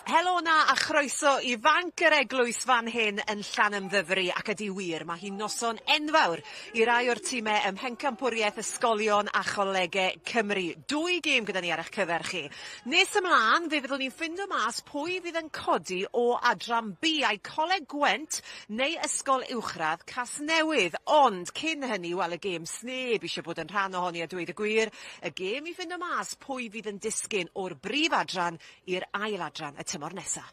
Helo 'na a chroeso i Fanc yr Eglwys fan hyn yn Llanymddyfri ac ydi wir mae hi'n noson enfawr i rai o'r time ym Mhencampwriaeth Ysgolion a Cholege Cymru. Dwy gêm gyda ni ar eich cyfer chi. Nes ymlaen fe fyddwn ni'n ffindo mas pwy fydd yn codi o adran B ai Coleg Gwent neu Ysgol Uwchradd Casnewydd. Ond cyn hynny wel y gêm sneb eisiau bod yn rhan ohoni a dweud y gwir, y gêm i ffindo mas pwy fydd yn disgyn o'r brif adran i'r ail adran y tymor nesa.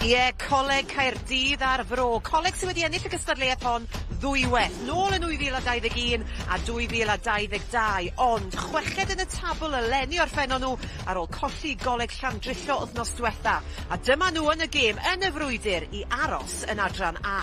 Ie, Coleg Caerdydd a'r Fro. Coleg sydd wedi ennill y gystadleuaeth hon ddwywaith, nôl yn 2021 a 2022, ond chweched yn y tabl eleni orffennon nhw ar ôl colli Goleg Llandrillo wythnos diwetha. A dyma nhw yn y gêm, yn y frwydr, i aros yn adran A.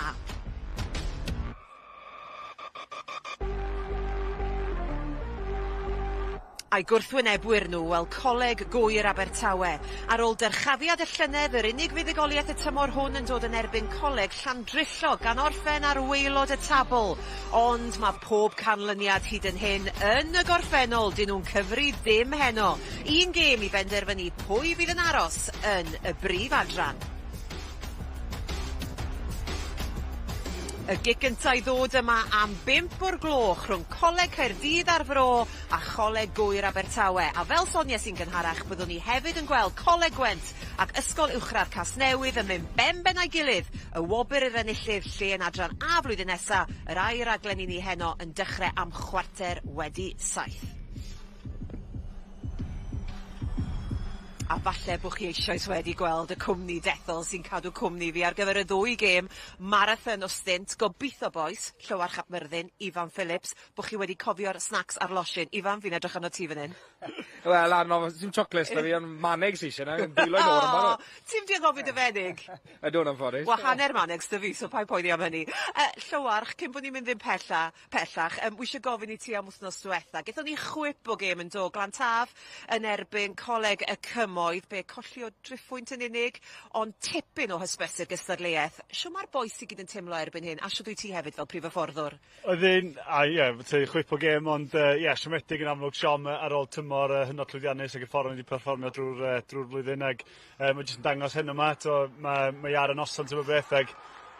A'i gwrthwynebwyr nhw, wel, Coleg Gŵyr Abertawe. Ar ôl dyrchafiad y llynedd, yr unig fuddugoliaeth y tymor hwn yn dod yn erbyn Coleg Llandrillo, gan orffen ar waelod y tabl. Ond mae pob canlyniad hyd yn hyn yn y gorffennol, dyn nhw'n cyfri ddim heno. Un gêm i benderfynu pwy fydd yn aros yn y brif adran. Y gic gynta i ddod yma am bump o'r gloch rhwng Coleg Caerdydd a'r Fro a Choleg Gŵyr Abertawe. A fel sonies i'n gynharach, byddwn ni hefyd yn gweld Coleg Gwent ac Ysgol Uwchradd Casnewydd yn mynd ben ben â'i gilydd, y wobr i'r enillydd lle yn adran A flwyddyn nesa, yr ail raglen i ni heno yn dechrau am 7:15. A falle bo' chi eisoes wedi gweld y cwmni dethol sy'n cadw cwmni fi ar gyfer y ddwy gêm marathon o stynt. Gobitho bois, Llywarch ap Myrddin, Ifan Phillips, bo' chi wedi cofio'r snacs a'r losin. Ifan, fi'n edrych arno ti fan 'yn. Wel, arno, sim choclates 'da fi, ond manegs sy isie 'na, dwylo i'n o'r yn barod. Ti'm 'di anghofio dy fenig? Ydw, yn anffodus. Wel, hanner manegs 'da fi, so paid poeni am hynny. Yy, Llywarch, cyn bo' ni'n mynd ddim pella, pellach, yym, wi isie gofyn i ti am wthnos dwetha. Gethon ni chwip o gêm yn do, Glan Taf yn erbyn Coleg y Cymoedd, be, colli o driphwynt yn unig, ond tipyn o hysbysu'r gystadleuaeth. Shw ma'r bois i gyd yn teimlo erbyn hyn, a shwd wyt ti hefyd fel prif hyfforddwr? Oedd hi'n, a ie, te chwip o gêm, ond yy ie, siomedig yn amlwg, siom ar ôl tymor yy hynod llwyddiannus ac y ffordd o'n i wedi perfformio drwy'r yy drwy'r flwyddyn ag Yy ma' jyst yn dangos heno 'ma t'o' ma' mae ar y noson t'mo' beth ag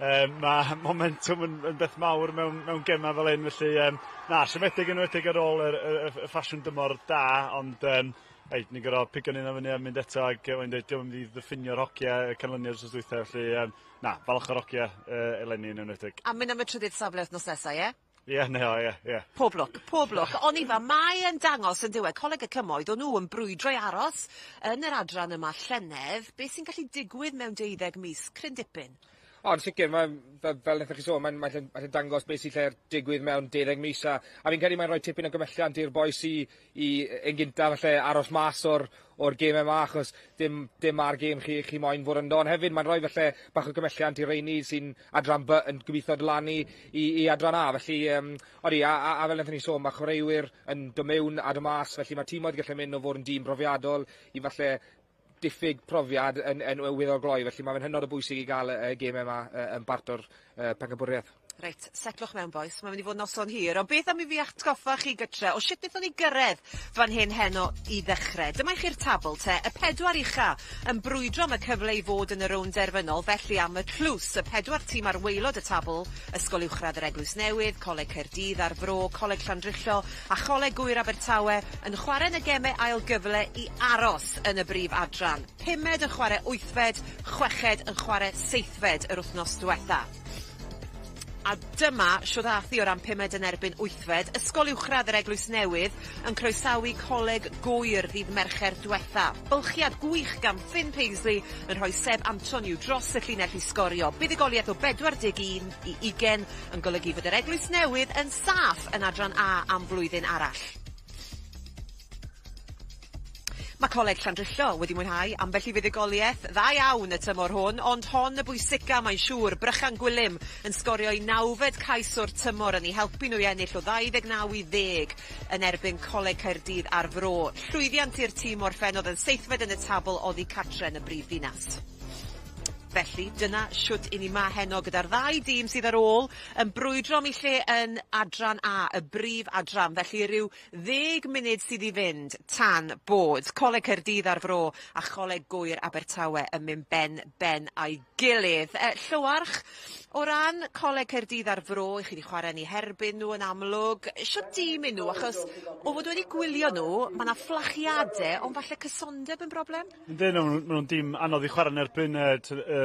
yy ma' momentwm yn yn beth mawr mewn mewn gema fel 'yn felly yym na siomedig enwedig ar ôl yr y y y ffasiwn dymor da ond yym reit ni'n gor'o' pigo'n 'unan fyny a mynd eto ag yy o'n deud dio'm yn mynd i ddiffinio'r hogia y canlyniad wsos dwytha felly yym na falch o'r hogia yy eleni yn enwedig. A mynd am y trydydd safle wthnos nesa ie? Ie ne o ie ie. Pob lwc, pob lwc. Oni fa mae e'n dangos yn dyw e Coleg y Cymoedd o'n nhw yn brwydro i aros yn yr adran yma llynedd, beth sy'n gallu digwydd mewn deuddeg mis, cryn dipyn. O yn sicr ma' fel fel nethoch chi sôn mae'n mae'n mae'n dangos beth sy'n lle'r digwydd mewn deuddeg mis a a fi'n credu mae'n rhoi tipyn o gymhelliant i'r bois i i yn gynta falle aros mas o'r o'r geme 'ma achos dim dim ar gêm chi chi moyn fod ynddo ond hefyd mae'n rhoi falle bach o gymhelliant i reini sy'n adran By yn gobeithio dod lan i i i adran A felly yym odi a a a fel nethon ni sôn ma' chwaraewyr yn do' mewn a do' mas felly ma' timoedd gallu mynd o fod yn dîm profiadol i falle diffyg profiad yn yn weddol gloi felly ma' fe'n hynod o bwysig i ga'l y y geme 'ma yy yn bart o'r yy pencampwriaeth. Reit, setlwch mewn bois, mae'n mynd i fod noson hir, ond beth am i fi atgoffa chi gytre o shwt nethon ni gyrredd fan hyn heno i ddechre. Dyma i chi'r tabl te, y pedwar ucha yn brwydro am y cyfle i fod yn y rownd derfynol, felly am y tlws, y pedwar tîm ar waelod y tabl, Ysgol Uwchradd yr Eglwys Newydd, Coleg Caerdydd a'r Fro, Coleg Llandrillo a Choleg Gŵyr Abertawe yn chwarae yn y geme ail gyfle i aros yn y brif adran. Pumed yn chwarae wythfed, chweched yn chwarae seithfed yr wythnos dwetha. A dyma shwd ath hi o ran pumed yn erbyn wythfed, Ysgol Uwchradd yr Eglwys Newydd yn croesawu Coleg Gŵyr ddydd Mercher dwetha. Bylchiad gwych gan Finn Paisley yn rhoi Seb Antoniw dros y llinell i sgorio. Buddugoliaeth o 41 i ugen yn golygu fod yr Eglwys Newydd yn saff yn Adran A am flwyddyn arall. Mae Coleg Llandrillo wedi mwynhau ambell i fuddugoliaeth dda iawn y tymor hwn, ond hon y bwysica mae'n siŵr, Brychan Gwilym yn sgorio ei nawfed cais o'r tymor yn eu helpu nhw i ennill o 29 i ddeg yn erbyn Coleg Caerdydd a'r Fro. Llwyddiant i'r tîm orffennodd yn seithfed yn y tabl oddi cartre yn y brif ddinas. Felly, dyna shwt i ni 'ma heno gyda'r ddau dîm sydd ar ôl yn brwydro am eu lle yn adran A, y brif adran. Felly, rhyw 10 munud sydd i fynd tan bod Coleg Caerdydd a'r Fro a Choleg Gŵyr Abertawe yn mynd ben ben a'i gilydd. Llywarch, o ran Coleg Caerdydd a'r Fro, i chi wedi chwarae yn eu herbyn nhw yn amlwg. Shwt dîm y'n nhw? Achos o fod wedi gwylio nhw, mae yna fflachiadau, ond falle cysondeb yn broblem? Yndyn, ma' nhw'n dîm anodd i chwarae yn erbyn.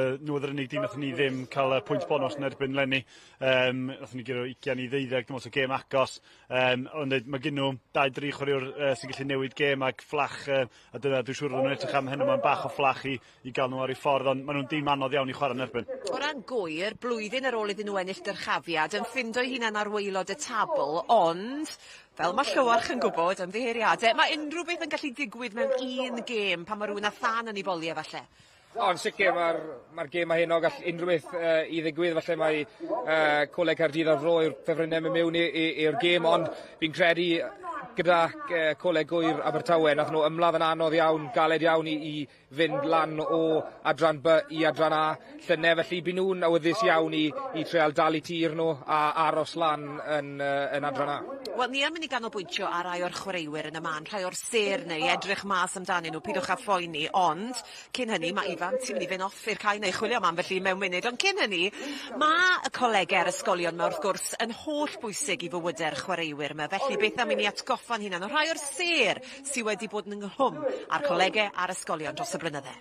Nhw oedd yr unig dîm nathon ni ddim cael pwynt bonus yn erbyn 'leni. Nathon ni guro 20 i 12, dim ond o gêm agos. Ond mae gen nhw dau, dri chwaraewr sy'n gallu newid gêm ac fflach, a dyna dwi'n siŵr nhw'n edrych am heno, mae'n bach o fflach i gael nhw ar eu ffordd, ond maen nhw'n dîm anodd iawn i chwarae yn erbyn. O ran Gŵyr, blwyddyn ar ôl iddyn nhw ennill dyrchafiad, yn ffindo'u hunan ar waelod y tabl, ond fel mae Llywarch yn gwybod, ymddiheuriadau, mae unrhyw beth yn gallu digwydd mewn un gêm pan mae rhywun â thân yn ei boliau falle. O, yn sicr, mae'r gêm 'ma heno, gall unrhyw beth i ddigwydd. Falle mae Coleg Caerdydd a'r Fro yw'r ffefrynnau mynd mewn i'r gêm, ond fi'n credu gyda Coleg Gŵyr Abertawe, nath nhw ymladd yn anodd iawn, galed iawn i fynd lan o adran B i adran A llynedd, felly byd nhw'n awyddus iawn i treial dal i tir nhw a aros lan yn adran A. Wel, ni yn mynd i ganolbwyntio ar rai o'r chwaraewyr yn y man, rhai o'r sêr neu edrych mas amdanyn nhw, pidwch â phoeni, ond cyn hynny, mae Ifan, ti'n mynd i fynd off i'r cae neu chwilio am ambell un mewn munud, ond cyn hynny, mae y colegau a'r ysgolion yma wrth gwrs yn holl bwysig i fywydau'r chwaraewyr yma, felly beth am i ni atgoffa'n hunan o rhai o'r sêr sydd wedi bod yn ynghlwm â'r colegau a'r ysgolion dros y blynydde.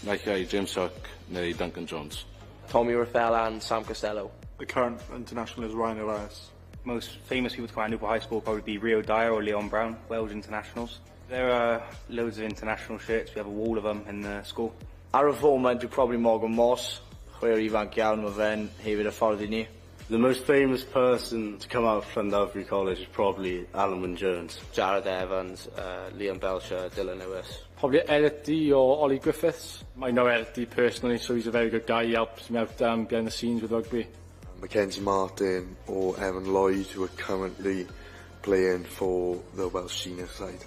Naill ai James Hook neu Duncan Jones. Tommy Reffell and Sam Costello. The current international is Ryan Elias. Most famous people to come out of Newport High School would probably be Rio Dyer or Leon Brown, Welsh internationals. There are loads of international shirts. We have a wall of them in the school. Ar y foment yw probably Morgan Moss, chwaraewr ifanc iawn, mae fe'n hefyd hyfforddi ni. The most famous person to come out of Llandovery College is probably Alun Wyn Jones. Jared Evans, Liam Belcher, Dylan Lewis. Probably Elliot Dee or Ollie Griffiths. I know Elliot Dee personally, so he's a very good guy. He helps me out behind the scenes with rugby. Mackenzie Martin or Evan Lloyd, who are currently playing for the Welsh senior side.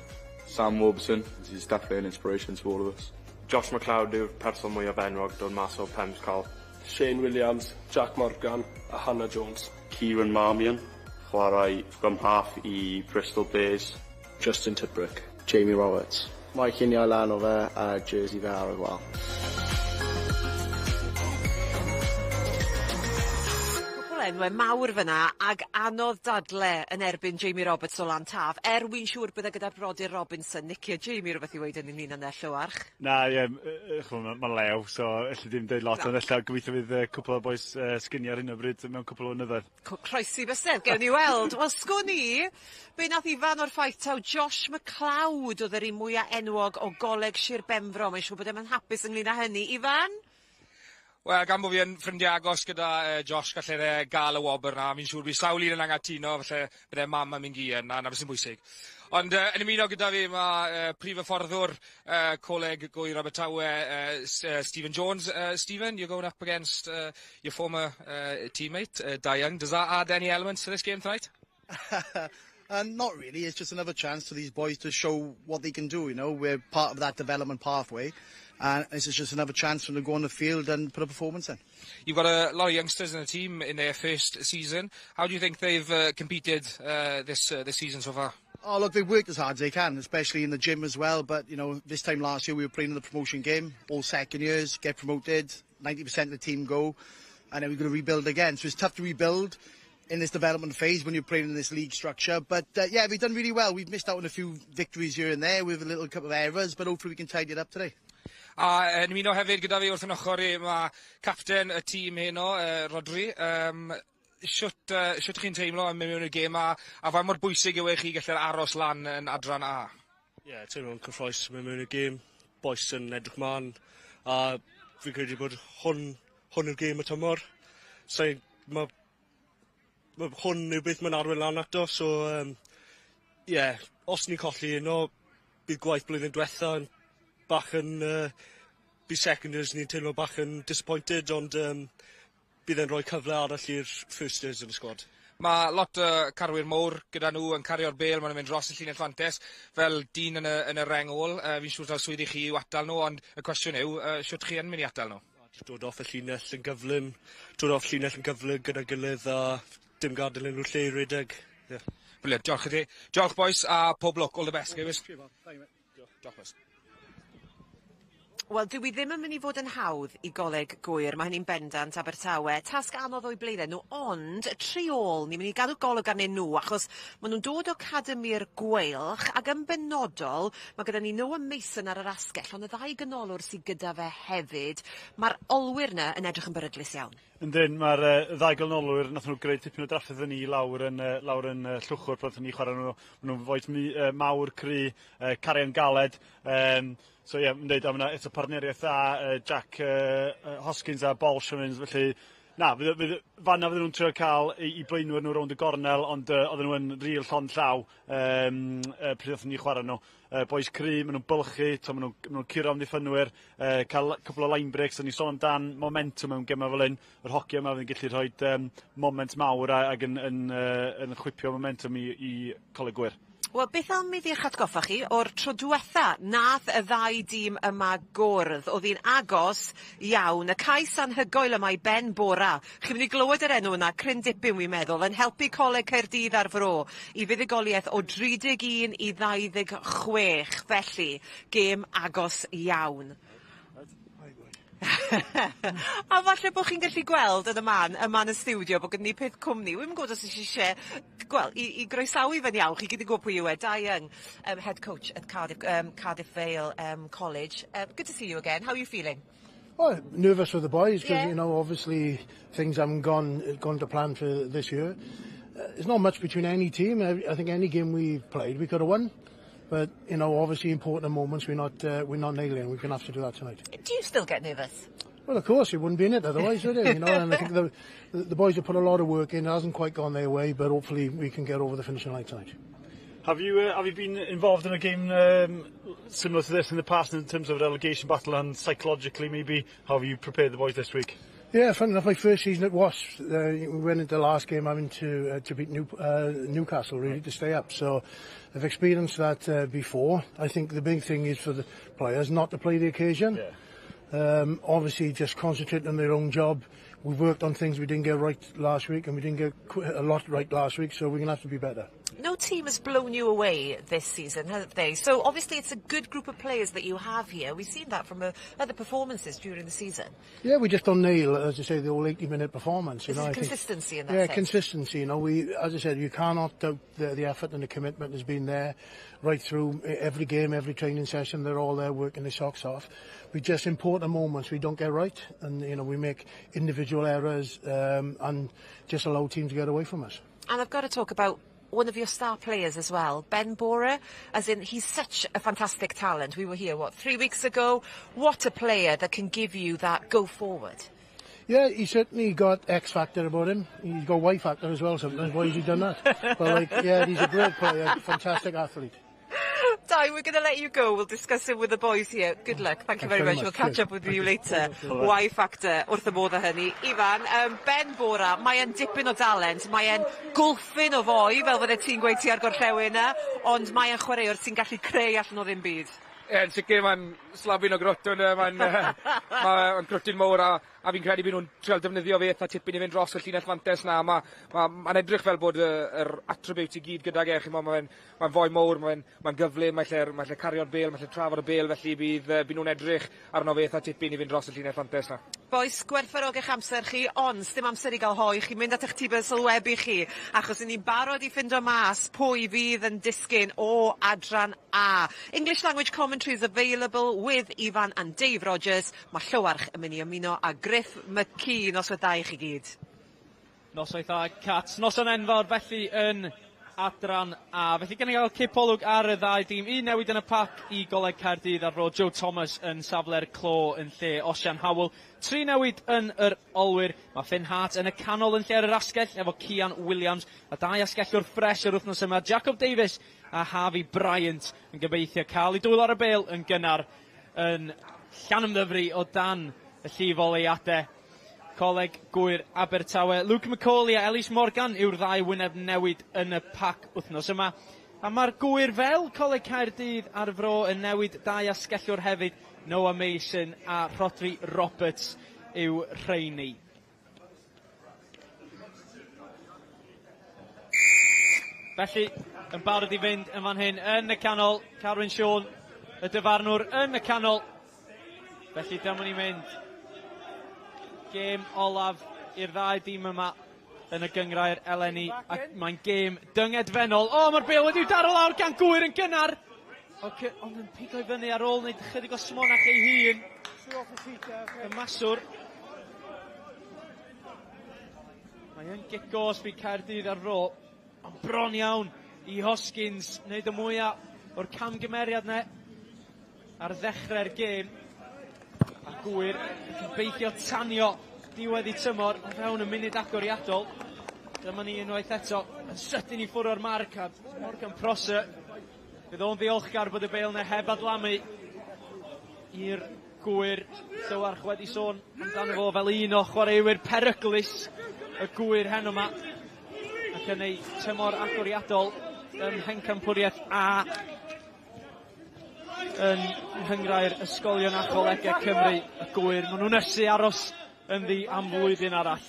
Sam Warburton, he's definitely an inspiration to all of us. Josh McLeod yw'r person mwyaf enwog dod mas o Premscol. Shane Williams, Jack Morgan a Hannah Jones. Kieran Marmion, chwarae scrum half i Bristol Bears. Justin Tipuric. Jamie Roberts. Mae lluniau lan o fe a jersey fe ar y wal. Cwpwl enwau mawr fyna ag anodd dadle yn erbyn Jamie Roberts o Lantaf, er wy'n siŵr bydde gyda'r brodyr Robinson, Nicky a Jamie, rhywbeth i weud yn ynglyn â Llywarch. Na, ie, ch'mo, ma Lew, so elli ddim deud lot, ond ella gobeithio fydd cwpl o bois sgini ar hyn o bryd mewn cwpl o flynyddoedd. Croesi bysedd, gewn ni weld. Wel, sgwn i, be nath Ifan o'r ffaith taw Josh McLeod oedd yr un mwyaf enwog o Goleg Sir Benfro. Mae'n siŵr bod e'n hapus ynglyn â hynny. Ifan? Wel, gan bod fi yn ffrindiau agos gyda Josh, gallai fe gael y wobr na. Fi'n siŵr bydd sawl un yn anghytuno, falle bydde mam a mynd yn, na beth sy'n bwysig. Ond yn ymuno gyda fi mae prif hyfforddwr Coleg Gŵyr Abertawe, Stephen Jones. Stephen, you're going up against your former teammate, Dai Young. Does that add any elements to this game tonight? Not really. It's just another chance for these boys to show what they can do. We're part of that development pathway, and this is just another chance for them to go on the field and put a performance in. You've got a lot of youngsters in the team in their first season. How do you think they've competed this season so far? Oh, look, they've worked as hard as they can, especially in the gym as well. But this time last year we were playing in the promotion game. All second years get promoted, 90% of the team go, and then we're going to rebuild again. So it's tough to rebuild in this development phase when you're playing in this league structure. But yeah, we've done really well. We've missed out on a few victories here and there with a little couple of errors, but hopefully we can tidy it up today. A yn ymuno hefyd gyda fi wrth yn ochr i, mae capten y tîm heno, Rodri. Shwt chi'n teimlo yn mynd mewn i'r gêm a faint mor bwysig yw e chi gallu'r aros lan yn adran A? Ie, yeah, teimlo'n cyffrous mynd mewn i'r gêm. Boys yn edrych mlaen. A fi'n credu bod hwn yw'r gêm y tymor. So, ma hwn yw beth mae'n arwain lan ato. So, yeah, os ni'n colli heno, bydd gwaith blwyddyn diwetha yn bach yn... Bydd second years ni'n teimlo bach yn disappointed, ond bydd e'n rhoi cyfle arall i'r first years yn y squad. Mae lot o carwyr mowr gyda nhw yn cario'r bêl, maen nhw'n mynd dros y llinell fantes fel dyn yn y, yn y reng ôl. Fi'n siŵr taw swydd i chi yw atal nhw, ond y cwestiwn yw, shwt chi yn mynd i atal nhw? Dod off y llinell yn gyflym, dod off llinell yn gyflym gyda gilydd a dim gadael unrhyw lle i redeg. Yeah. Brilliant, diolch i ti. Diolch boys a pob lwc, all the best. Diolch boys. Wel, dyw i ddim yn mynd i fod yn hawdd i Goleg Gŵyr, mae hynny'n bendant Abertawe. Tasg anodd o'u blaenau nhw, ond y tri ôl, ni'n mynd i gadw golwg arnyn nhw, achos maen nhw'n dod o Academi'r Gweilch, ac yn benodol, mae gyda ni Noah Mason ar yr asgell, ond y ddau ganolwr sydd gyda fe hefyd, mae'r olwyr yna yn edrych yn beryglus iawn. Yndyn, mae'r ddau ganolwyr, nath nhw greu tipyn o drafferth i ni lawr yn Llwchwr pan ni chwarae nhw. Maen nhw'n fois mawr, cry, cario'n galed. So ie, yeah, mae'n dweud, a ma' eto partneriaeth dda, Jack Hoskins a Bolsh yn mynd, felly na, fanna fydden nhw'n trio cael i blaenwyr nhw rownd y gornel, ond oedden nhw yn real llond llaw pryd oedden ni chwarae nhw. Boys cry, maen nhw'n bylchu, to, maen nhw curo amddiffynwyr, cael cwpl o line breaks, o'n i sôn amdan momentum mewn gemau fel hyn, yr hogia yma fydd yn gallu rhoi moment mawr ac yn chwipio momentum i Coleg Gwyr. Wel, beth am i fi eich atgoffa chi o'r tro diwetha nath y ddau dîm yma gwrdd. Oedd hi'n agos iawn. Y cais anhygoel yma i Ben Bora. Chi'n mynd i glywed yr enw yna cryn dipyn, wi'n meddwl, yn helpu Coleg Caerdydd a'r Fro i fuddugoliaeth o 31 i 26. Felly, gêm agos iawn. A falle bod chi'n gallu gweld yn y man, yma yn y stiwdio, bod gyda ni peth cwmni. Wi'm yn gwybod os eisiau gweld, i groesawu fe'n iawn, chi gyd yn gwybod pwy yw e, Dai Young, head coach at Cardiff Vale College. Good to see you again. How are you feeling? Well, nervous for the boys because obviously things haven't gone to plan for this year. There's not much between any team. I think any game we've played we could have won, but obviously important moments we're not nailing. We're going to have to do that tonight. Do you still get nervous? Well, of course, you wouldn't be in it otherwise, would you? And I think the boys have put a lot of work in. It hasn't quite gone their way, but hopefully we can get over the finishing line tonight. Have you been involved in a game similar to this in the past in terms of a relegation battle and psychologically maybe? How have you prepared the boys this week? Yeah, funny enough, my first season at Wasps, we went into the last game having to beat Newcastle really to stay up. So I've experienced that before. I think the big thing is for the players not to play the occasion. Obviously, just concentrate on their own job. We've worked on things we didn't get right last week, and we didn't get a lot right last week, so we're going to have to be better. No team has blown you away this season, have they? So obviously it's a good group of players that you have here. We've seen that from other performances during the season. Yeah, we just don't nail, as I say, the whole 80-minute performance. You There's know, I think- consistency in that Yeah, sense. Consistency. As I said, you cannot doubt the effort and the commitment has been there right through every game, every training session. They're all there working their socks off. We just important moments we don't get right, and we make individual errors and just allow teams to get away from us. And I've got to talk about one of your star players as well, Ben Bora, as in he's such a fantastic talent. We were here, what, 3 weeks ago? What a player that can give you that go forward. Yeah, he's certainly got X factor about him. He's got Y factor as well sometimes. Why has he done that? But like, yeah, he's a great player, fantastic athlete. Dai, we're going to let you go. We'll discuss it with the boys here. Good luck. Thank you Thanks very very much. much. We'll catch Cheers. up with you later. All Y factor, wrth y modd â hynny. Ifan, Ben Bora, mae e'n dipyn o dalent. Mae e'n gwlffyn o foi, fel fydde ti'n gweud ti ar gorllewin yna, ond mae e'n chwaraewr sy'n gallu creu allan o ddim byd. Ie, yn sicr mae'n slabyn o grwtyn, mae'n grwtyn mowr a fi'n credu bydd nhw'n trial defnyddio fe eitha tipyn i fynd dros y llinell fantes na. Mae'n ma edrych fel bod yr attribute i gyd gydag e. Chi'mod, mae'n ma foi mowr, mae'n ma gyflym, mae'n lle cario'r bêl, mae'n lle trafod y bêl, felly bydd nhw'n edrych arno fe eitha tipyn i fynd dros y llinell fantes na. Bois, gwerthfawrogi eich amser chi, ond dim amser i gael hoe. Chi'n mynd at eich tibau sylwebu chi, achos ni'n barod i ffindo mas pwy fydd yn disgyn o adran A. English language commentary is available with Ifan and Dave Rogers. Mae Llywarch yn mynd i ymuno â Griff McKee. Noswaith dda i chi gyd. Noswaith dda, Cat. Noson enfawr felly yn adran A. Felly gen i gael cipolwg ar y ddau dîm. Un newid yn y pac i Goleg Caerdydd a'r Fro. Joe Thomas yn safle'r clo yn lle Osian Howell. Tri newid yn yr olwyr. Mae Finn Hart yn y canol yn lle ar yr asgell efo Cian Williams. A dau asgellwr ffres yr wythnos yma. Jacob Davis a Harvey Bryant yn gobeithio cael ei dwylo ar y bêl yn gynnar yn Llanymddyfri o dan y llif oleuadau. Coleg Gŵyr Abertawe. Luke McCauley a Ellis Morgan yw'r ddau wyneb newid yn y pac wythnos yma. A mae'r Gŵyr fel Coleg Caerdydd a'r Fro yn newid dau asgellwr hefyd, Noah Mason a Rhodri Roberts yw rheini. Felly, yn barod i fynd yn fan hyn yn y canol, Carwyn Siôn, y dyfarnwr yn y canol. Felly dyma ni'n mynd. Gêm olaf i'r ddau dîm yma yn y gynghrair eleni, ac mae'n gêm dyngedfennol. O, mae'r bêl wedi'w daro lawr gan Gŵyr yn gynnar. Okay, ond yn pigo i fyny ar ôl wneud chydig o smonach ei hun. Y maswr. Mae yn gic gosb i Caerdydd ar Fro, ond bron iawn i Hoskins wneud y mwyaf o'r camgymeriad 'ne ar ddechrau'r gêm. A Gŵyr yn gobeithio tanio diwedd i tymor o fewn y munud agoriadol. Dyma ni unwaith eto yn sydyn i ffwrdd o'r marc a Morgan Prosser. Bydd o'n ddiolchgar bod y bêl 'na heb adlamu i'r Gŵyr. Llywarch wedi sôn amdano fo fel un o chwaraewyr peryglus y Gŵyr heno 'ma. Ac yn ei tymor agoriadol ym Mhencampwriaeth A yn Nghynghrair Ysgolion a Cholegau Cymru, y Gŵyr. Maen nhw'n ysu aros ynddi am flwyddyn arall.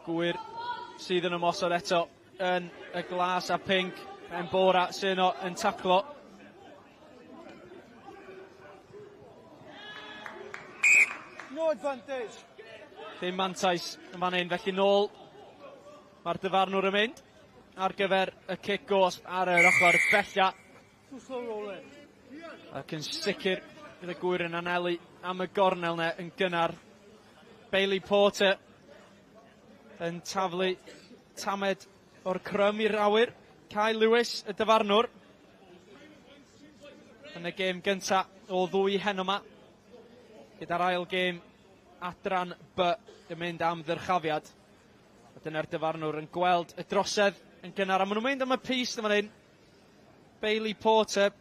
Gŵyr sydd yn ymosod eto yn y glas a pinc. Ben Bora sy'n yno yn taclo. No advantage. Dim mantais yn fan hyn, felly nôl mae'r dyfarnwr yn mynd ar gyfer y cic gosb ar yr ochr bella. Ac yn sicr bydd y Gŵyr yn anelu am y gornel 'ne yn gynnar. Bailey Porter yn taflu tamed o'r crym i'r awyr. Kai Lewis, y dyfarnwr, yn y gêm gynta o ddwy heno 'ma. Gyda'r ail gêm adran B yn mynd am ddyrchafiad. A dyna'r dyfarnwr yn gweld y drosedd yn gynnar. A maen nhw'n mynd am y pyst yn fan hyn. Bailey Porter.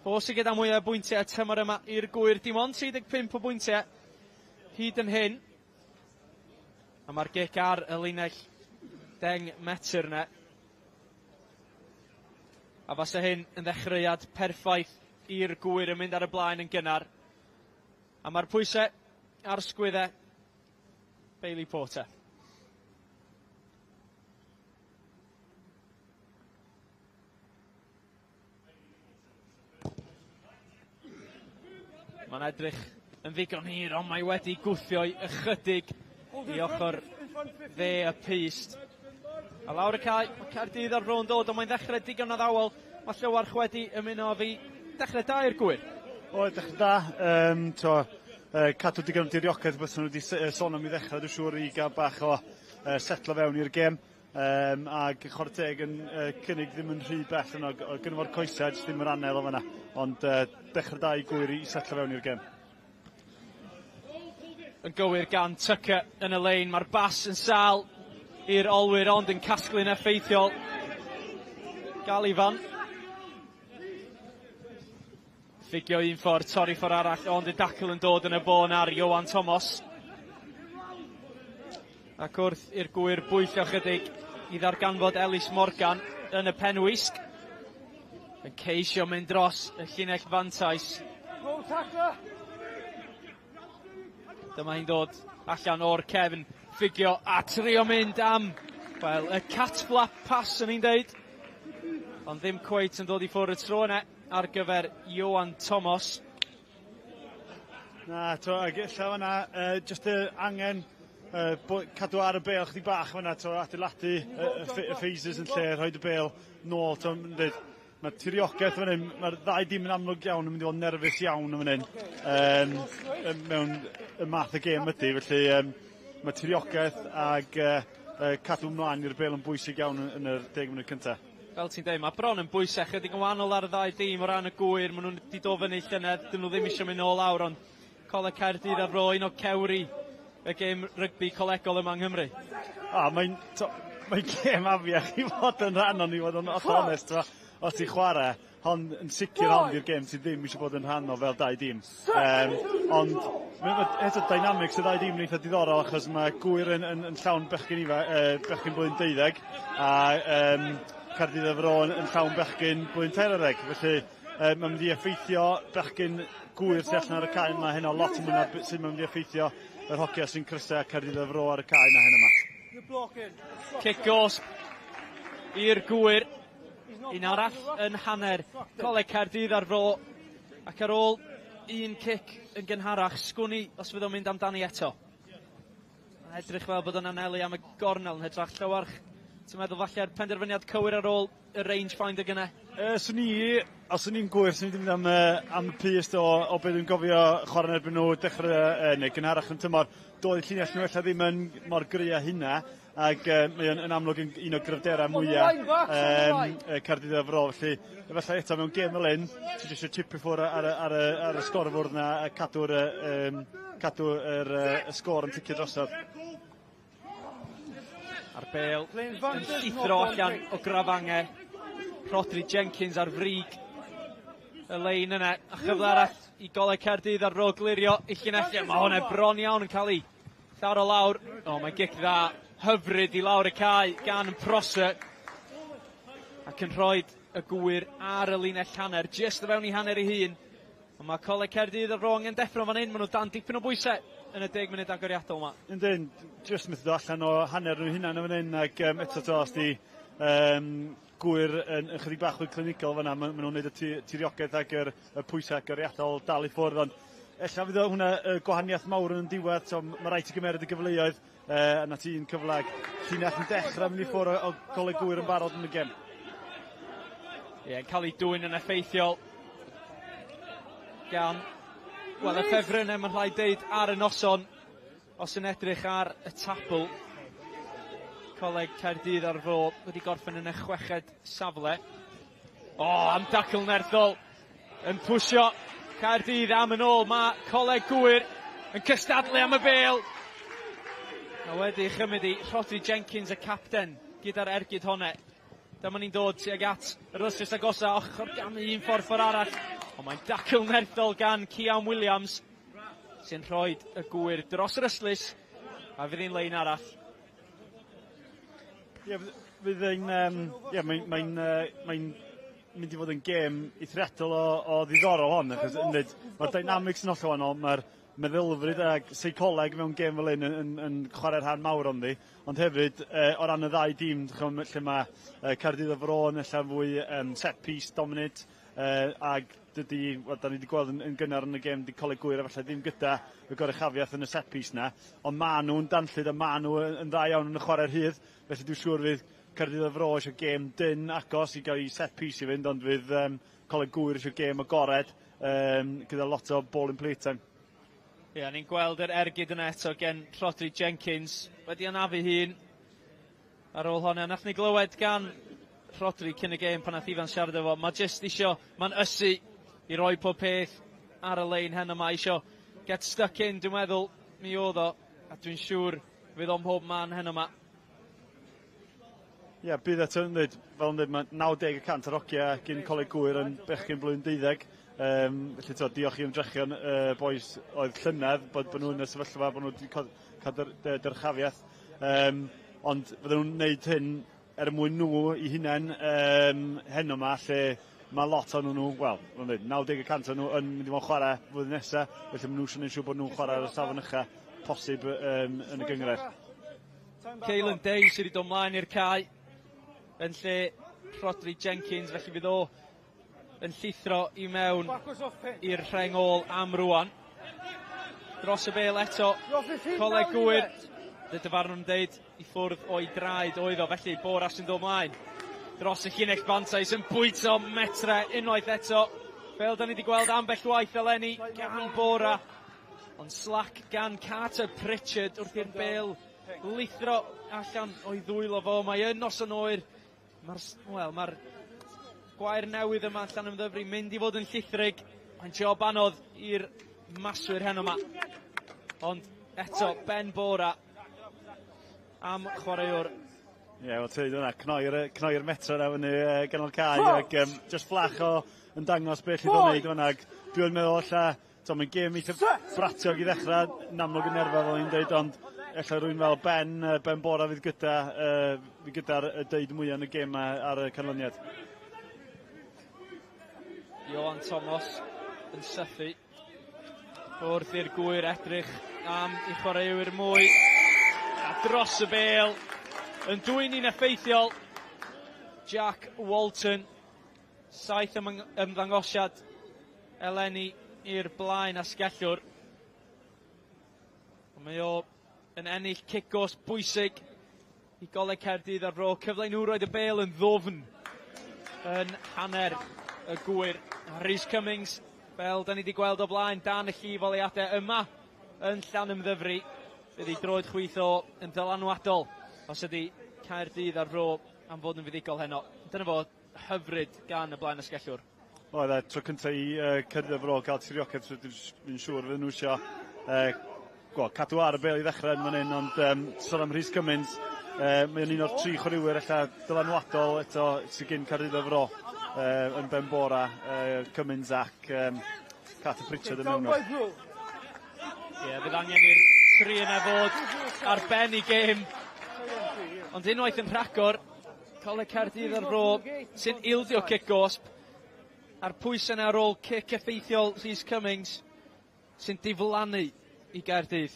Fo sydd gyda mwy o bwyntiau y tymor yma i'r Gŵyr. Dim ond 35 o bwyntiau hyd yn hyn. A mae'r gic ar y linell 10 metr yna. A fasa hyn yn ddechreuad perffaith i'r Gŵyr yn mynd ar y blaen yn gynnar. A mae'r pwysau ar sgwyddau Bailey Porter. Mae'n edrych yn ddigon hir, ond mae wedi gwthio'i ychydig i ochr dde y pyst. A lawr y cae, mae Caerdydd ar Fro'n dod, ond mae'n ddechrau digon addawol. Mae Llywarch wedi ymuno â fi. Dechrau da i'r Gŵyr. O, dechrau da. To, cadw digon o diriogaeth beth nhw wedi sôn am i ddechrau, dwi'n siŵr, i gael bach o setlo fewn i'r gêm. Ac chwarae teg yn cynnig ddim yn rhy bell yno, gynno fo'r coesau, jyst ddim yr anel o fanna. Ond dechrau da i Gŵyr i setlo fewn i'r gêm. Yn gywir gan Tucker yn y lein, mae'r bas yn sâl i'r olwyr ond yn casglu'n effeithiol. Galifan. Ffugio un ffordd, torri ffordd arall, ond y dacl yn dod yn y bôn ar Ioan Thomas. Ac wrth i'r Gŵyr bwyllio chydig i ddarganfod Ellis Morgan yn y penwisg. Yn ceisio mynd dros y llinell fantais. Dyma hi'n dod allan o'r cefn, ffugio a trio mynd am, wel, y cat flap pass yn i'n deud. Ond ddim cweit yn dod i ffwrdd y tro yna ar gyfer Ioan Thomas. Na, to, ag ella fan'na, jyst y angen cadw ar y bêl chydig bach fan'na, to, adeiladu y phases yn lle rhoi y bêl nôl, to, yn dweud, mae tiriogaeth fan hyn, mae'r ddau dîm yn amlwg iawn yn mynd i fod yn nerfus iawn yn fan hyn, mewn y math o gêm ydy, felly mae tiriogaeth ag cadw ymlaen i'r bêl yn bwysig iawn yn yr 10 munud cyntaf. Fel ti'n dweud, mae bron yn bwysau chydig yn wahanol ar y ddau dîm o ran y Gŵyr. Maen nhw'n wedi dod fyny llynedd, dyn nhw ddim eisiau mynd nôl lawr, ond Coleg Caerdydd a'r Fro, un o cewri y gêm rygbi colegol yma yng Nghymru. O, mae'n gêm afiach i fod yn rhan o'n i fod yn hollol onest, os ti'n chwarae. Hon yn sicr hon 'di'r gêm ti ddim eisiau bod yn rhan o fel dau dîm. Ond eto dynamics y ddau dîm yn eitha diddorol achos mae Gŵyr yn, yn, yn llawn bechgyn ifa, bechgyn blwyddyn 12 a Caerdydd a'r Fro yn, yn llawn bechgyn blwyddyn 13. Felly mae'n mynd i effeithio bechgyn Gŵyr sy'n allan ar y cae yma heno lot mwy na sut mae'n mynd i effeithio yr hogia sy'n crysau Caerdydd a'r Fro ar y cae yna heno yma. Cic gosb i'r Gŵyr. Un arall yn hanner Coleg Caerdydd a'r Fro. Ac ar ôl un cic yn gynharach, sgwn i os fydd o'n mynd amdani eto. Mae'n edrych fel bod o'n anelu am y gornel yn hytrach. Llywarch, ti'n meddwl falle'r penderfyniad cywir ar ôl y range finder gynne? Swn i, os o'n i'n Gŵyr, swn i wedi mynd am, am y pyst o, o beth dwi'n gofio chwarae yn erbyn nhw dechrau neu gynharach yn tymor. Doedd llinell nhw ella ddim yn mor gry â hynna, ac mae o'n yn amlwg yn un o gryfderau mwyaf Caerdydd a'r Fro, felly efallai eto mewn gêm fel hyn, ti jyst eisiau chipio ffwrdd ar, ar, ar, ar y sgorfwrdd na a cadw'r cadw yr, y sgôr yn ticio drosodd. A'r bêl yn llithro allan o grafange. Rhodri Jenkins ar frig y lein yna. A chyfle arall i Goleg Caerdydd ar ôl glirio i llinellau. Mae hwnna bron iawn yn cael ei tharo lawr. O, mae'n gic dda hyfryd i lawr y cae gan Prosser. Ac yn rhoi y Gŵyr ar y linell hanner, jyst o fewn i hanner ei hun. Ond mae Coleg Caerdydd a'r Fro angen deffro fan hyn, maen nhw dan dipyn o bwysau yn y 10 munud agoriadol yma. Yndyn, jyst methu dod allan o hanner nhw hunan yn fan hyn, ac eto to, os di Gŵyr yn ychydig bach fwy clinigol fan'na, ma' ma' nhw'n neud y tiriogaeth ac yr y pwysau agoriadol dal i ffwrdd, ond ella fydd o hwnna y gwahaniaeth mawr yn y diwedd, so ma' raid ti gymeryd y gyfleoedd, a 'na ti un cyfle ag llinell yn dechrau mynd i ffwrdd o Goleg Gŵyr yn barod yn y gem. Ie, yeah, cael ei dwyn yn effeithiol gan, wel, y ffefrynnau mae'n rhaid deud ar y noson, os yn edrych ar y tabl, Coleg Caerdydd a'r Fro wedi gorffen yn y chweched safle. O, oh, am dacl nerthol yn pwysio Caerdydd am yn ôl. Mae Coleg Gŵyr yn cystadlu am y bêl. A wedi chymryd i Rhodri Jenkins, y capten, gyda'r ergyd honne. Dyma ni'n dod tuag at yr ystlys agosa, ochr gan un ffordd ffordd arall. Ond mae'n dacl nerthol gan Cian Williams, sy'n rhoi y Gŵyr dros yr ystlys, a fydd hi'n lein arall. Ie, fydd ein, ie, mae'n mae mae mynd i fod yn gêm eithriadol o, o ddiddorol hon, achos yn dweud, mae'r dynamics yn hollol wahanol, mae'r meddylfryd ag seicoleg mewn gêm fel hyn yn, yn, yn chwarae rhan mawr onddi, ond hefyd o ran y ddau dîm, lle mae Caerdydd a Fro yn ella fwy set piece dominant, ag dydy, wel, da ni wedi gweld yn, yn gynnar yn y gêm, di Coleg Gŵyr efallai ddim gyda y goruchafiaeth yn y set piece na, ond maen nhw'n danllyd a maen nhw yn, yn dda iawn yn y chwarae rhydd, felly dwi'n siŵr fydd Caerdydd a Fro eisiau gêm dynn agos i gael ei set piece i fynd, ond fydd Coleg Gŵyr eisiau gêm agored gyda lot o ball in play time. Ie, yeah, ni'n gweld yr ergyd yna eto gen Rhodri Jenkins, wedi anafu hun ar ôl honna. Nath ni glywed gan Rhodri cyn y gêm pan nath Ifan siarad efo, mae jyst isio, mae'n ysu i roi pob peth ar y lein heno yma, isio get stuck in, dwi'n meddwl, mi oedd o, a dwi'n siŵr fydd o'n mhob man heno yma. Ie, yeah, bydd eto yn dweud, fel yn dweud, mae 90% o'r hogia gyn Coleg Gŵyr yn bechgyn blwyddyn 12. Felly to, diolch i ymdrechion boys oedd llynedd, bod, bod nhw yn y sefyllfa, bod nhw wedi cael dyrchafiaeth. Ond fydden nhw'n gwneud hyn er mwyn nhw i hunain heno yma, lle mae lot o'n nhw, wel, mae'n dweud, 90% o'n nhw yn mynd i fod yn chwarae flwyddyn nesaf, felly maen nhw eisiau gwneud siŵr bod nhw'n chwarae ar y safon ucha posib yn y gynghrair. Caelan Day sydd wedi dod mlaen i'r cae yn lle Rhodri Jenkins, felly fydd o yn llithro i mewn i'r rheng ôl am rwan. Dros y bêl eto, Coleg Gŵyr. Dy dyfarnwr yn deud i ffwrdd o'i draed oedd o, felly Bora sy'n dod mlaen. Dros y llinell fantais yn bwyto metre unwaith eto. Fel da ni wedi gweld ambell waith eleni gan Bora. Ond slac gan Carter Pritchard wrth i'r bêl lithro allan o'i ddwylo fo. Mae yn noson oer. Mae'r, wel, mae'r gwair newydd yma allan ymddyfru mynd i fod yn llithrig. Mae'n job anodd i'r maswyr heno yma. Ond eto, Ben Bora am chwaraewr Ie, yeah, wel ti'n hwnna, cnoi'r cnoi metro na fyny ganol cae ac just fflach o yn dangos beth llwydd o'n neud fan'na ac dwi'n meddwl ella, t'o' mae'n gêm eitha bratiog i ddechrau, yn amlwg yn nerfau fel o'n i'n deud, ond ella rywun fel Ben, Ben Bora fydd gyda, fydd gyda'r deud mwyaf yn y gêm ar y canlyniad. Ioan Thomas yn sythu wrth i'r Gwyr edrych am i chwaraewyr mwy a dros y bêl yn dwyn i'n effeithiol Jack Walton. 7 ymddangosiad eleni i'r blaen asgellwr. Ond mae o yn ennill cic gosb bwysig i Goleg Caerdydd a'r Fro. Cyfle i nhw roed y bêl yn ddwfn yn hanner y Gwyr. Rhys Cummings, fel da ni wedi gweld o blaen, dan y llif oleuadau yma yn Llanymddyfri. Fydd ei droed chwith o yn dylanwadol os ydy Caerdydd a'r Fro am fod yn fuddugol heno. Dyna fo, hyfryd gan y blaen asgellwr. Oedd e, tro cyntaf i Caerdydd a'r Fro gael tiriogaeth, so dwi'n siŵr fydden nhw eisiau well, cadw ar y bêl i ddechrau yn fan hyn, ond sôn am Rhys Cummins, mae'n un o'r tri chwaraewyr ella dylanwadol eto sydd gyn Caerdydd a'r Fro yn Ben Bora, Cummins ac Carter Pritchard yn mewn. Ie, yeah, bydd angen i'r tri yna fod ar ben i gêm. Ond unwaith yn rhagor, Coleg Caerdydd a'r Fro sy'n ildio cic gosb. A'r pwysau yna ar ôl cic effeithiol Rhys Cummings sy'n diflannu i Gaerdydd.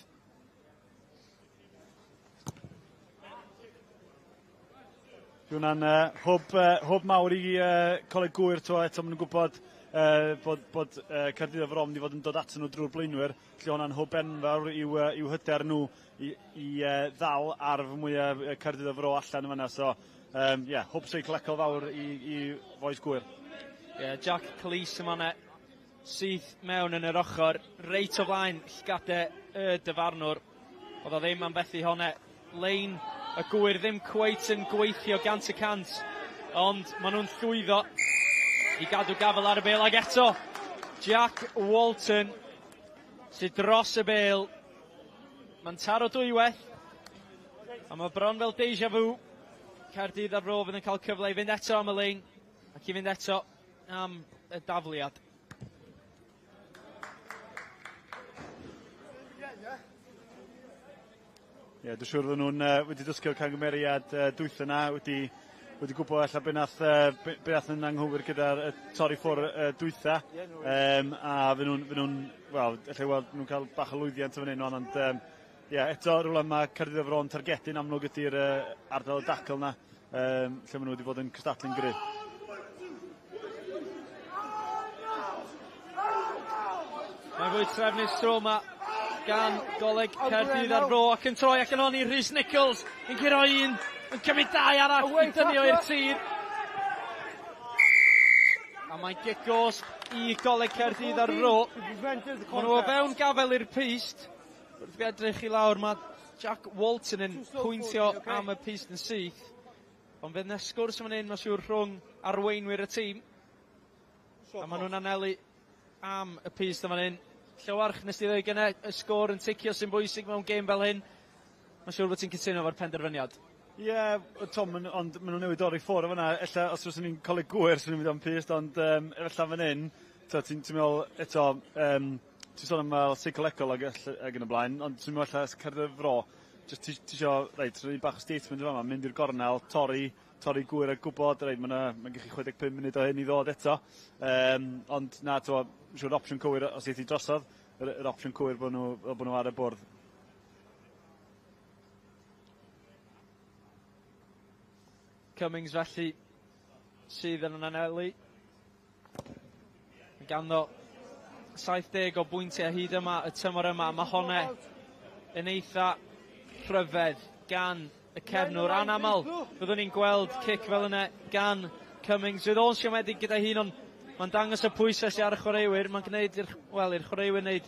Di hwnna'n hwb, hwb mawr i Coleg Gŵyr to, eto maen nhw'n gwybod bod Caerdydd a Fro mynd i fod yn dod atyn nhw drwy'r blaenwyr. Felly hwnna'n hwb enfawr i'w, i'w hyder nhw i, i ddal arf mwyaf Caerdydd a Fro allan yn fanna. So, yeah, hwb seicolegol fawr i fois Gŵyr. Yeah, Jack Cleese yma ne, syth mewn yn yr ochr, reit o flaen llgadau y dyfarnwr. Oedd o ddim am fethu honne. Lein y Gŵyr ddim cweit yn gweithio 100%, ond maen nhw'n llwyddo i gadw gafel ar y bêl. Ac eto, Jack Walton sydd dros y bêl. Mae'n taro dwywaith, a mae bron fel deja vu. Caerdydd a'r Fro fydd yn cael cyfle i fynd eto am y lein, ac i fynd eto am y dafliad. Ie, yeah, dwi'n siŵr fod nhw'n wedi dysgu o'r camgymeriad dwytha yna, wedi gwybod ella be nath, be nath yn anghywir gyda'r torri ffwr dwytha. A fy nhw'n, fy nhw'n, wel, ella weld nhw'n cael bach o lwyddiant yn fan hyn, ond yeah, eto rhywle mae Caerdydd a'r Fro'n targedu'n amlwg ydy'r ardal y dacl yna, lle maen nhw wedi bod yn cystadlu'n gryf. Mae'n fwy trefnus tro yma gan Goleg Caerdydd a'r Fro ac yn troi allan hon i Rhys Nichols yn curo un, yn cymryd dau arall i dynnu o i'r tir. A mae'n gic gosb i Goleg Caerdydd a'r Fro. Maen nhw o fewn gafel i'r pyst. Wrth fi edrych i lawr, mae Jack Walton yn pwyntio am y pyst yn syth. Ond fydd 'na sgwrs yn fan hyn, mae'n siŵr, rhwng arweinwyr y tîm. A maen nhw'n anelu am y pyst yn fan hyn. Llywarch, nes di ddweud gynne, y sgôr yn ticio sy'n bwysig mewn gêm fel hyn. Mae'n siŵr bod ti'n cytuno efo'r penderfyniad. Ie, yeah, Tom, ond maen nhw'n newid dorri ffwrdd o fan'na. Ella os fyswn i'n Coleg Gŵyr, swn i'n mynd am pyst, ond efallai fan hyn, ti'n ti meddwl eto, ti'n sôn am fel seicolegol ac yn y blaen, ond ti'n meddwl ella Caerdydd Fro, just ti isio, reit, rhoi bach o statement yn fama, mynd i'r gornel, torri Gŵyr a gwybod, reit, mae ma gen chi 65 munud o hyn i ddod eto. Ond na, ti'n siŵr opsiwn cywir os eith i drosodd, yr opsiwn cywir bod nhw ar y bwrdd. Cummings felly sydd yn anelu. Ganddo 70 o bwyntiau hyd yma y tymor yma. Mae honne yn eitha rhyfedd gan y cefnwr. Anaml fyddwn ni'n gweld cic fel yna gan Cummings. Fydd o'n siomedig gyda hun, ond mae'n dangos y pwysau sydd ar y chwaraewyr. Mae'n gwneud i'r well, chwaraewyr wneud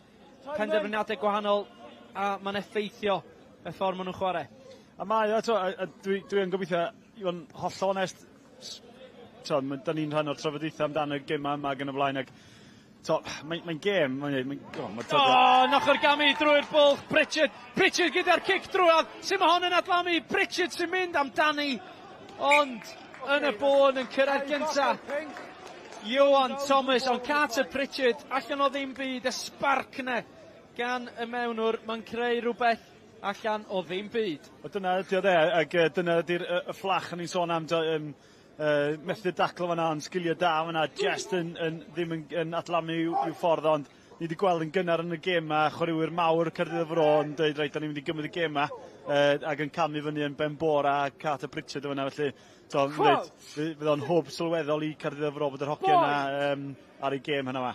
penderfyniadau gwahanol a mae'n effeithio y ffordd maen nhw'n chwarae. A mae o, to, a dwi yn gobeithio, i fod yn hollol onest, to, da ni'n rhan o'r trafodaethau amdano y gemau yma ac yn y blaen, ac to, mae'n mae gêm, mae'n... Mae, oh, mae oh, noch gamu drwy'r bwlch, Pritchard, Pritchard gyda'r cic drwad, sy'n mae hon yn adlamu, Pritchard sy'n mynd amdani, ond yn y bôn yn cyrraedd gynta. Ioan Thomas, ond Carter Pritchard, allan o ddim byd, y sparc 'na gan y mewnwr, mae'n creu rhywbeth allan o ddim byd. O dyna ydi o de, ac dyna ydy'r y fflach o'n i'n sôn am, methu daclo fan'na, ond sgiliau da fan'na, just yn ddim yn adlamu i'w ffordd, ond ni wedi gweld yn gynnar yn y gêm ma, chwaraewyr mawr Caerdydd y Fro yn dweud, reit, da ni'n mynd i gymryd y gêm ma, ac yn camu fyny yn Ben Bora a Carter Pritchard o fan'na, felly to, dweud, fydd o'n hwb sylweddol i Caerdydd y Fro bod yr hogia yna ar ei gêm hynna ma.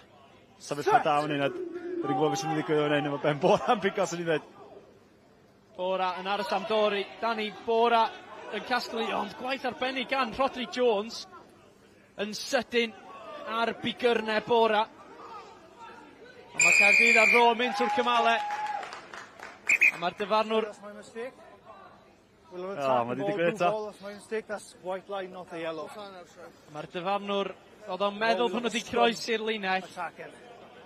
Sefyllfa da fan hyn, a dyn ni'n gwybod beth sy'n digwydd fan hyn efo Ben Bora yn pigo, sy'n ni'n dweud. Bora yn aros am Dori, Danny Bora yn casglu, ond gwaith arbennig gan Rhodri Jones yn sydyn ar bigyrnau Bora. Ond mae Caerdydd a'r Fro yn mynd trwy'r cymalau. A mae'r dyfarnwr... O, mae wedi digwydd eto. Mae'r dyfarnwr, oedd o'n meddwl bod nhw wedi croesi'r linell.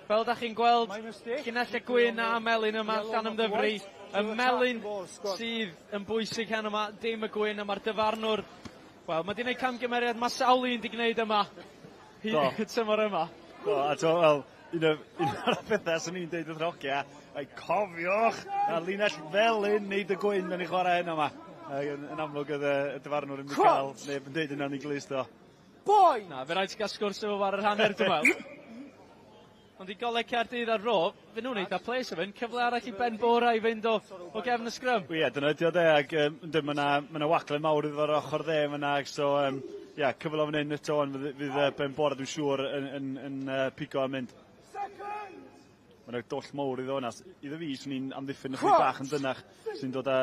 Fel da chi'n gweld, llinellau gwyn a melyn yma, Llanymddyfri. Y melyn sydd yn bwysig heno yma, dim y gwyn, a mae'r dyfarnwr... Wel, mae wedi gwneud camgymeriad, mae sawl un wedi gwneud yma, hyd y tymor yma. Do, a to, wel, un o'r pethau sy'n ni'n deud wrth hogia, ai cofiwch, na linell felyn neud y gwyn da ni'n chwarae heno yma. Yn amlwg oedd y dyfarnwr yn mynd i gael neb yn deud yna yn ei glust o. Boi! Na, fe rhaid ti gael sgwrs efo fo ar yr hanner, dwi'n meddwl. Ond i Goleg Caerdydd a'r Fro, fy nhw'n eitha ples o fynd. Cyfle arall i Ben Bora i fynd o gefn y sgrym. Ie, dyna ydi o de, ac mae yna wagle mawr iddo ar ochr dde fyna, so ie, cyfle fan hyn eto, ond fydd Ben Bora dwi'n siŵr yn pigo a mynd. Mae yna doll mawr iddo yna. Iddo fi, swn i'n amddiffyn ychydig bach yn dynach, sy'n dod â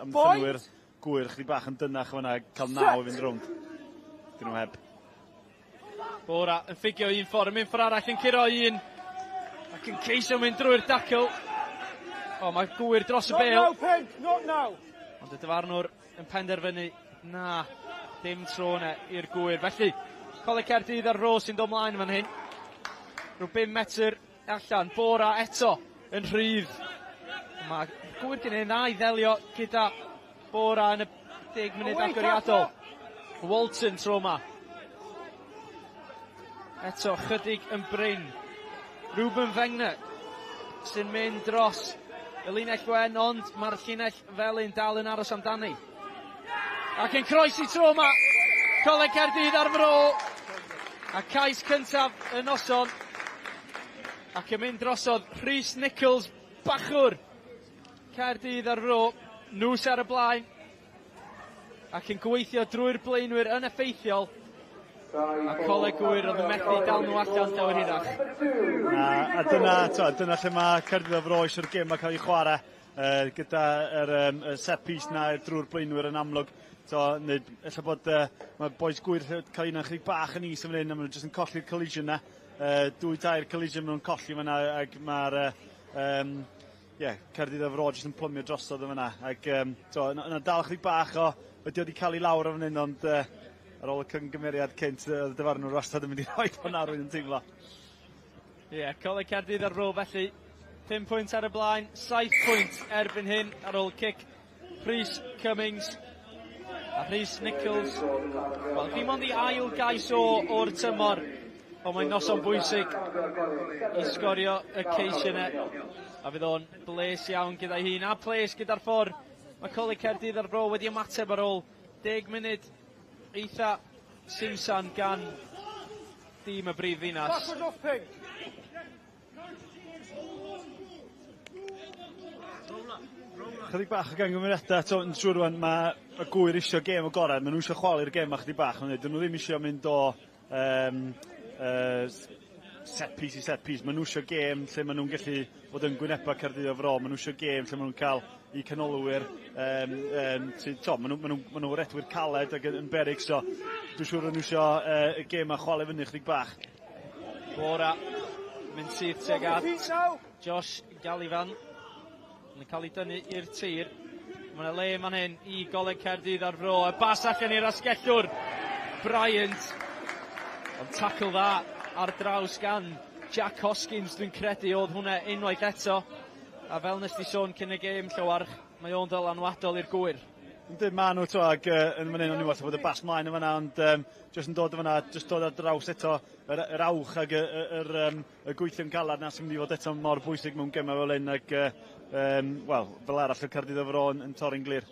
amddiffynwyr Gwyr chydig bach yn dynach fyna, cael 9 i fynd rownd. Dyn nhw heb. Bora yn ffugio un ffordd, yn mynd ffordd arall, yn curo un. Ac yn ceisio mynd drwy'r dacl. O, mae Gwyr dros y bêl. Not now, Pink, not now. Ond y dyfarnwr yn penderfynu, na, dim tro yna i'r Gwyr. Felly, Coleg Caerdydd a'r Fro sy'n dod mlaen fan hyn. Rhyw 5 metr allan. Bora eto yn rhydd. Mae Gwyr di gwneud dda i ddelio gyda Bora yn y 10 munud agoriadol. Walton tro yma. Eto, chydig yn brin. Ruben Fengner sy'n mynd dros y linell wen, ond mae'r llinell felyn dal yn aros amdani. Ac yn croesi tro yma, Coleg Caerdydd a'r Fro. A cais cyntaf y noson. Ac yn mynd drosodd Rhys Nichols, bachwr Caerdydd a'r Fro. Nhw sy ar y blaen. Ac yn gweithio drwy'r blaenwyr yn effeithiol. A Coleg Gŵyr oedd yn methu dal nhw allan llawer hirach. Na, a dyna, to, dyna lle mae Caerdydd a'r Fro eisiau'r gêm a cael ei chwarae gyda yr set piece na drwy'r blaenwyr yn amlwg. To, neu, ella bod mae boys Gwyr cael un chydig bach yn is yn fan hyn, a maen nhw jyst yn colli'r collision na. 2-3 collision maen nhw'n colli fan'na, ac mae'r yeah, Caerdydd a'r Fro jyst yn plymio drosodd yn fan'na. Ac to, yna dal chydig bach o, wedi wedi cael ei lawr o fan hyn, ond ar ôl y cymgymeriad cynt, y dyfarnwr wastad yn mynd i roi hwnna rwy'n yn teimlo. Ie, yeah, Coleg Caerdydd a'r Fro felly. 5 pwynt ar y blaen, 7 pwynt erbyn hyn ar ôl cic Rhys Cummings a Rhys Nichols. Wel, dim ond i ail gais o'r tymor, ond mae'n noson bwysig i sgorio y ceis yna. A fydd o'n bles iawn gyda'i hun, a ples gyda'r ffordd. Mae Coleg Caerdydd a'r Fro wedi ymateb ar ôl 10 munud eitha simsan gan dîm y brif ddinas. Backwards off pink. Chydig bach o gangymeriadau, to, yn siŵr rwan, mae y Gwyr isio gêm o gorau, maen nhw eisiau chwalu'r gêm a chydig bach, maen nhw ddim eisiau mynd o set piece i set piece, maen nhw eisiau gêm lle maen nhw'n gallu bod yn gwynebau Caerdydd o Fro, maen nhw eisiau gêm lle maen nhw'n cael i canolwyr, to, maen nhw redwyr caled ac yn beryg, so dwi'n siŵr nhw eisiau y gêm a chwalu fyny chydig bach. Bora, mynd syth tuag at Josh Gallivan, yn cael ei dynnu i'r tir. Mae yna le man hyn i Goleg Caerdydd a'r Fro. Y bas allan i'r asgellwr, Bryant. Ond tackle dda ar draws gan Jack Hoskins, dwi'n credu, oedd hwnna unwaith eto. A fel nes di sôn cyn y gêm, Llywarch, mae o'n ddylanwadol i'r Gwyr. Yndi, ma nhw to, ac yn fan hyn o'n i'n falle bod y bas mlaen yn fanna, ond jyst yn dod yn fanna, jyst dod ar draws eto yr awch ac y gweithio'n galad na sy'n mynd i fod eto mor bwysig mewn gemau fel hyn, ac wel, fel arall y Caerdydd o Fro yn torri'n glir.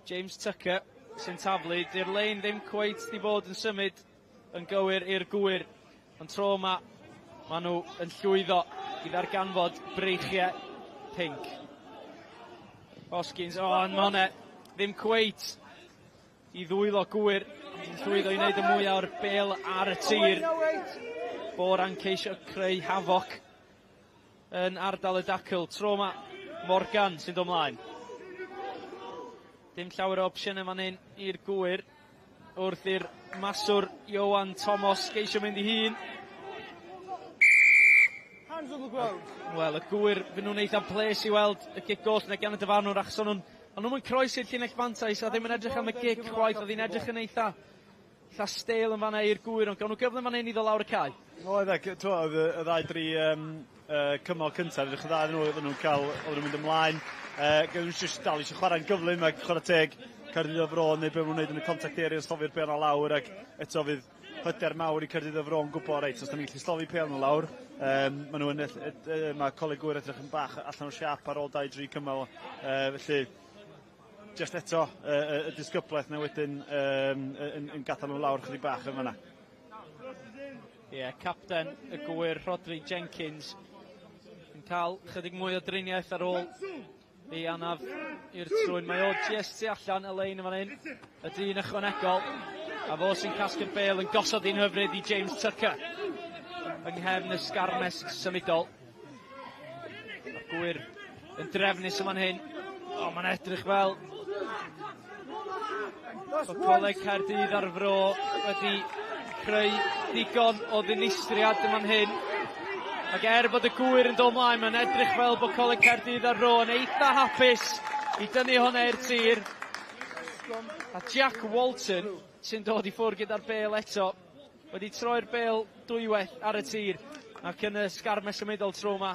James Tucker sy'n taflu, di'r lein ddim cweit di bod yn symud yn gywir i'r Gwyr, ond tro yma maen nhw yn llwyddo i ddarganfod breichiau pinc. Hoskins, o, oh, mae hwnna ddim cweit i ddwylo Gwyr, yn llwyddo i wneud y mwyaf o'r bel ar y tir. Bora'n ceisio creu hafoc yn ardal y dacl. Tro yma, Morgan sy'n dod mlaen. Dim llawer o opsiynau fan hyn i'r Gwyr wrth i'r maswr Iowan Thomas geisio mynd i hun. Hands on the ground. Wel, y Gwyr, fy nhw'n eitha ples i weld y gic goll na gan y dyfarnwr, achos o'n nhw'n croesi'r llinell fantais a ddim yn edrych am y gic chwaith, oedd hi'n edrych yn eitha stêl yn fanna i'r Gwyr, ond gawn nhw gyfle fan hyn i ddod lawr y cae. Oedd, ac oedd y ddau dri cymal cyntaf, edrych yn dda iddyn nhw, oedden nhw'n cael, oedden nhw'n mynd ymlaen. Oedden nhw'n just dal eisiau chwarae'n gyflym ac chwarae teg Caerdydd o Fro, neu be maen nhw'n gwneud yn y contact area, slofi'r bêl 'na lawr, ac eto fydd hyder mawr i Caerdydd o Fro yn gwybod, reit, os da ni'n gallu slofi pêl nhw lawr, maen nhw yn, mae Coleg Gwyr edrych yn bach allan o siap ar ôl 2-3 cymal, felly just eto y disgyblaeth na wedyn yn gadael nhw lawr chydig bach yn fanna. Ie, yeah, capten y Gwyr, Rodri Jenkins, yn cael chydig mwy o driniaeth ar ôl ei anaf i'r trwyn. Mae o just tu allan y lein yn fan hyn, y dyn ychwanegol, a fo sy'n casglu'r bêl yn gosod un hyfryd i James Tucker yng nghefn y sgarmes symudol. Mae'r Gwyr yn drefnus yn fan hyn. O, mae'n edrych fel bod Coleg Caerdydd a'r Fro wedi creu digon o ddinistriad yn fan hyn. Ac er bod y Gwyr yn dod mlaen, mae'n edrych fel bod Coleg Caerdydd a'r Fro yn eitha hapus i dynnu hwnna i'r tir. A Jack Walton sy'n dod i ffwrdd gyda'r bêl eto, wedi troi'r bêl dwywaith ar y tir, ac yn y sgarmes symudol tro yma,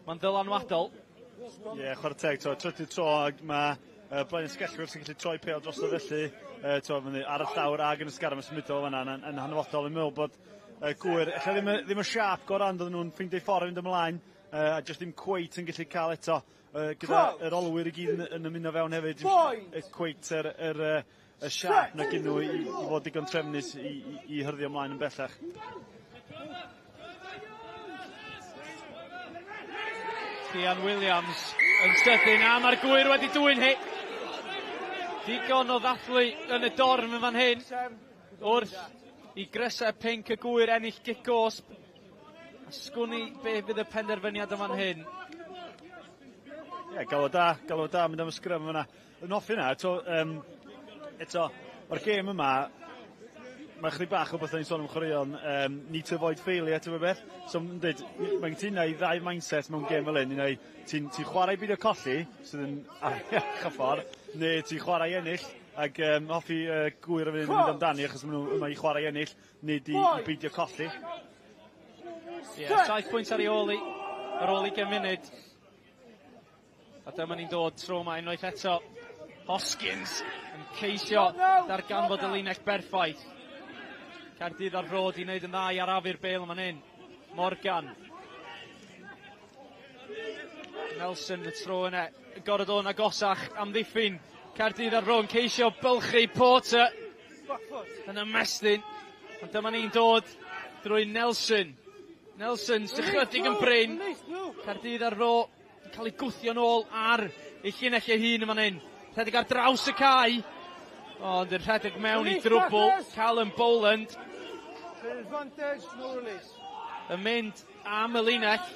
mae'n ddylanwadol. Ie, yeah, chwarae teg, to, trydydd tro, ac mae blaen ysgellwyr sy'n gallu troi pêl drosodd felly, to, fyny ar y llawr ag yn y sgarmes symudol fan'na, yn hanfodol. Yn meddwl bod Gwyr, ella ddim y siâp gorau, ond oedden nhw'n ffeindio ffordd i fynd ymlaen, a jyst ddim cweit yn gallu cael eto, gyda yr olwyr i gyd yn ymuno fewn hefyd, cweit y siâp na gyn nhw i fod digon trefnus i hyrddio ymlaen yn bellach. Cian Williams yn sydyn, a mae'r Gwyr wedi dwyn hi. Digon o ddathlu yn y dorf yn fan hyn, wrth i grysau pinc y Gwyr ennill gic gosb. A sgwn i be fydd y penderfyniad yn fan hyn. Ie, yeah, galw da, mynd am y sgrym yna. Yn hoffi yna, eto, o'r gêm yma, mae chydig bach o beth ni'n sôn am chwaraeon, need to avoid failure, ti'n beth? So, mae'n dweud, mae'n cytuno i ddau mindset mewn gêm fel hyn, un ti'n chwarae i beidio colli, sydd yn afiach y ffordd, neu ti'n chwarae i ennill, ac hoffi Gwyr yn mynd amdani, achos maen nhw yma i chwarae i ennill, nid i beidio colli. Ie, yeah, 7 pwynt ar ei ôl i, ar ôl 20 munud. A dyma ni'n dod tro yma unwaith eto. Hoskins yn ceisio darganfod y linell berffaith. Caerdydd a'r Fro di wneud yn dda i arafu'r bêl yma'n hyn. Morgan. Nelson y tro yna. Gorod o'n agosach amddiffyn. Caerdydd a'r Fro yn ceisio bylchu Porter yn ymestyn. Ond dyma ni'n dod drwy Nelson. Nelson sy'n chydig yn brin. Caerdydd a'r Fro yn cael ei gwthio nôl ar ei llinell ei hun yn fan hyn. Rhedeg ar draws y cae. Ond yn rhedeg mewn i drwbl. Callum Boland yn mynd am y linell.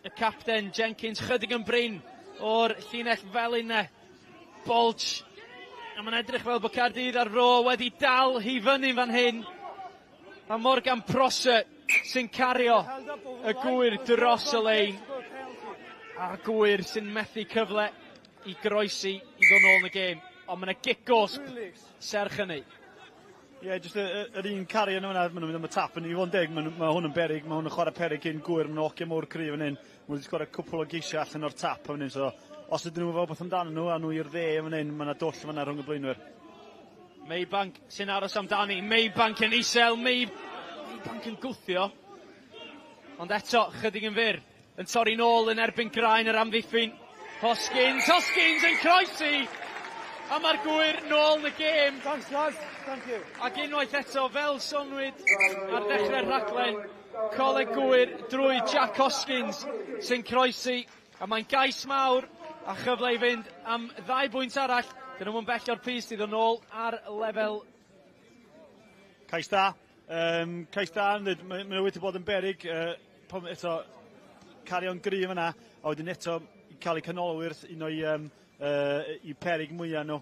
Y capten Jenkins chydig yn brin o'r llinell felyn 'ne. Bolch. A mae'n edrych fel bod Caerdydd a'r Fro wedi dal hi fyny fan hyn. A Morgan Prosser sy'n cario y Gwyr dros y lein. A'r Gwyr sy'n methu cyfle i groesi i ddod nôl yn y gêm. Ond mae yna gic gosb serch hynny. Ie, yeah, jyst yr un cari yn yna, maen nhw'n mynd am y tap, yn i fod yn deg, mae hwn yn berig, mae hwn yn chwarae perig cyn Gwyr, maen nhw'n hogia mowr cryf fan hyn, maen nhw wedi sgorio cwpl o geisiau allan o'r tap fan hyn, so os ydyn nhw fel beth amdano nhw, a nhw i'r dde fan hyn, mae yna dwll fan hyn rhwng y blaenwyr. Maybank sy'n aros amdani, Maybank yn isel, Maybank yn gwthio, ond eto, chydig yn fyr, yn torri nôl yn erbyn graen yr amddiffyn. Hoskins, Hoskins yn croesi! A mae'r Gwyr nôl yn y gêm. Thanks lads, thank you. Ac unwaith eto, fel sonwyd ar ddechrau'r rhaglen, Coleg Gwyr drwy Jack Hoskins sy'n croesi, a mae'n gais mawr a chyfle i fynd am ddau bwynt arall. Dyn nhw'n bell o'r pyst i ddod nôl ar lefel. Cais da. Cais da, mae nhw wedi bod yn berig, eto cario'n gryf yna, a wedyn eto cael eu canolwyr, un o'i perig mwyaf nhw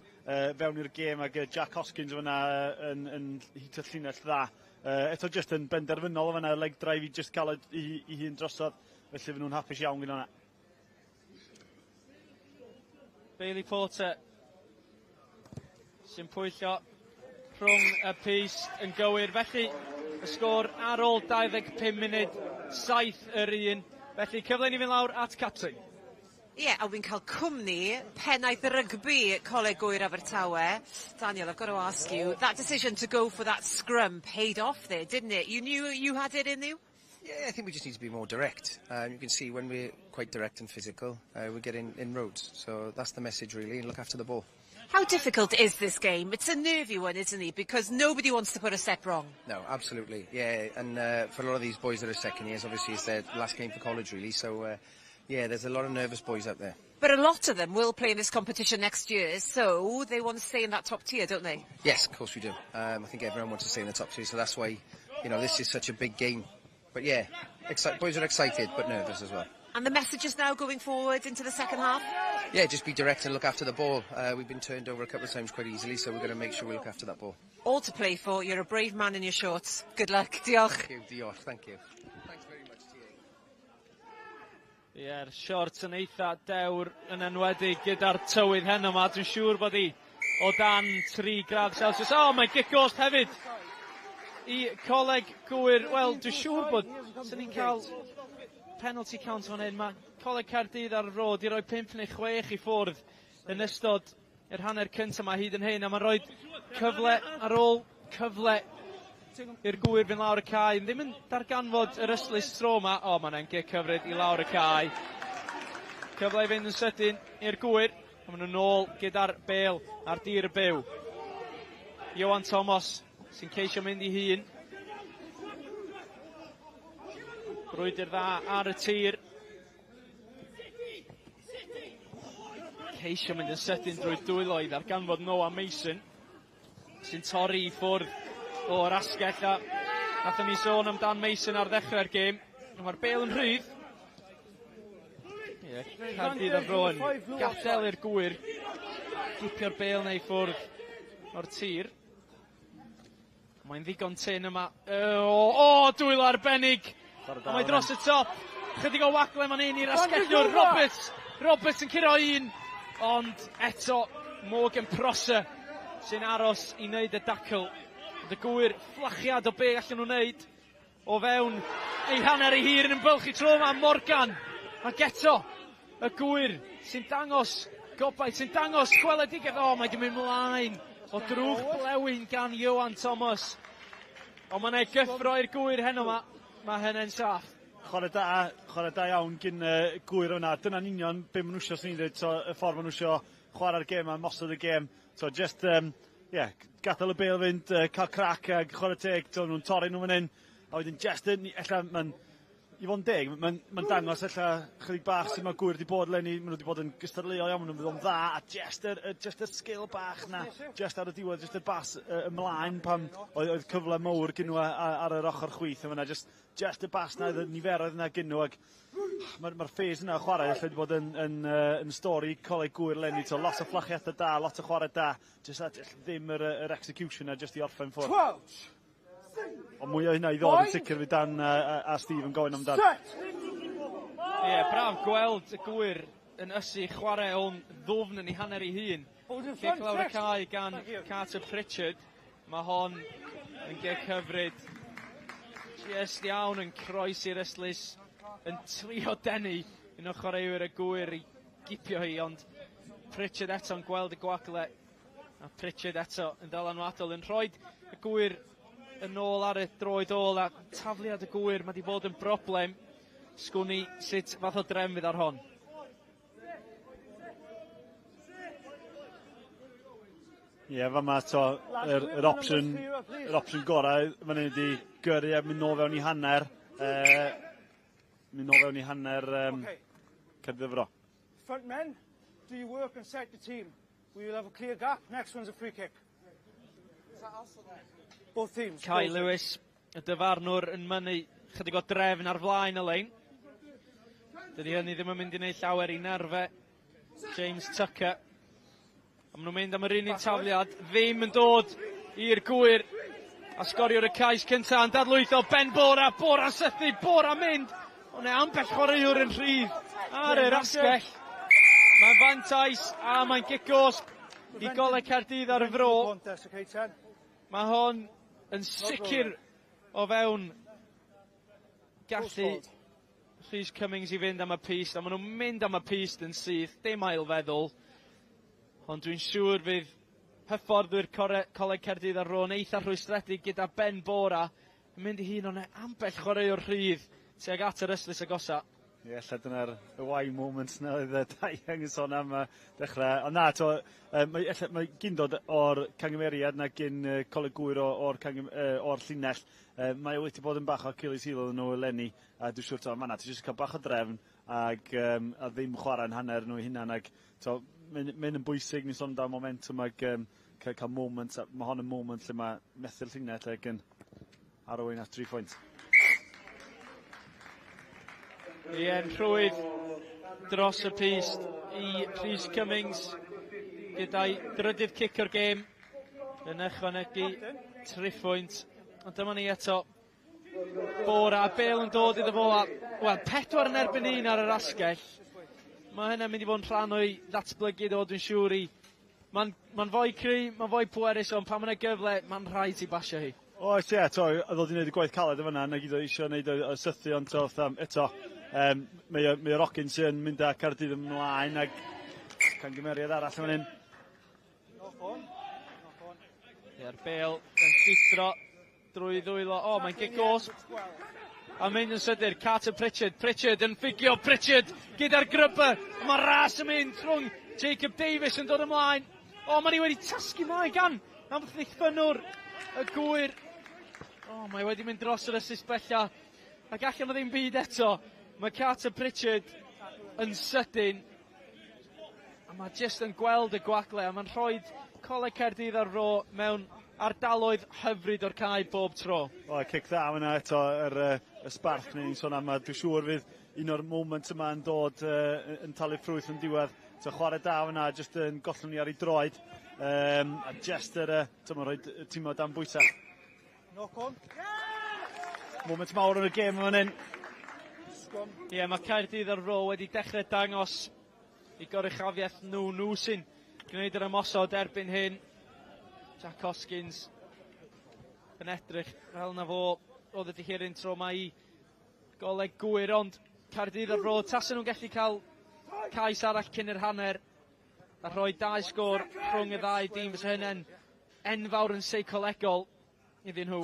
fewn i'r gêm, ac Jack Hoskins fyna yn hitio llinell dda. Eto jyst yn benderfynol fyna, leg drive i jyst cael ei hun drosodd, felly fy nhw'n hapus iawn gyda hwnna. Bailey Porter sy'n pwyllo rhwng y pyst yn gywir. Felly, y sgôr ar ôl 25 munud, 7 yr 1. Felly, cyfle ni fynd lawr at Catrin. Ie, yeah, a wy'n cael cwmni pennaeth rygbi Coleg Gŵyr Abertawe. Daniel, I've got to ask you, that decision to go for that scrum paid off there, didn't it? You knew you had it in you? Yeah, I think we just need to be more direct. You can see when we're quite direct and physical, we're getting inroads. So that's the message, really, and look after the ball. How difficult is this game? It's a nervy one, isn't it? Because nobody wants to put a step wrong. No, absolutely. Yeah, and for a lot of these boys that are second years, obviously it's their last game for college, really. So, yeah, there's a lot of nervous boys out there. But a lot of them will play in this competition next year, so they want to stay in that top tier, don't they? Yes, of course we do. I think everyone wants to stay in the top tier, so that's why, this is such a big game. But yeah, boys are excited, but nervous as well. And the messages now going forward into the second half? Yeah, just be direct and look after the ball. We've been turned over a couple of times quite easily, so we're going to make sure we look after that ball. All to play for. You're a brave man in your shorts. Good luck. Diolch. Thank you. Diolch. Thank you. Thanks very much, TA. Ie, yeah, shorts yn eitha dewr yn enwedig gyda'r tywydd heno yma. Dwi'n siŵr bod hi o dan 3 gradd Celsius. O, oh, mae gic gosb hefyd i Coleg Gŵyr. Wel, dwi'n siŵr bod sy'n ni'n cael penalty count fan hyn. Mae Coleg Caerdydd a'r Fro 'di roi 5 neu 6 i ffwrdd yn ystod yr hanner cyntaf yma hyd yn hyn. A mae'n rhoi cyfle ar ôl cyfle i'r Gŵyr fynd lawr y cae. Ddim yn darganfod yr ystlys tro yma. O, mae'n gic hyfryd i lawr y cae. Cyfle i fynd yn sydyn i'r Gŵyr. A maen nhw'n nôl gyda'r bêl ar dir y byw. Johan Thomas sy'n ceisio mynd i hun. Brwydr dda ar y tir. Ceisio mynd yn sydyn drwy dwylo i ddarganfod Noah Mason sy'n torri i ffwrdd o'r asgell, a nathon ni sôn amdan Mason ar ddechrau'r gêm. Mae'r bêl yn rhydd. Ie, Caerdydd a'r Fro yn gadael i'r Gŵyr gipio'r bêl neu ffwrdd o'r tir. Mae'n ddigon tyn yma. O, dwylo arbennig. A mae dros y top. Chydig o wagle man hyn i'r asgellwr. Roberts. Roberts yn curo un. Ond eto Morgan Prosser sy'n aros i wneud y dacl. Ond y Gŵyr fflachiad o be allan nhw wneud o fewn ei hanner ei hun yn bylchu tro yma Morgan. Ac eto y Gŵyr sy'n dangos gobaith, sy'n dangos gweledigaeth. O, mae di mynd mlaen o drwch blewyn gan Johan Thomas. Ond mae'n ei gyffro i'r Gŵyr heno yma. Mae hynny'n saff. Chwarae da iawn gyn Gŵyr yna. Dyna'n union be maen nhw eisiau, swn i'n dweud, so, y ffordd maen nhw eisiau chwarae'r gêm a mosod y gêm. So just, yeah, gadael y bêl fynd, cael crac a chwarae teg, so, nhw'n torri nhw fan hyn. A wedyn just, ella, mae'n, i fod yn deg, mae'n ma dangos ella chydig bach sydd mae Gŵyr wedi bod leni, maen nhw wedi bod yn gystadleuol iawn, maen nhw'n bod yn dda, a just yr sgil bach na, just ar y diwedd, just y bas ymlaen pan oedd cyfle mowr gyn nhw ar yr ochr chwith yma, just y bas na, y niferoedd yna gyn nhw, ac mae'r ma phase yna o chwarae ella wedi bod yn stori Coleg Gŵyr leni, so lot o fflachiadau da, lot o chwarae da, just ddim yr execution na just i orffen ffwrdd. 12. Ond mwy o hynna i ddod yn sicr fydd Dan a Steve yn gofyn amdan. Ie, yeah, braf gweld y Gŵyr yn ysu chwarae o'n ddwfn yn ei hanner ei hun. Cic lawr y cae gan Carter Pritchard. Mae hon yn gic hyfryd. Just iawn yn croesi'r ystlys, yn trio denu un o chwaraewyr y Gŵyr i gipio hi, ond Pritchard eto'n gweld y gwagle, a Pritchard eto yn ddylanwadol yn rhoi y Gŵyr yn ôl ar y droed ôl, a tafliad y Gŵyr, mae 'di bod yn broblem. Sgwn i sut fath o drefn fydd ar hon. Ie, yeah, fama to, yr, yr opsiwn, yr opsiwn gorau fan hyn ydi gyrru a mynd nôl fewn i hanner. Mynd nôl fewn i hanner okay. Caerdydd Fro. Front men, do your work and set the team. We will have a clear gap. Next one's a free kick. Both teams. Kai Lewis, y dyfarnwr yn mynnu chydig o drefn ar flaen y lein. Dydy hynny ddim yn mynd i wneud llawer i nerfe James Tucker. A maen nhw'n mynd am yr un un tafliad, ddim yn dod i'r Gŵyr. A sgoriwr y cais cyntaf yn dadlwytho Ben Bora, Bora sythu, Bora mynd. Ond e ambell chwaraewr yn rhydd ar yr asgell. Mae'n fantais a mae'n gic gosb i Goleg Caerdydd ar y Fro. Mae hon yn sicr o fewn gallu Rhys Cummings i fynd am y pyst, a maen nhw'n mynd am y pyst yn syth, dim ail feddwl. Ond dwi'n siŵr fydd hyfforddwyr Coleg Caerdydd a'r Fro yn eitha rhwystredig gyda Ben Bora yn mynd i hun ond ambell chwaraewr rhydd tuag at yr ystlys agosa. Ie, ella dyna'r y why moments 'na oedd Dai Young yn sôn am dechrau. Ond na, to, mae, ella, mae gyn dod o'r cangymeriad na gyn Coleg Gŵyr o'r, cangym, o'r llinell. Mae o wedi bod yn bach o Achilles heel iddyn nhw eleni, a dwi'n siŵr, to, fan'na, ti jyst cael bach o drefn ag, a ddim chwarae'n hanner nhw hunan. Ag, to, mae'n mae yn bwysig, ni'n sôn amdano momentum ag cael moment, a mae hon yn moment lle mae methu'r llinell ag yn arwain at 3 pwynt. Ie, yn rhwydd dros y pyst i Rhys Cummings gyda'i drydydd cic o'r gêm yn ychwanegu triphwynt. Ond dyma ni eto. Bora, Bale yn dod iddo fo a, wel, 4 yn erbyn 1 ar yr asgell. Mae hynna'n mynd i fod yn rhan o'i ddatblygu ddo, dwi'n siŵr i. Mae'n ma fwy cry, mae'n fwy pwerus, ond pan mae'n gyfle, mae'n rhaid i basio hi. Oes, ie, to, oedd o wedi gwneud y gwaith caled yn fan'na, na gyd oedd eisiau gwneud o sythu, ond to, fatha, eto, mae, mae o'r ogyn sy'n mynd â Caerdydd ymlaen ag cangymeriad arall yn fan hyn. Ie'r Bale yn llithro drwy ddwylo. O, mae'n gic gosb. A mynd yn sydyn, Carter Pritchard. Pritchard yn ffugio, Pritchard gyda'r grubber. Mae ras yn mynd rhwng Jacob Davies yn dod ymlaen. O, mae hi wedi tasgu mlaen gan amddiffynnwr y Gŵyr. O, mae wedi mynd dros yr ysys bella. Ac allan o ddim byd eto. Mae Carter Pritchard yn sydyn. A mae jyst yn gweld y gwagle a mae'n rhoi Coleg Caerdydd a'r Fro mewn ardaloedd hyfryd o'r cae bob tro. O, cic dda fyna eto, yr, y sbarc ni'n sôn am, a dwi'n siŵr fydd un o'r moments yma yn dod yn talu ffrwyth yn diwedd. So chwarae da fyna, jyst yn gollwng ni ar ei droed. A jyst yr, uh, rhoi tîm o dan bwysau. Knock on. Moment mawr yn y gêm fan hyn. Ie, yeah, mae Caerdydd a'r Fro wedi dechrau dangos i goruchafiaeth nhw, nhw sy'n gwneud yr ymosod erbyn hyn. Jack Hoskins yn edrych fel na fo oedd y dihiryn tro mae i Goleg Gŵyr, ond Caerdydd a'r Fro, tasen nhw'n gallu cael cais arall cyn yr hanner a rhoi dau sgôr rhwng y ddau dîm, fysa hynny'n enfawr yn seicolegol iddyn nhw.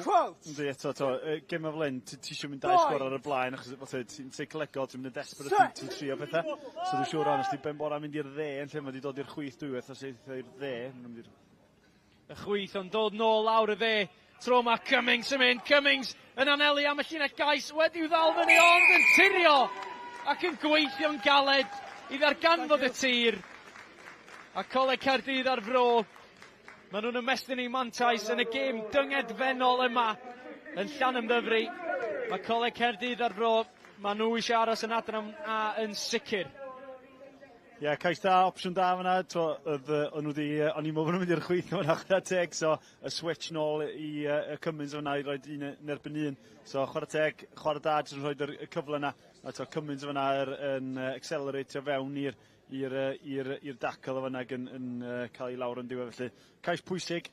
Yndi, eto, to, gêm o fel hyn, ti eisiau mynd dau sgôr ar y blaen, achos fatha, ti'n seicolegol, ti'n mynd yn desperate, ti'n trio pethau. So dwi'n siŵr ond, os di Ben Bora mynd i'r dde, yn lle mae wedi dod i'r chwith dwywaith, os eith i'r dde, maen nhw'n mynd i'r... Y chwith ond dod nôl lawr y dde. Tro mae Cummings yn mynd, Cummings yn anelu am y llinell gais, wedi'w ddal fyny ond yn tirio ac yn gweithio'n galed i ddarganfod y tir. A Coleg Caerdydd a'r Fro, maen nhw'n ymestyn eu mantais yn y gêm dyngedfennol yma yn Llanymddyfri. Mae Coleg Caerdydd a'r Fro, maen nhw eisiau aros yn adran A yn sicr. Ie, yeah, cais da, opsiwn da fyna. To, oedd, o'n nhw wedi, o'n i'n meddwl bod nhw'n mynd i'r chwith fyna, chwarae teg, so y switch nôl i y Cummins fyna i roed un yn erbyn un. So chwarae teg, chwarae da, jyst yn rhoi y cyfle yna. A to, Cummins fyna yn acceleratio fewn i'r i'r i'r i'r dacl o fyna ac yn cael ei lawr yn diwedd felly. Cais pwysig.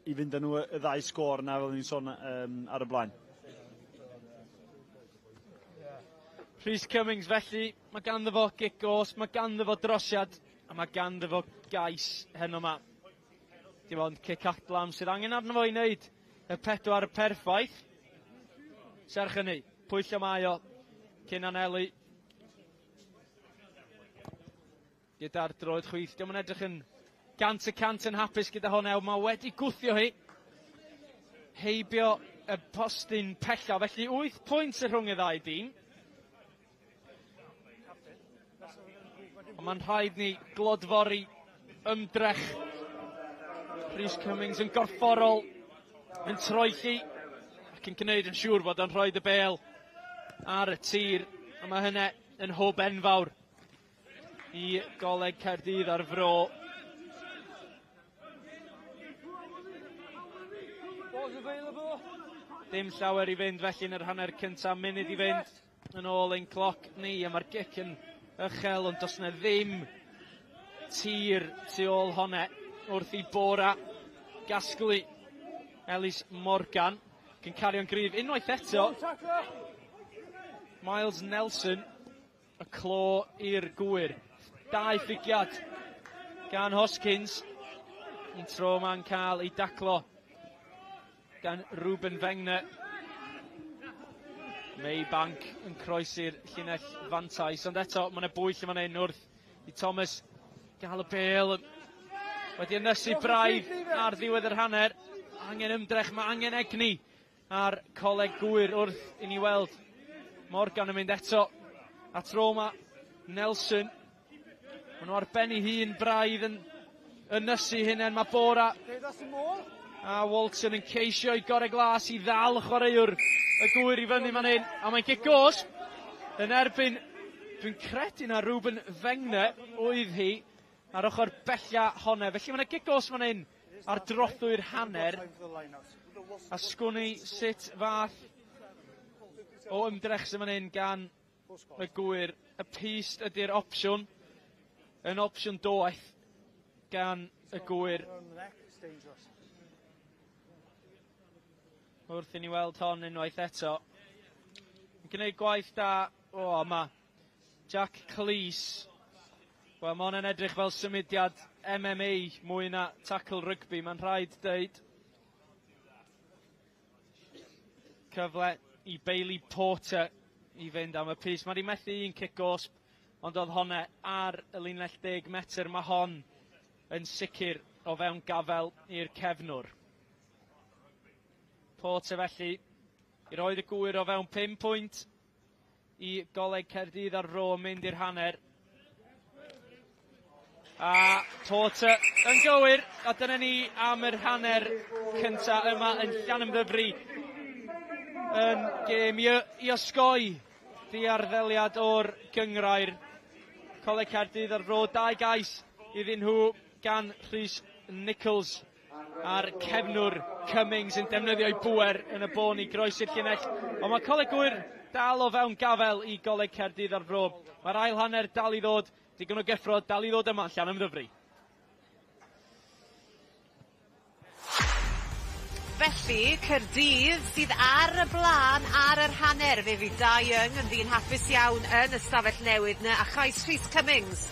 i fynd â nhw y ddau sgôr yna fel ni'n sôn um, ar y blaen. Rhys Cummings felly, mae ganddo fo gic gos, mae ganddo fo drosiad a mae ganddo fo gais heno 'ma. Dim ond cic adlam sydd angen arno fo i wneud y pedwar perffaith. Serch hynny, pwyllo mae o cyn anelu gyda'r droed chwith. Diolch yn edrych yn 100% yn hapus gyda hwnna. Mae wedi gwthio hi heibio y postyn pella. Felly 8 pwynt y rhwng y ddau dîm. Ond mae'n rhaid ni glodfori ymdrech Rhys Cummings yn gorfforol yn troelli ac yn gwneud yn siŵr fod o'n rhoi y bêl ar y tir. A mae hynny yn hwb enfawr i Goleg Caerdydd a'r Fro. Dim llawer i fynd felly yn yr hanner cyntaf, munud i fynd yn ôl ein cloc ni, a mae'r gic yn uchel, ond does na ddim tir tu ôl honne wrth i Bora gasglu Ellis Morgan, cyn cario'n gryf unwaith eto. Miles Nelson Y clo i'r Gŵyr. Dau ffigiad gan Hoskins. Un tro ma'n cael ei daclo gan Ruben Fengner. Maybank yn croesi'r llinell fantais, ond eto mae yna bwyll yn fan hyn wrth i Thomas gael y bêl wedi ynysu braidd ar ddiwedd yr hanner. Angen ymdrech, mae angen egni A'r Coleg Gŵyr wrth i ni weld Morgan yn mynd eto at Roma. Nelson. Maen nhw ar ben ei hun braidd yn ynysu hunain. Mae Bora a Walton yn ceisio i gorau glas i ddal chwaraewr y Gŵyr i fyny fan hyn. A mae'n gic gosb yn erbyn, dwi'n credu na Ruben Fengner oedd hi ar ochr bella honne. Felly mae'n gic gosb fan hyn ar drothwy'r hanner. A sgwn i sut fath o ymdrech sydd fan hyn gan y Gŵyr. Y pyst ydy'r opsiwn, yn opsiwn doeth gan y Gŵyr. Wrth i ni weld hon unwaith eto. Yn gwneud gwaith da. O, mae Jack Cleese. Wel, mae hwn yn edrych fel symudiad MMA mwy na tackle rygbi, mae'n rhaid dweud. Cyfle i Bailey Porter i fynd am y pys. Mae wedi methu un cic gosb, ond oedd honne ar y linell 10 metr. Mae hon yn sicr o fewn gafel i'r cefnwr. Porter felly i roed y Gŵyr o fewn 5 pwynt i Goleg Caerdydd a'r Fro yn mynd i'r hanner. A Porter yn gywir, a dyna ni am yr hanner cynta yma yn Llanymddyfri yn gêm i, i osgoi diarddeliad o'r gynghrair. Coleg Caerdydd a'r Fro, dau gais iddyn nhw gan Rhys Nichols. A'r cefnwr Cummings yn defnyddio'i bŵer yn y bôn i groesi'r llinell. Ond mae Coleg Gŵyr dal o fewn gafael i Goleg Caerdydd a'r Fro. Mae'r ail hanner dal i ddod, digon o gyffro dal i ddod yma yn Llanymddyfri. Felly, Caerdydd sydd ar y blaen ar yr hanner. Fe fydd Dai Young yn ddyn hapus iawn yn y stafell newydd 'na, a chais Rhys Cummings.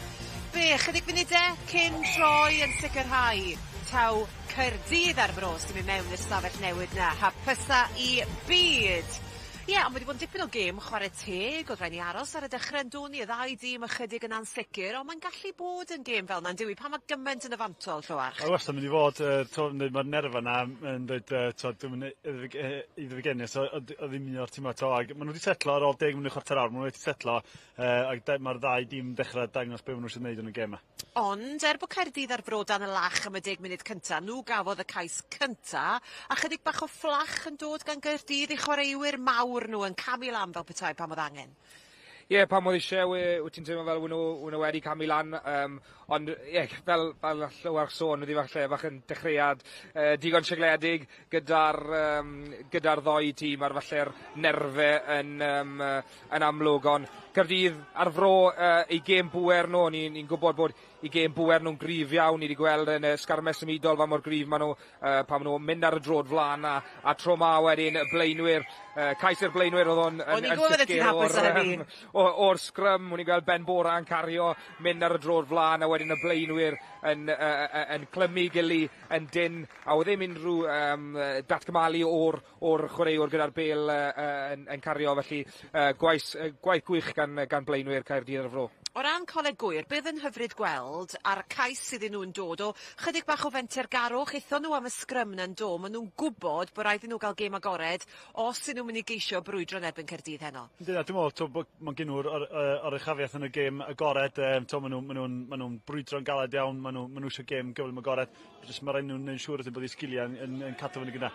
Be, chydig funudau cyn troi yn sicrhau taw Caerdydd a'r Fro sy'n mynd mewn i'r stafell newydd 'na. Hapusa i byd! Ie, ond mae wedi bod yn dipyn o gêm chwarae teg, oedd rhaid ni aros ar y dechrau yn dwn i, y ddau dîm ychydig yn ansicr, ond mae'n gallu bod yn gêm fel 'na yn dyw 'i, pan mae gymaint yn y fantol, Llywarch? Mae wastad yn mynd i fod, uh, to, mae'r nerfa yna yn dweud, uh, to, dwi'n mynd iddo fi gennu, so oedd ddim un o'r tîmau to, ac maen nhw wedi setlo ar ôl 10 munud chwarter awr, maen nhw wedi setlo, uh, ac mae'r ddau dîm yn dechrau dangos beth maen nhw eisiau gwneud yn y gêm yma. Ond, er bod Caerdydd a'r Fro dan y lach am y deg munud cynta, nhw gafodd y cais cynta, a chydig bach o fflach yn dod gan Gaerdydd i chwaraewyr mawr nhw yn camu lan fel petai pan oedd angen. Ie, yeah, pan oedd eisiau, wyt ti'n teimlo fel nhw wedi camu lan, ond ie, yeah, fel Llywarch sôn, oedd hi falle bach yn dechreuad digon sigledig gyda'r ddoi tîm a'r falle'r nerfau yn amlwg, ond Caerdydd a'r Fro, eu gêm bŵer nhw, ni'n gwybod bod eu gêm bŵer nhw'n gryf iawn, ni wedi gweld yn y sgarmes symudol fa mor gryf maen nhw pan maen nhw'n mynd ar y droed flaen a tro ma wedyn y blaenwyr, cais i'r blaenwyr oedd o'n yn, yn sicr o'r sgrym, o'n i'n gweld Ben Bora yn cario mynd ar y droed flaen a wedyn y blaenwyr yn clymu gili yn dyn, a oedd ddim unrhyw datgymalu o'r chwaraewr gyda'r bêl yn cario, felly gwaith gwych gan blaenwyr Caerdydd a'r Fro. O ran Coleg Gŵyr, beth yn hyfryd gweld a'r cais iddyn nhw'n dod o chydig bach o fentergarwch, aethon nhw am y sgrym na'n do, maen nhw'n gwybod bod rhaid i nhw gael gêm agored os ydyn nhw'n mynd i geisio brwydro yn erbyn Caerdydd heno. Yndyn, dwi'n meddwl bod ma gen nhw'r oruchafiaeth yn y gêm agored, maen nhw'n brwydro'n galed iawn, maen nhw eisiau gêm gyflym agored, jyst mae rhaid nhw'n siŵr ydyn bod eu sgiliau yn cadw fyny gyda.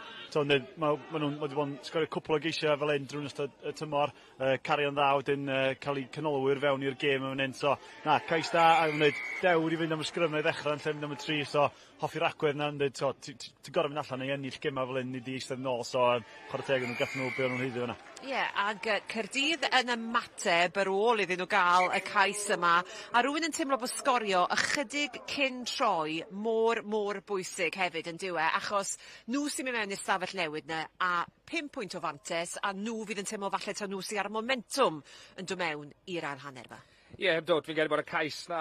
Maen nhw'n wedi bod yn sgorio cwpl o geisiau fel hyn drwy'n ystod y tymor, cario'n dda, wedyn cael eu canolwyr fewn i'r gêm yn hyn. So, na, cais da, a wneud dewr i fynd am y sgrym i ddechrau yn lle mynd am y tri, so hoffi'r agwedd na, yn dweud, so, ti'n gorfod mynd allan i ennill gemau fel hyn, nid i eistedd nôl, so chwarae teg nhw, gath nhw be o'n nhw'n haeddu fyna. Ie, yeah, ag Caerdydd yn ymateb ar ôl iddyn nhw gael y cais yma, a rhywun yn teimlo bod sgorio ychydig cyn troi mor, mor bwysig hefyd yn dyw e, achos nhw sy'n mynd mewn i'r stafell newid 'na a 5 pwynt o fantes, a nhw fydd yn teimlo falle taw nhw sydd ar y momentum yn dod mewn i'r ail hanner fa. Ie, yeah, heb dod, fi'n credu bod y cais na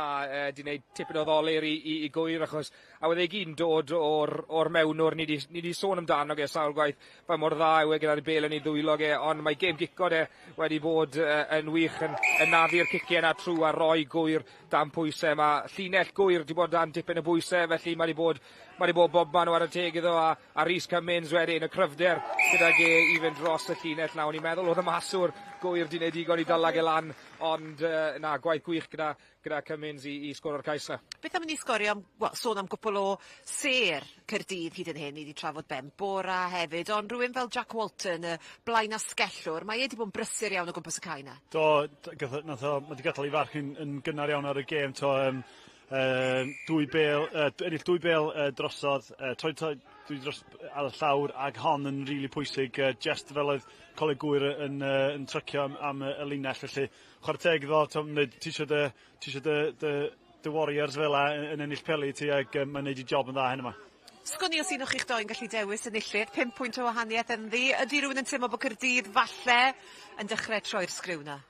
di wneud tipyn o ddolur i Gŵyr, achos a wedd e gyd yn dod o'r mewnwr, ni di sôn amdano ge sawl gwaith, fa mor dda yw e gyda'r bêl yn ei ddwylo ge, ond mae gêm gico de wedi bod yn wych yn naddu'r ciciau yna trwy a roi Gŵyr dan pwysau. Mae llinell Gŵyr wedi bod dan dipyn o bwysau, felly mae wedi bod bob man ar y teg iddo a Rhys Cummins wedyn y cryfder gydag e i fynd dros y llinell na. O'n i'n meddwl oedd y maswr Gŵyr di wneud digon i dala ge lan, ond na, gwaith gwych gyda Cummins i sgoro'r cais na. Beth am i ni sgorio, wel, sôn am gwpl o sêr Caerdydd hyd yn hyn, ni wedi trafod Ben Bora hefyd, ond rhywun fel Jack Walton, y blaen asgellwr, mae e wedi bod yn brysur iawn o gwmpas y cae 'na. Do, nath o, mae wedi gadael ei farc yn gynnar iawn ar y gêm, to, dwy bêl, ennill dwy bêl drosodd, troi dwy dros ar y llawr, ag hon yn rili really pwysig, just fel oedd Coleg Gŵyr yn trycio am y linell, felly chwarae teg iddo, ti eisiau dy warriors fel 'a yn ennill peli ti, ac mae'n neud i job yn dda hyn yma. Sgwn i os un o'ch chi'ch doi'n gallu dewis enillydd, 5 pwynt o wahaniaeth ynddi. Ydy rhywun yn teimlo bod Caerdydd falle yn dechrau troi'r sgriw na?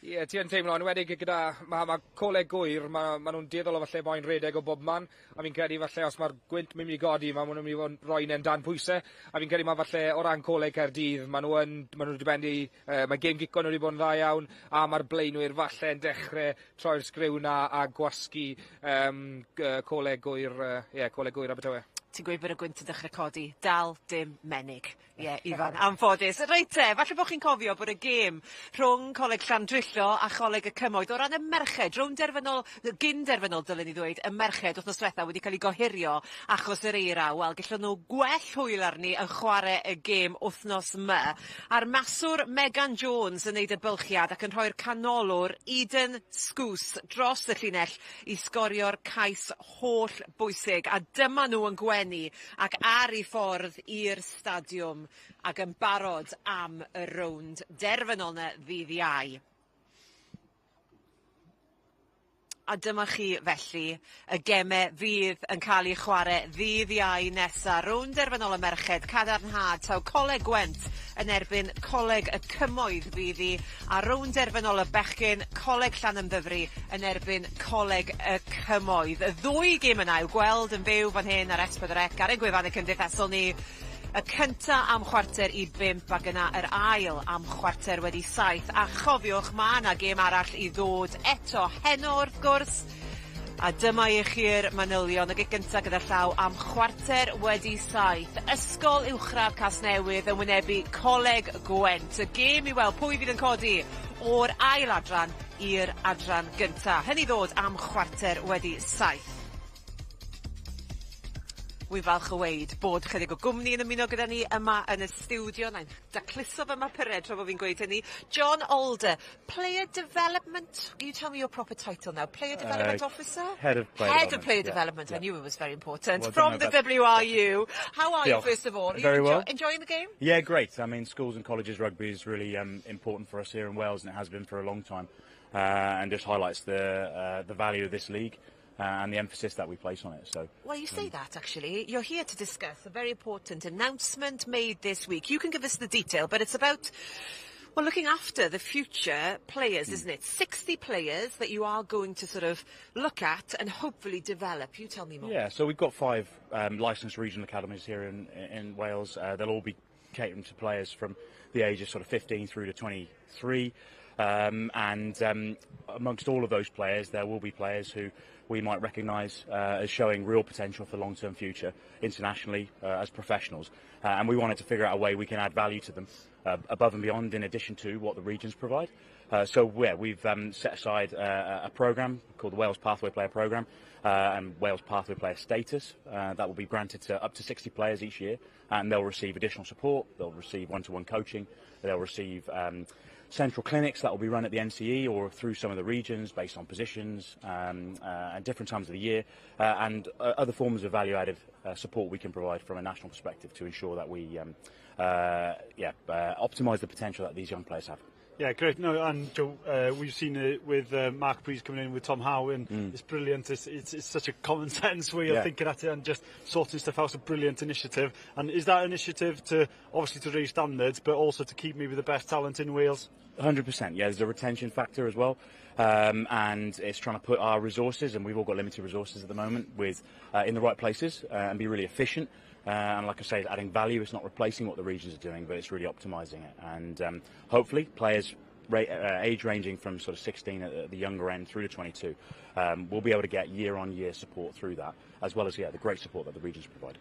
Ie, yeah, ti yn teimlo, yn enwedig gyda, mae Coleg Gŵyr, ma nhw'n dueddol o falle moyn redeg o bob man, a fi'n credu falle os mae'r gwynt mynd i godi, mae nhw'n mynd i fod yn rhoi nhw'n dan pwysau, a fi'n credu mae falle o ran Coleg Caerdydd, ma nhw'n dibynnu, mae gêm gico nhw wedi bod yn dda iawn, a mae'r blaenwyr falle yn dechrau troi'r sgriw na a gwasgu Coleg Gŵyr, yeah, Coleg Gŵyr Abertawe. Ti'n gweud bod y gwynt yn dechrau codi. Dal dim menig. Ie, yeah, Ifan, anffodus. Reit te, falle bod chi'n cofio bod y gêm rhwng Coleg Llandrillo a Choleg y Cymoedd o ran y merched, rownd derfynol, gyn derfynol dylen ni ddweud, y merched wythnos diwetha wedi cael ei gohirio achos yr eira. Wel, gallwn nhw gwell hwyl arni yn chwarae y gêm wythnos yma. A'r maswr Megan Jones yn neud y bylchiad ac yn rhoi'r canolwr Eden Scoos dros y llinell i sgorio'r cais holl bwysig. A dyma nhw yn gwenu ac ar ei ffordd i'r stadiwm ac yn barod am y rownd derfynol 'na ddydd Iau. A dyma chi felly y gemau fydd yn cael eu chwarae ddydd Iau nesa. Rownd derfynol y merched, cadarnhad taw Coleg Gwent yn erbyn Coleg y Cymoedd fydd hi. A rownd derfynol y bechgyn, Coleg Llanymddyfri yn erbyn Coleg y Cymoedd. Y ddwy gêm yna i'w gweld yn fyw fan hyn ar S4C ar ein gwefannau cymdeithasol ni. Y cynta am 4:45 ac yna yr ail am 7:15. A chofiwch, mae yna gêm arall i ddod eto heno wrth gwrs. A dyma i chi'r manylion, y gic gynta gyda llaw am 7:15. Ysgol Uwchradd Casnewydd yn wynebu Coleg Gwent. Y gêm i weld pwy fydd yn codi o'r ail adran i'r adran gynta. Hynny ddod am 7:15. Wy'n falch o weud bod chydig o gwmni yn ymuno gyda ni yma yn y stiwdio. Na'i'n dacluso fy mapure tra bo fi'n gweud hynny. John Alder, Player Development, you tell me your proper title now. Player Development Officer? Head of Player Head of Development, Player yeah, Development. I yeah. knew it was very important. Well, From don't the know about- WRU. How are you, Diolch. first of all? Are you Very well. enjoying the game? Yeah, great. I mean, schools and colleges rugby is really important for us here in Wales, and it has been for a long time, and just highlights the value of this league and the emphasis that we place on it. So, Well, you say that, actually. You're here to discuss a very important announcement made this week. You can give us the detail, but it's about, well, looking after the future players, isn't it? 60 players that you are going to sort of look at and hopefully develop. You tell me more. Yeah, so we've got 5 licensed regional academies here in Wales. They'll all be catering to players from the age of sort of 15 through to 23. And amongst all of those players, there will be players who we might recognise as showing real potential for long-term future internationally as professionals. And we wanted to figure out a way we can add value to them above and beyond, in addition to what the regions provide. So we've set aside a programme called the Wales Pathway Player Programme and Wales Pathway Player Status that will be granted to up to 60 players each year, and they'll receive additional support, they'll receive one-to-one coaching, they'll receive central clinics that will be run at the NCE or through some of the regions based on positions and different times of the year, and other forms of value-added support we can provide from a national perspective to ensure that we optimise the potential that these young players have. Yeah, great. No, and Joe, we've seen it with Mark Prees coming in with Tom Howe, and it's brilliant. It's such a common sense way of thinking at it and just sorting stuff out. It's a brilliant initiative. And is that initiative to obviously to raise standards, but also to keep maybe the best talent in Wales? 100%. Yeah, there's a retention factor as well, and it's trying to put our resources, and we've all got limited resources at the moment, with in the right places and be really efficient. And like I say, it's adding value. It's not replacing what the regions are doing, but it's really optimising it. And hopefully, players age ranging from sort of 16 at the younger end through to 22 will be able to get year-on-year support through that, as well as the great support that the regions provide.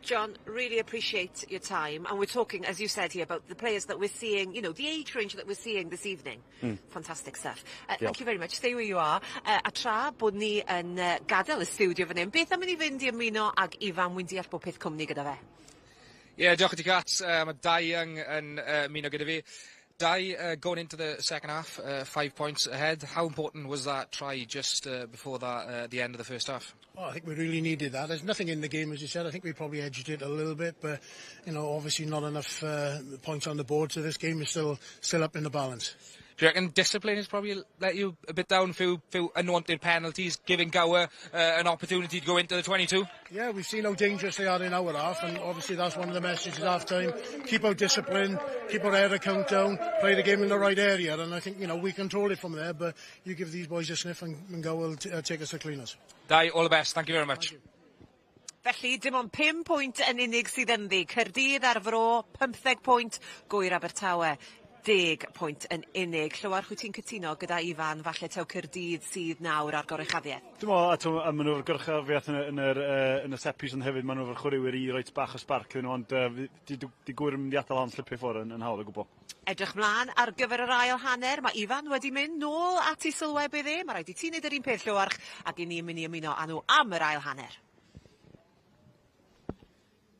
John, really appreciate your time. And we're talking, as you said here, about the players that we're seeing, you know, the age range that we're seeing this evening. Fantastic stuff. Thank you very much. Stay where you are. A tra bod ni yn gadael y stiwdio fan hyn, beth am i ni fynd i ymuno ag Ifan? Wy'n deall bod peth cwmni gyda fe? Ie, yeah, diolch i ti, Cat. Mae Dai Young yn ymuno gyda fi. Dai, going into the second half, 5 points ahead. How important was that try just before the end of the first half? Well, I think we really needed that. There's nothing in the game, as you said. I think we probably edged it a little bit, but obviously not enough points on the board, so this game is still up in the balance. Do you reckon discipline has probably let you a bit down, few unwanted penalties, giving Gower an opportunity to go into the 22? Yeah, we've seen how dangerous they are in our half, and obviously that's one of the messages at half time. Keep our discipline, keep our error count down, play the game in the right area, and I think we control it from there, but you give these boys a sniff and Gower will take us to cleaners. Dai, all the best. Thank you very much. Felly, dim ond 5 pwynt yn unig sydd ynddi. Caerdydd a'r Fro, 15 pwynt, Gwyr Abertawe, 10 pwynt yn unig. Llywarch, wyt ti'n cytuno gyda Ifan, falle taw Caerdydd sydd nawr ar goruchafiaeth? Dwi'n meddwl, a a maen nhw'r goruchafiaeth yn y set piece, ond hefyd maen nhw'r chwaraewyr i roid bach o spark iddyn nhw, ond di Gwyr yn mynd i adael hon slipio ffwrdd yn hawdd o gwbl. Edrych mlaen ar gyfer yr ail hanner. Mae Ifan wedi mynd nôl at ei sylwebydd e. Mae rhaid i ti wneud yr un peth, Llywarch, ac i ni'n mynd i ymuno â nhw am yr ail hanner.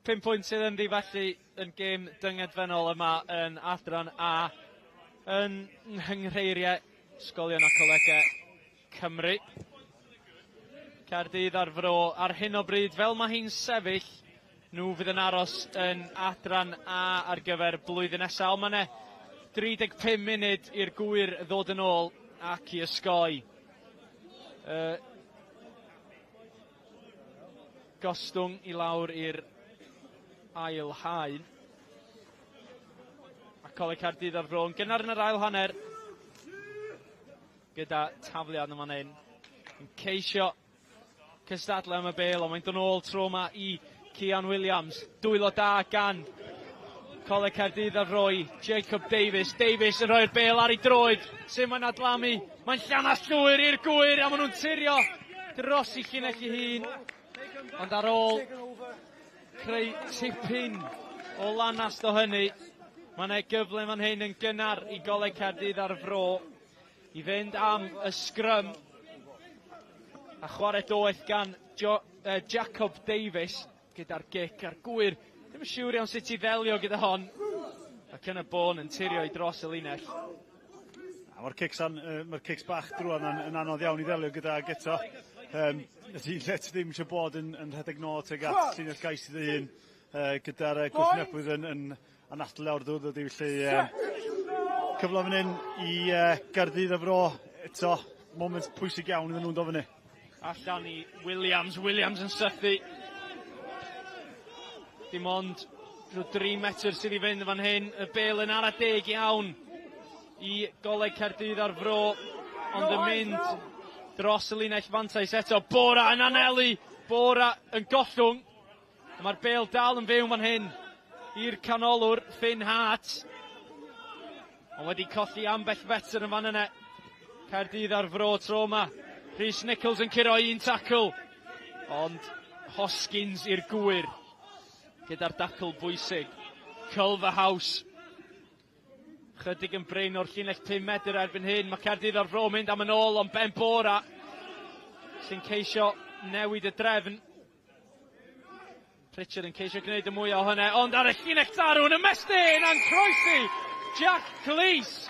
5 pwynt sydd ynddi felly yn gêm dyngedfennol yma yn adran A yn nghynghreiriau ysgolion a colegau Cymru. Caerdydd a'r Fro ar hyn o bryd, fel mae hi'n sefyll, nhw fydd yn aros yn adran A ar gyfer blwyddyn nesaf. Ond mae yna 35 munud i'r Gwyr ddod yn ôl ac i osgoi gostwng i lawr i'r ail haen. A Coleg Caerdydd a'r Fro yn gynnar yn yr ail hanner gyda tafliad yn fan hyn. Yn ceisio cystadlu am y bêl, ond mae'n dod nôl tro yma i Cian Williams. Dwylo da gan Coleg Caerdydd a'r Fro i Jacob Davis. Davis yn rhoi'r bêl ar ei droed. Sut mae'n adlamu? Mae'n llanast llwyr i'r Gwyr a maen nhw'n tirio dros i llinell ei hun. Ond ar ôl creu tipyn o lanast o hynny, mae yna gyfle fan hyn yn gynnar i Goleg Caerdydd a'r Fro i fynd am y sgrym a chwarae doeth gan Jacob Davis. gyda'r gic a'r Gwyr. Ddim yn siŵr iawn sut i ddelio gyda hon. Ac yn y bôn yn tirio i dros y linell. A mae'r cics, an, mae'r cics bach drwan yn, yn anodd iawn i ddelio gyda ag eto. Ti, lle ti ddim eisiau bod yn, yn rhedeg nôl tuag at llinell gais i dy hun gyda'r gwrthwynebydd yn, yn anadlu lawr ddŵr dydy. Felly cyfle fan hyn i Gaerdydd y Fro eto. Moment pwysig iawn iddyn nhw'n dod fyny. Allan i Williams, Williams yn sythu. Dim ond rhyw 3 metr sydd i fynd fan hyn. Y bel yn ara deg iawn i Goleg Caerdydd a'r Fro, ond yn mynd dros y linell fantais eto. Bora yn anelu, Bora yn gollwng. Mae'r bel dal yn fyw fan hyn i'r canolwr Finn Hart. Ond wedi colli ambell fetr yn fan yna. Caerdydd a'r Fro tro yma. Rhys Nichols yn curo un tacl. Ond Hoskins i'r Gwyr gyda'r dacl bwysig. Culverhouse. Chydig yn brin o'r llinell 5 medr erbyn hyn. Mae Caerdydd a'r Fro mynd am yn ôl, ond Ben Bora sy'n ceisio newid y drefn. Pritchard yn ceisio gwneud y mwy o hynny, ond ar y llinell tarw yn ymestyn a'n croesi Jack Cleese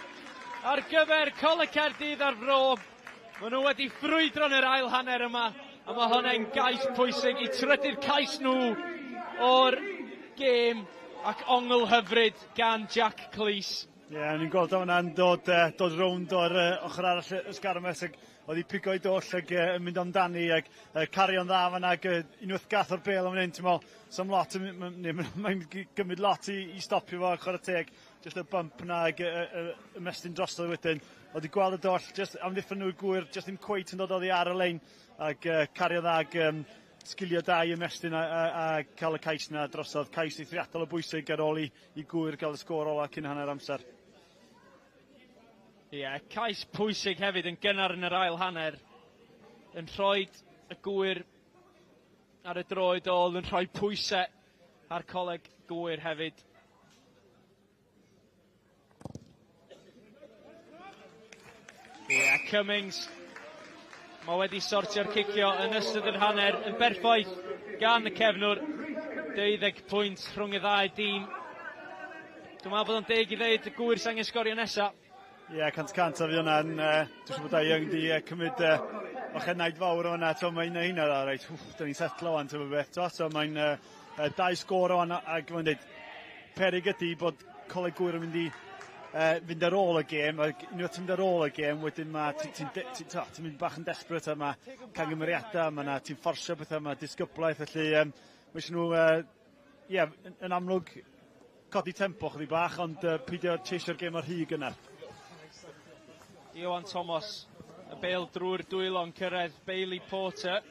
ar gyfer Coleg Caerdydd a'r Fro. Maen nhw wedi ffrwydro yn yr ail hanner yma, a mae hwnna'n gais pwysig i trydydd cais nhw o'r gêm ac ongl hyfryd gan Jack Cleese. Ie, yeah, ni'n gweld o hwnna'n dod, dod rownd o'r ochr arall y sgarmes ac oedd hi pigo i doll ac yn mynd amdani ac cario'n dda fan'na ac unwaith gath o'r bel am fan hyn, ti'n meddwl, sam lot, mae'n gymryd lot i, i stopio fo, chwarae teg, jyst y bump na ac ymestyn drosodd wedyn. Oedd hi gweld y doll, jyst amddiffyn nhw'r Gwyr, jyst ddim cweit yn dod oddi ar y lein ac cario dda ac sgiliau da i ymestyn a, a, a cael y cais na drosodd. Cais eithriadol o bwysig ar ôl i, i Gwyr gael y sgôr ola cyn hanner amser. Ie, yeah, cais pwysig hefyd yn gynnar yn yr ail hanner. Yn rhoi y Gwyr ar y droed ôl, yn rhoi pwysau ar Coleg Gwyr hefyd. Ie, yeah, Cummings. Mae wedi sortio'r cicio yn ystod yr hanner yn berffaith gan y cefnwr. 12 pwynt rhwng y ddau dîm. Dwi'n meddwl bod o'n deg i ddeud y Gwyr sy'n angen sgorio nesaf. Ie, yeah, 100% a fi hwnna'n... Dwi'n siŵr bod Dai Young di cymryd ochenaid fawr o hwnna. To, mae'n un hynna, reit, wff, dyn ni'n setlo wan, ti'n beth. To, so mae'n dau sgôr o'n, ac mae'n dweud, perig ydy bod Coleg Gwyr yn mynd i fynd ar ôl y gêm, ac unwaith ti'n mynd ar ôl y gêm, wedyn mae ti'n ti, ti, ti, ti mynd bach yn desperate, a mae cangymeriadau, mae na, ti'n fforsio pethau, mae disgyblaeth, felly mae eisiau nhw, yeah, yn, yn amlwg, codi tempo chydig bach, ond peidio chasio'r gêm ar rhy gynnar. Iwan Thomas, y bêl drwy'r dwylo yn cyrraedd Bailey Porter.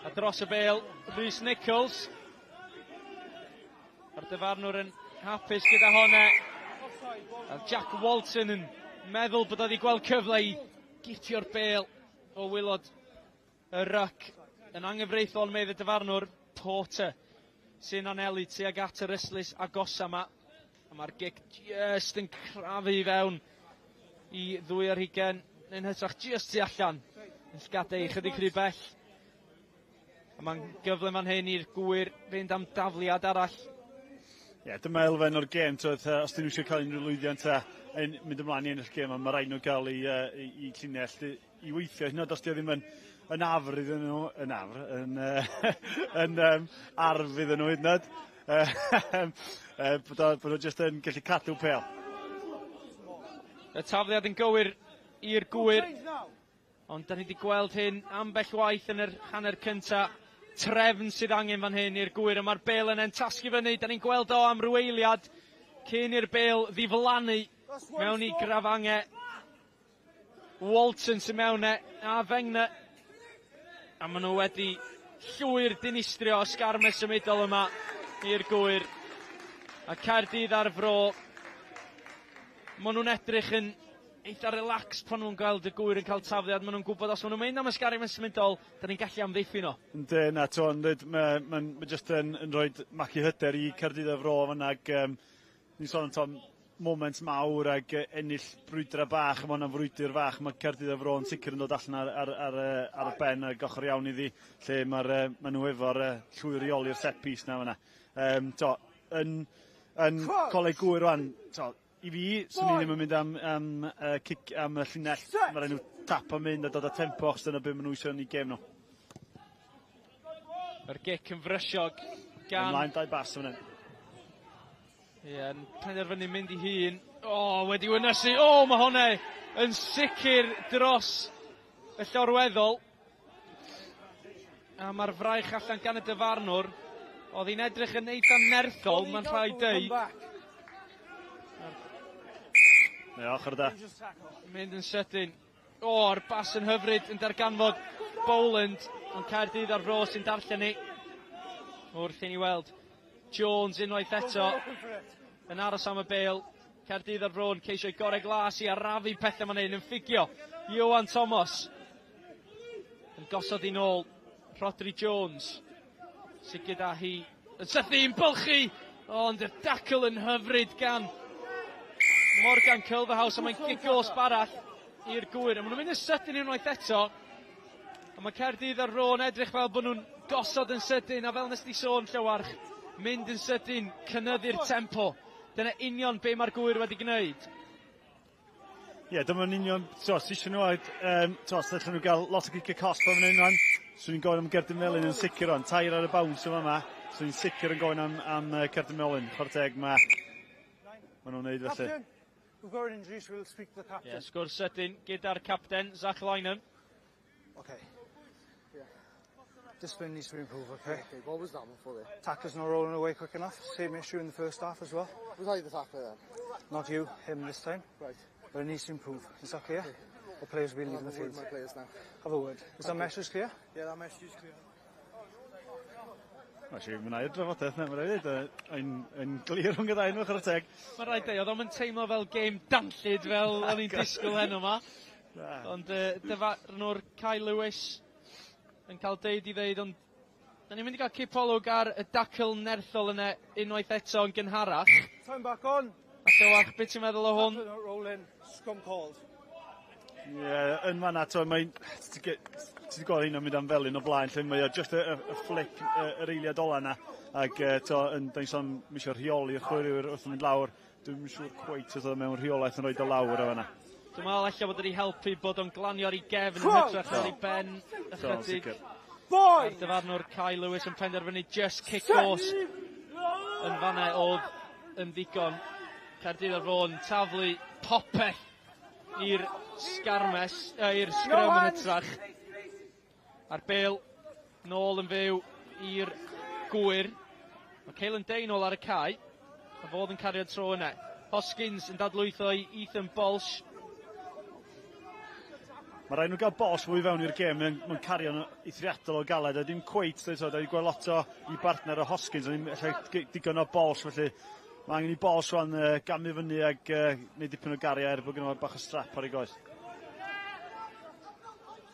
A dros y bêl, Rhys Nichols. A'r dyfarnwr yn hapus gyda hwnna. A Jack Walton yn meddwl bod wedi gweld cyfle i gitio'r bêl o waelod y ryc. Yn anghyfreithlon medd y dyfarnwr, Porter sy'n anelu tuag at yr ystlys agosa yma. A mae'r gic just yn crafu i fewn i 22, neu'n hytrach just tu allan. Yn llgadau chydig rhy bell. A mae'n gyfle fan hyn i'r Gwyr fynd am dafliad arall. Ie, yeah, dyma elfen o'r gêm, twyd, os dyn nhw eisiau cael unrhyw lwyddiant a mynd ymlaen i ennill gêm, mae rhaid nhw gael i, i, i llinell i, i weithio. Hyd yn oed os di o ddim yn, yn afr iddyn nhw, yn afr, yn, yn arf iddyn nhw hyd yn oed. Bod nhw jyst yn gallu cadw pêl. Y tafliad yn gywir i'r Gwyr. Ond da ni wedi gweld hyn ambell waith yn yr hanner cynta. Trefn sydd angen fan hyn i'r Gwyr. A mae'r bel yn tasgu fyny. Da ni'n gweld o am ryw eiliad cyn i'r bel ddiflannu mewn i grafangau. Walton sy'n mewn e, a Fengner. A maen nhw wedi llwyr dinistrio ysgarmes symudol yma i'r Gwyr. A Caerdydd a'r Fro, maen nhw'n edrych yn eitha relaxed pan nhw'n gweld y Gwyr yn cael tafliad. Maen nhw'n gwybod os maen nhw'n mynd am ysgarmes symudol, da ni'n gallu amddiffyn o. Yndi, na, to, mae'n ma, ma just yn, yn rhoi magu hyder i Caerdydd a'r Fro fan'na, ac ni'n sôn am Tom, moment mawr ag ennill brwydra bach, mae hwnna'n frwydr fach, mae Caerdydd a'r Fro yn sicr yn dod allan ar y ben ag ochr iawn iddi, lle ma nhw efo'r llwyr reoli'r set piece na fan'na. To, yn Coleg Gŵyr rwan, to, i fi, swn i ddim yn mynd am cic am y llinell, mae rhaid nhw tap am mynd a dod â tempo, achos dyna beth maen nhw eisiau yn eu gêm nhw. Mae'r gic yn frysiog gan Ymlaen dau bas fan hyn. Ie, yn penderfynu mynd i hun. O, oh, wedi wynysu. O, oh, mae hwnna yn sicr dros y llorweddol. A mae'r fraich allan gan y dyfarnwr. Oedd hi'n edrych yn eitha nerthol, mae'n rhaid deud. Ie, ochr da. Mynd yn sydyn. O, o'r bas yn hyfryd yn darganfod Boland. Ond Caerdydd a'r Fro sy'n darllen ni. Wrth i ni weld Jones unwaith eto yn aros am y bêl. Caerdydd a'r Fro yn ceisio gorau glas i arafu pethau ma'n hyn yn ffugio. Ioan Thomas yn gosod i nôl. Rodri Jones sydd gyda hi yn sythu yn bylchu. Ond y dacl yn hyfryd gan Morgan Culverhouse, a mae'n gic gosb arall i'r Gŵyr. A maen nhw'n mynd yn sydyn unwaith eto. A mae Caerdydd a'r Fro yn edrych fel bod nhw'n gosod yn sydyn, a fel nes di sôn, Llywarch, mynd yn sydyn, cynyddu'r tempo. Dyna union be mae'r Gŵyr wedi gwneud. Ie, yeah, dyma'n union, so, os eisiau nhw, so, os allan nhw gael lot o gicio cosb fan hyn, rwan, swn i'n gofyn am gerdyn melyn yn sicr rwan, tair ar y bounce yma yma, swn i'n sicr yn gofyn am cerdyn melyn, chwarae teg ma nhw'n neud felly. Captain, we've got an injury, so we'll speak to the captain. Ie, yeah, sgwrs sydyn gyda'r capten, Zach Lynham. Okay. Yeah. Discipline needs to improve, okay? Okay, what was that one for there? Tackler's not rolling away quick enough. Same issue in the first half as well. Was I the tackler then? Not you, him this time. Right. But it needs to improve. Is that clear? Okay. Or players will be I'll leaving have the a word field. with my players now. Have a word. Is that message clear? Yeah, that message is clear. Actually, mae'n air drafodaeth na, mae'n rhaid dweud, yn glir rhwng y ddau nhw, chwarae teg. Mae'n rhaid dweud, oedd o'n teimlo fel gêm danllyd fel o'n i'n disgwyl heno yma. Ond dyfarnwr Kai Lewis yn cael deud i ddeud, ond da ni'n mynd i gael cipolwg ar y dacl nerthol yna unwaith eto yn gynharach. Time back on. A Llywarch, beth ti'n meddwl o hwn? Tackler not rolling. Scrum called. Ie, yeah, yn fanna, to, mae'n... Ti wedi gweld hyn o'n mynd am felyn o blaen, lle mae o just y flick, yr eiliad ola na, ac to, yn, da ni'n sôn, mi eisiau rheoli'r chwaraewyr wrth mynd lawr. Dwi'n siŵr cweit os oedd o mewn rheolaeth yn rhoi o lawr o fanna. Dwi'n meddwl ella bod wedi helpu bod o'n glanio ar ei gefn yn hytrach ar ei ben ychydig. Sicr. A'r dyfarnwr Kai Lewis yn penderfynu just cic gosb yn fanna oedd yn ddigon. Caerdydd a'r Fro yn taflu popeth i'r sgarmes, i'r sgrym yn hytrach. A'r bêl nôl yn fyw i'r Gŵyr. Mae Caelan Day nôl ar y cae. A fodd yn cario tro yna. Hoskins yn dadlwytho i Ethan Bolsh. Mae rhaid nhw gael Bolsh fwy fewn i'r gêm, mae'n ma cario'n eithriadol o galed, a dim cweit, dweud so, da wedi gweld lot o i bartner o Hoskins, ond ddim ella digon o Bolsh, felly mae angen i Bolsh rwan gamu fyny ag neud dipyn o gario er bod gynno fo bach o strap ar ei goes.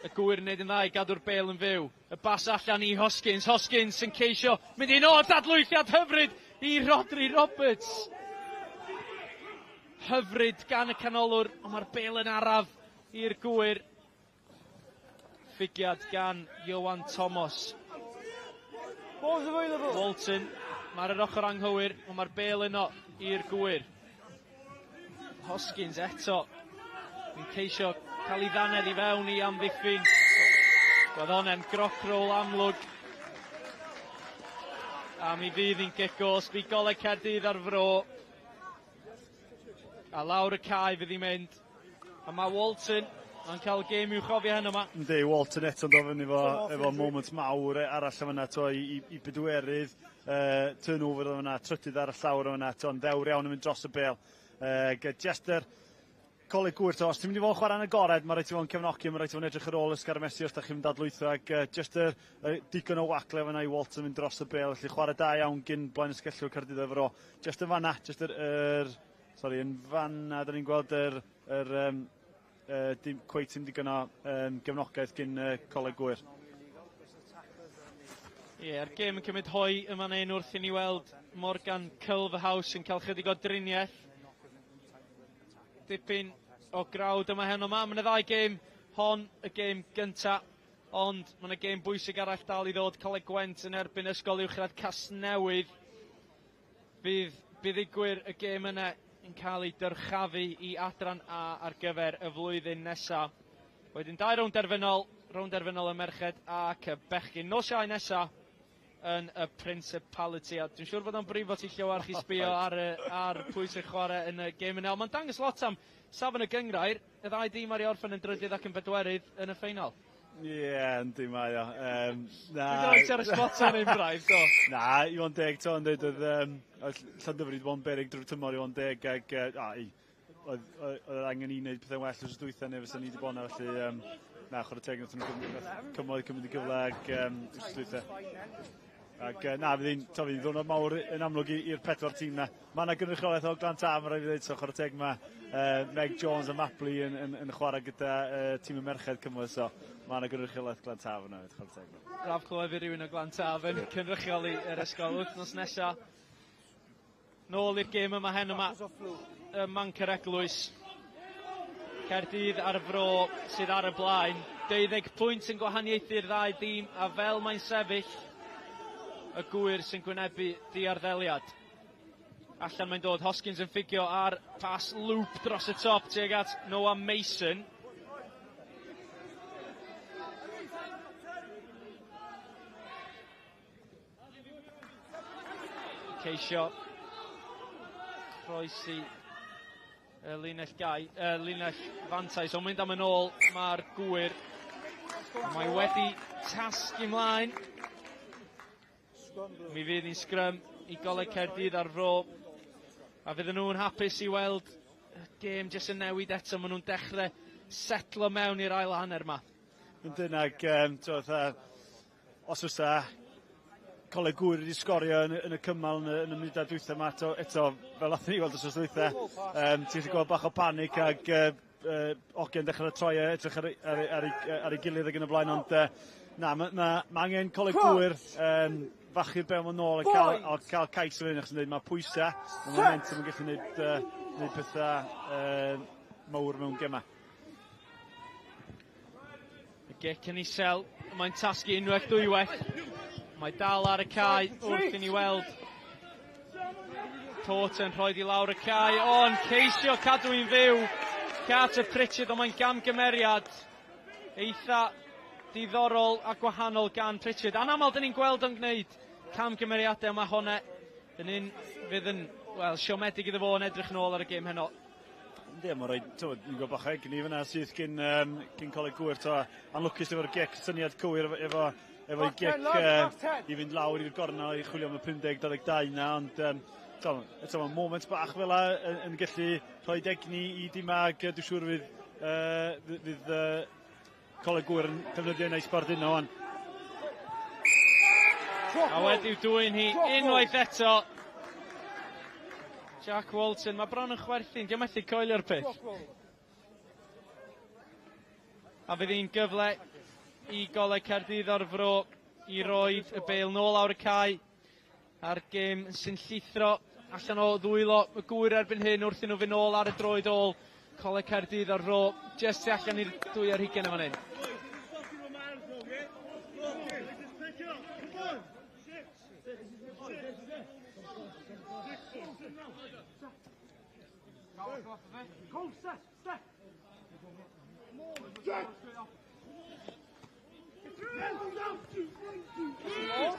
Y Gŵyr yn neud yn dda i gadw'r bêl yn fyw. Y bas allan i Hoskins. Hoskins yn ceisio mynd i nôl, dadlwythiad hyfryd i Rodri Roberts. Hyfryd gan y canolwr, ond mae'r bêl yn araf i'r Gŵyr. Ffigiad gan Ioan Thomas. Ball's available. Walton, mae'r ochr anghywir, ond mae'r bêl yno i'r Gŵyr. Hoskins eto yn ceisio cael ei ddannedd i fewn i amddiffyn. Roedd honne'n grog roll amlwg. A mi fydd hi'n gic gosb i Goleg Caerdydd a'r Fro. A lawr y cae fydd hi'n mynd. A mae Walton yn cael gêm i'w chofio heno yma. Yndi, Walton eto'n dod fyny efo moment mawr arall o fyna, to, i bedwerydd turnover o fyna, trydydd ar y llawr o fyna, to, yn ddewr iawn yn mynd dros y bêl. Just yr Coleg Gŵyr, to, os ti'n mynd i fod yn chwarae'n agored, mae rhaid ti fod yn cefnogi, mae rhaid ti fod yn edrych ar ôl y sgarmesi os da chi'n mynd dadlwytho, ac just yr digon o wagle fyna i Walton mynd dros y bêl, felly chwarae da iawn gyn blaen ysgellwr Caerdydd a'r Fro. Just yn fanna, just yr sorry, yn fanna, da ni'n gweld yr dim, cweit dim digon o gefnogaeth gyn Coleg Gŵyr. Ie, yeah, a'r gêm yn cymryd hoe yma hyn wrth i ni weld Morgan Culverhouse yn cael chydig o driniaeth. Dipyn o grawd yma heno 'ma. Ma' 'na ddau gêm, hon y gêm gynta, ond ma' 'na gêm bwysig arall dal i ddod, Coleg Gwent yn erbyn Ysgol Uwchradd Casnewydd. Bydd buddugwyr y gêm yna yn cael eu dyrchafu i adran A ar gyfer y flwyddyn nesa. Wedyn dau rownd derfynol, rownd derfynol y merched ac y bechgyn. Nos Iau nesa yn y Principality. A dwi'n siŵr bod o'n brifo ti Llywarch i sbio ar, y, ar pwy sy'n chwarae yn y gêm yna. Ond mae'n dangos lot am safon y gyngrair. Y ddau dîm ar ei orffen yn drydydd ac yn bedwerydd yn y ffeinal. Ie, yeah, yndi mae o. Na. Dwi'n rhoi ti ar y spot ar un braidd, do. Na, i fod yn deg, to, yn dweud, oedd, oedd Llandyfri wedi bod yn berig drwy'r tymor i fod yn deg, ac, a, oedd, oedd, oedd angen i wneud pethau'n well wrth dwytha neu fysa ni wedi bod yna, felly, na, chwarae teg, nath nhw cymoedd cymryd y gyfle ac wrth dwytha. Ac na, fydd hi'n fydd hi'n ddiwrnod mawr yn amlwg i'r pedwar tîm na. Mae yna gynrychiolaeth o Glan Taf, mae rhaid i ddweud, so chwarae teg mae Meg Jones a Mapley yn chwarae gyda tîm y merched cymwys, so mae yna gynrychiolaeth Glan Taf yna, chwarae teg. Braf clywed fi rhywun o Glan Taf yn cynrychioli yr ysgol wythnos nesa. Nôl i'r gêm yma heno yma ym Manc yr Eglwys. Caerdydd a'r Fro sydd ar y blaen. 12 pwynt yn gwahaniaethu'r ddau dîm a fel mae'n sefyll y gwyr sy'n gwynebu diarddeliad. Allan mae'n dod, Hoskins yn ffugio ar pas loop dros y top tuag at Noah Mason. Ceisio croesi y linell gai, y linell fantais, ond mynd am yn ôl mae'r gwyr. Mae wedi tasgu mlaen. Mi fydd hi'n sgrym i Goleg Caerdydd ar fro. A fydden nhw'n hapus i weld y gêm jyst yn newid eto. Maen nhw'n dechrau setlo mewn i'r ail hanner yma. Yndyn, ac um, os fysa Coleg Gŵyr wedi sgorio yn y cymal yn y munudau dwytha yma, eto fel nath ni weld wsos dwytha, ti'n gallu gweld bach o panic ag hogiau'n dechrau troi e, edrych ar ei gilydd ac yn y blaen, ond na, mae ma angen Coleg Gŵyr fachu'r bel ma'n ôl a cael cais o hyn, achos yn dweud mae pwysau, mae momentum yn gallu gwneud pethau mawr mewn gemau. Y gic yn isel, mae'n tasgu unwaith dwywaith. Mae dal ar y cae wrth i ni weld Porter yn rhoi i lawr y cae, ond ceisio cadw i'n fyw. Carter Pritchard, ond mae'n gamgymeriad eitha diddorol a gwahanol gan Pritchard. Anaml, dyn ni'n gweld o'n gwneud camgymeriadau, mae hwnna yn un fydd yn, wel, siomedig iddo fo yn edrych nôl ar y gêm heno. Yndi, mae'n rhaid, t'wod, ni'n gweld bach o egni fyna syth gyn Coleg Gŵyr, t'o, anlwcus efo'r gic, syniad cywir efo'i gic i fynd lawr i'r gornel i chwilio am y 50-22 na, ond t'o, eto mae moment bach fel la yn gallu rhoi egni i dîm ag dwi'n siŵr fydd Coleg Gŵyr yn defnyddio yna i sbarduno wan. A wedi'w dwyn hi unwaith eto. Jack Walton, mae bron yn chwerthin, diolch methu coelio'r peth. A fydd hi'n gyfle i Goleg Caerdydd o'r Fro i roed y bêl nôl lawr y cae a'r gêm sy'n llithro allan o ddwylo y gŵyr erbyn hyn wrth i nhw fynd nôl ar y droed ôl. Coleg Caerdydd o'r Fro jyst tu allan i'r 2 ar yn fan hyn.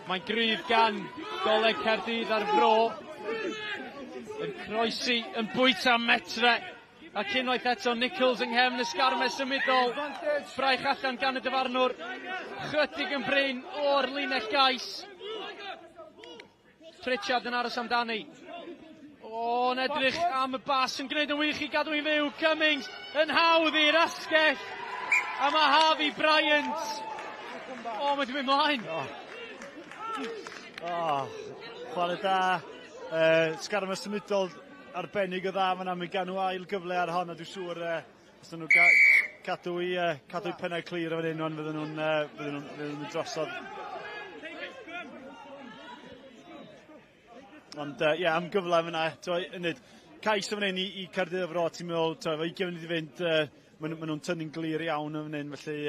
Mae'n gryf gan Goleg Caerdydd a'r Fro. Yn croesi, yn bwyta metre. Ac unwaith eto Nichols yng nghefn y sgarmes symudol. Braich allan gan y dyfarnwr. Chydig yn brin o'r linell gais. Pritchard yn aros amdani. O, yn edrych am y bas yn gwneud yn wych i gadw i'n fyw. Cummings yn hawdd i'r asgell. A mae Harvey Bryant. O, mae wedi mynd mlaen. Oh, chwarae da. Sgarmes symudol arbennig o dda fyna. Mae gan nhw ail gyfle ar hon, a dwi'n siŵr os nhw cadw i pennau clir o fan hyn, fydden nhw'n mynd drosodd. Ond ie, yeah, am gyfle fyna, yn Cais yn fan hyn i Caerdydd y Fro, ti'n meddwl, to, efo 20 munud i fynd, maen nhw'n tynnu'n glir iawn yn fan hyn, felly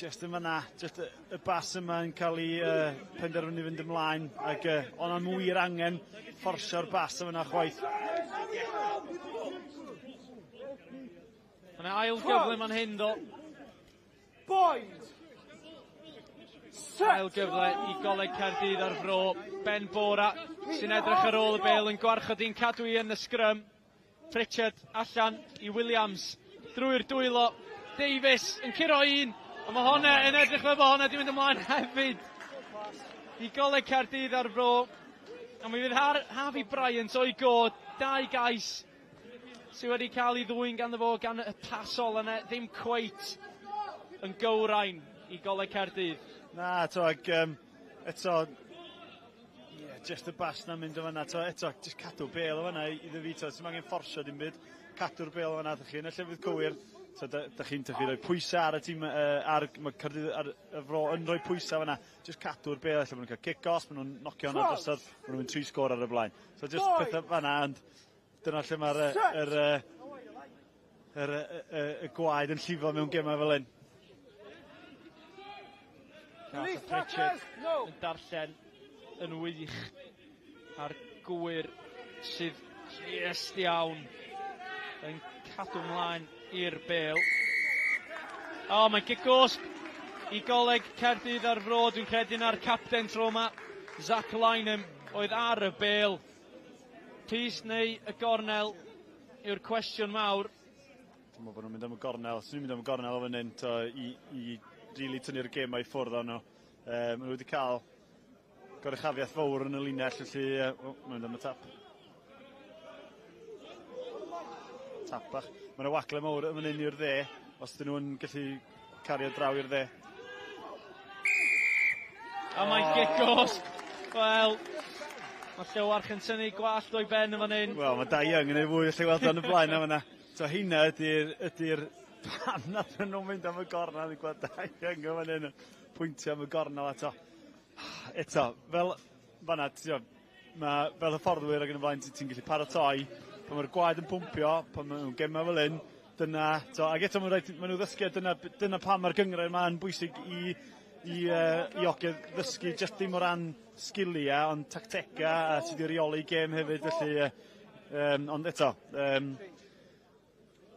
just yn fanna, just y bas yma yn cael ei penderfynu fynd ymlaen, ac ond am wir angen fforsio'r bas yn fanna chwaith. Mae yna ail gyfle man hyn, ddo. Bind! Ail gyfle i Goleg Caerdydd a'r Fro. Ben Bora sy'n edrych ar ôl y bêl yn gwarchod hi'n cadw hi yn y sgrym. Pritchard allan i Williams drwy'r dwylo. Davies yn curo un, ond mae honna yn edrych fel bod honna 'di mynd ymlaen hefyd i Goleg Caerdydd a'r Fro. A mi fydd Harvey Bryant o'i god, dau gais sydd wedi cael ei ddwyn ganddo fo gan y pas ola yna, ddim cweit yn gywrain i Goleg Caerdydd. Na, to, ac eto, yeah, just y bas na'n mynd o fanna, to, eto, just cadw bêl o fanna iddo fi, to, ti'n angen fforsio dim byd, cadw'r bêl o fanna, ydych chi yn y llefydd cywir, to, da chi'n rhoi pwysau ar y tîm, ar, mae Caerdydd ar y Fro yn rhoi pwysau fanna, just cadw'r bêl, allan maen nhw'n cael kick-off, maen nhw'n nocio hwnna drosodd, maen nhw'n mynd tri sgôr ar y blaen. So just pethau fanna, ond dyna lle mae'r y gwaed yn llifo mewn gemau fel hyn. Carter Pritchard yn darllen yn wych a'r Gwyr sydd just iawn yn cadw mlaen i'r bêl. O, oh, mae'n gic gosb i Goleg Caerdydd a'r Fro. Dwi'n credu na'r capten tro yma, Zach Lynham, oedd ar y bêl. Pys neu y gornel yw'r cwestiwn mawr. Dwi'n meddwl bod nhw'n mynd am y gornel. Swn i'n mynd am y gornel o fan hyn to, i really tynnu'r gêm i ffwrdd o'n nhw. Maen nhw wedi cael goruchafiaeth fawr yn y linell, felly oh, mae'n mynd am y tap. Tap bach. Mae yna wagle mawr yn fan hyn i'r dde, os dyn nhw'n gallu cario draw i'r dde. A mae'n gic gosb. Wel, mae Llywarch yn tynnu gwallt o'i ben yn fan hyn. Wel, mae Dai Young yn ei fwy lle weld o'n y blaen am yna. So hynna ydy'r pam nath nhw'n mynd am y gornel i gweld Dai Young yn fan hyn pwyntio am y gornel eto. Eto, fel fanna, mae fel hyfforddwyr ac yn y blaen, ti'n gallu paratoi pan mae'r gwaed yn pwmpio, pan maen nhw'n gemau fel hyn, dyna, to, ac eto mae'n rhaid, maen nhw ddysgu, dyna pam mae'r gynghrair yma'n bwysig i hogia ddysgu, just dim o ran sgiliau, ond tactega a sydd wedi reoli gêm hefyd, felly, ond eto,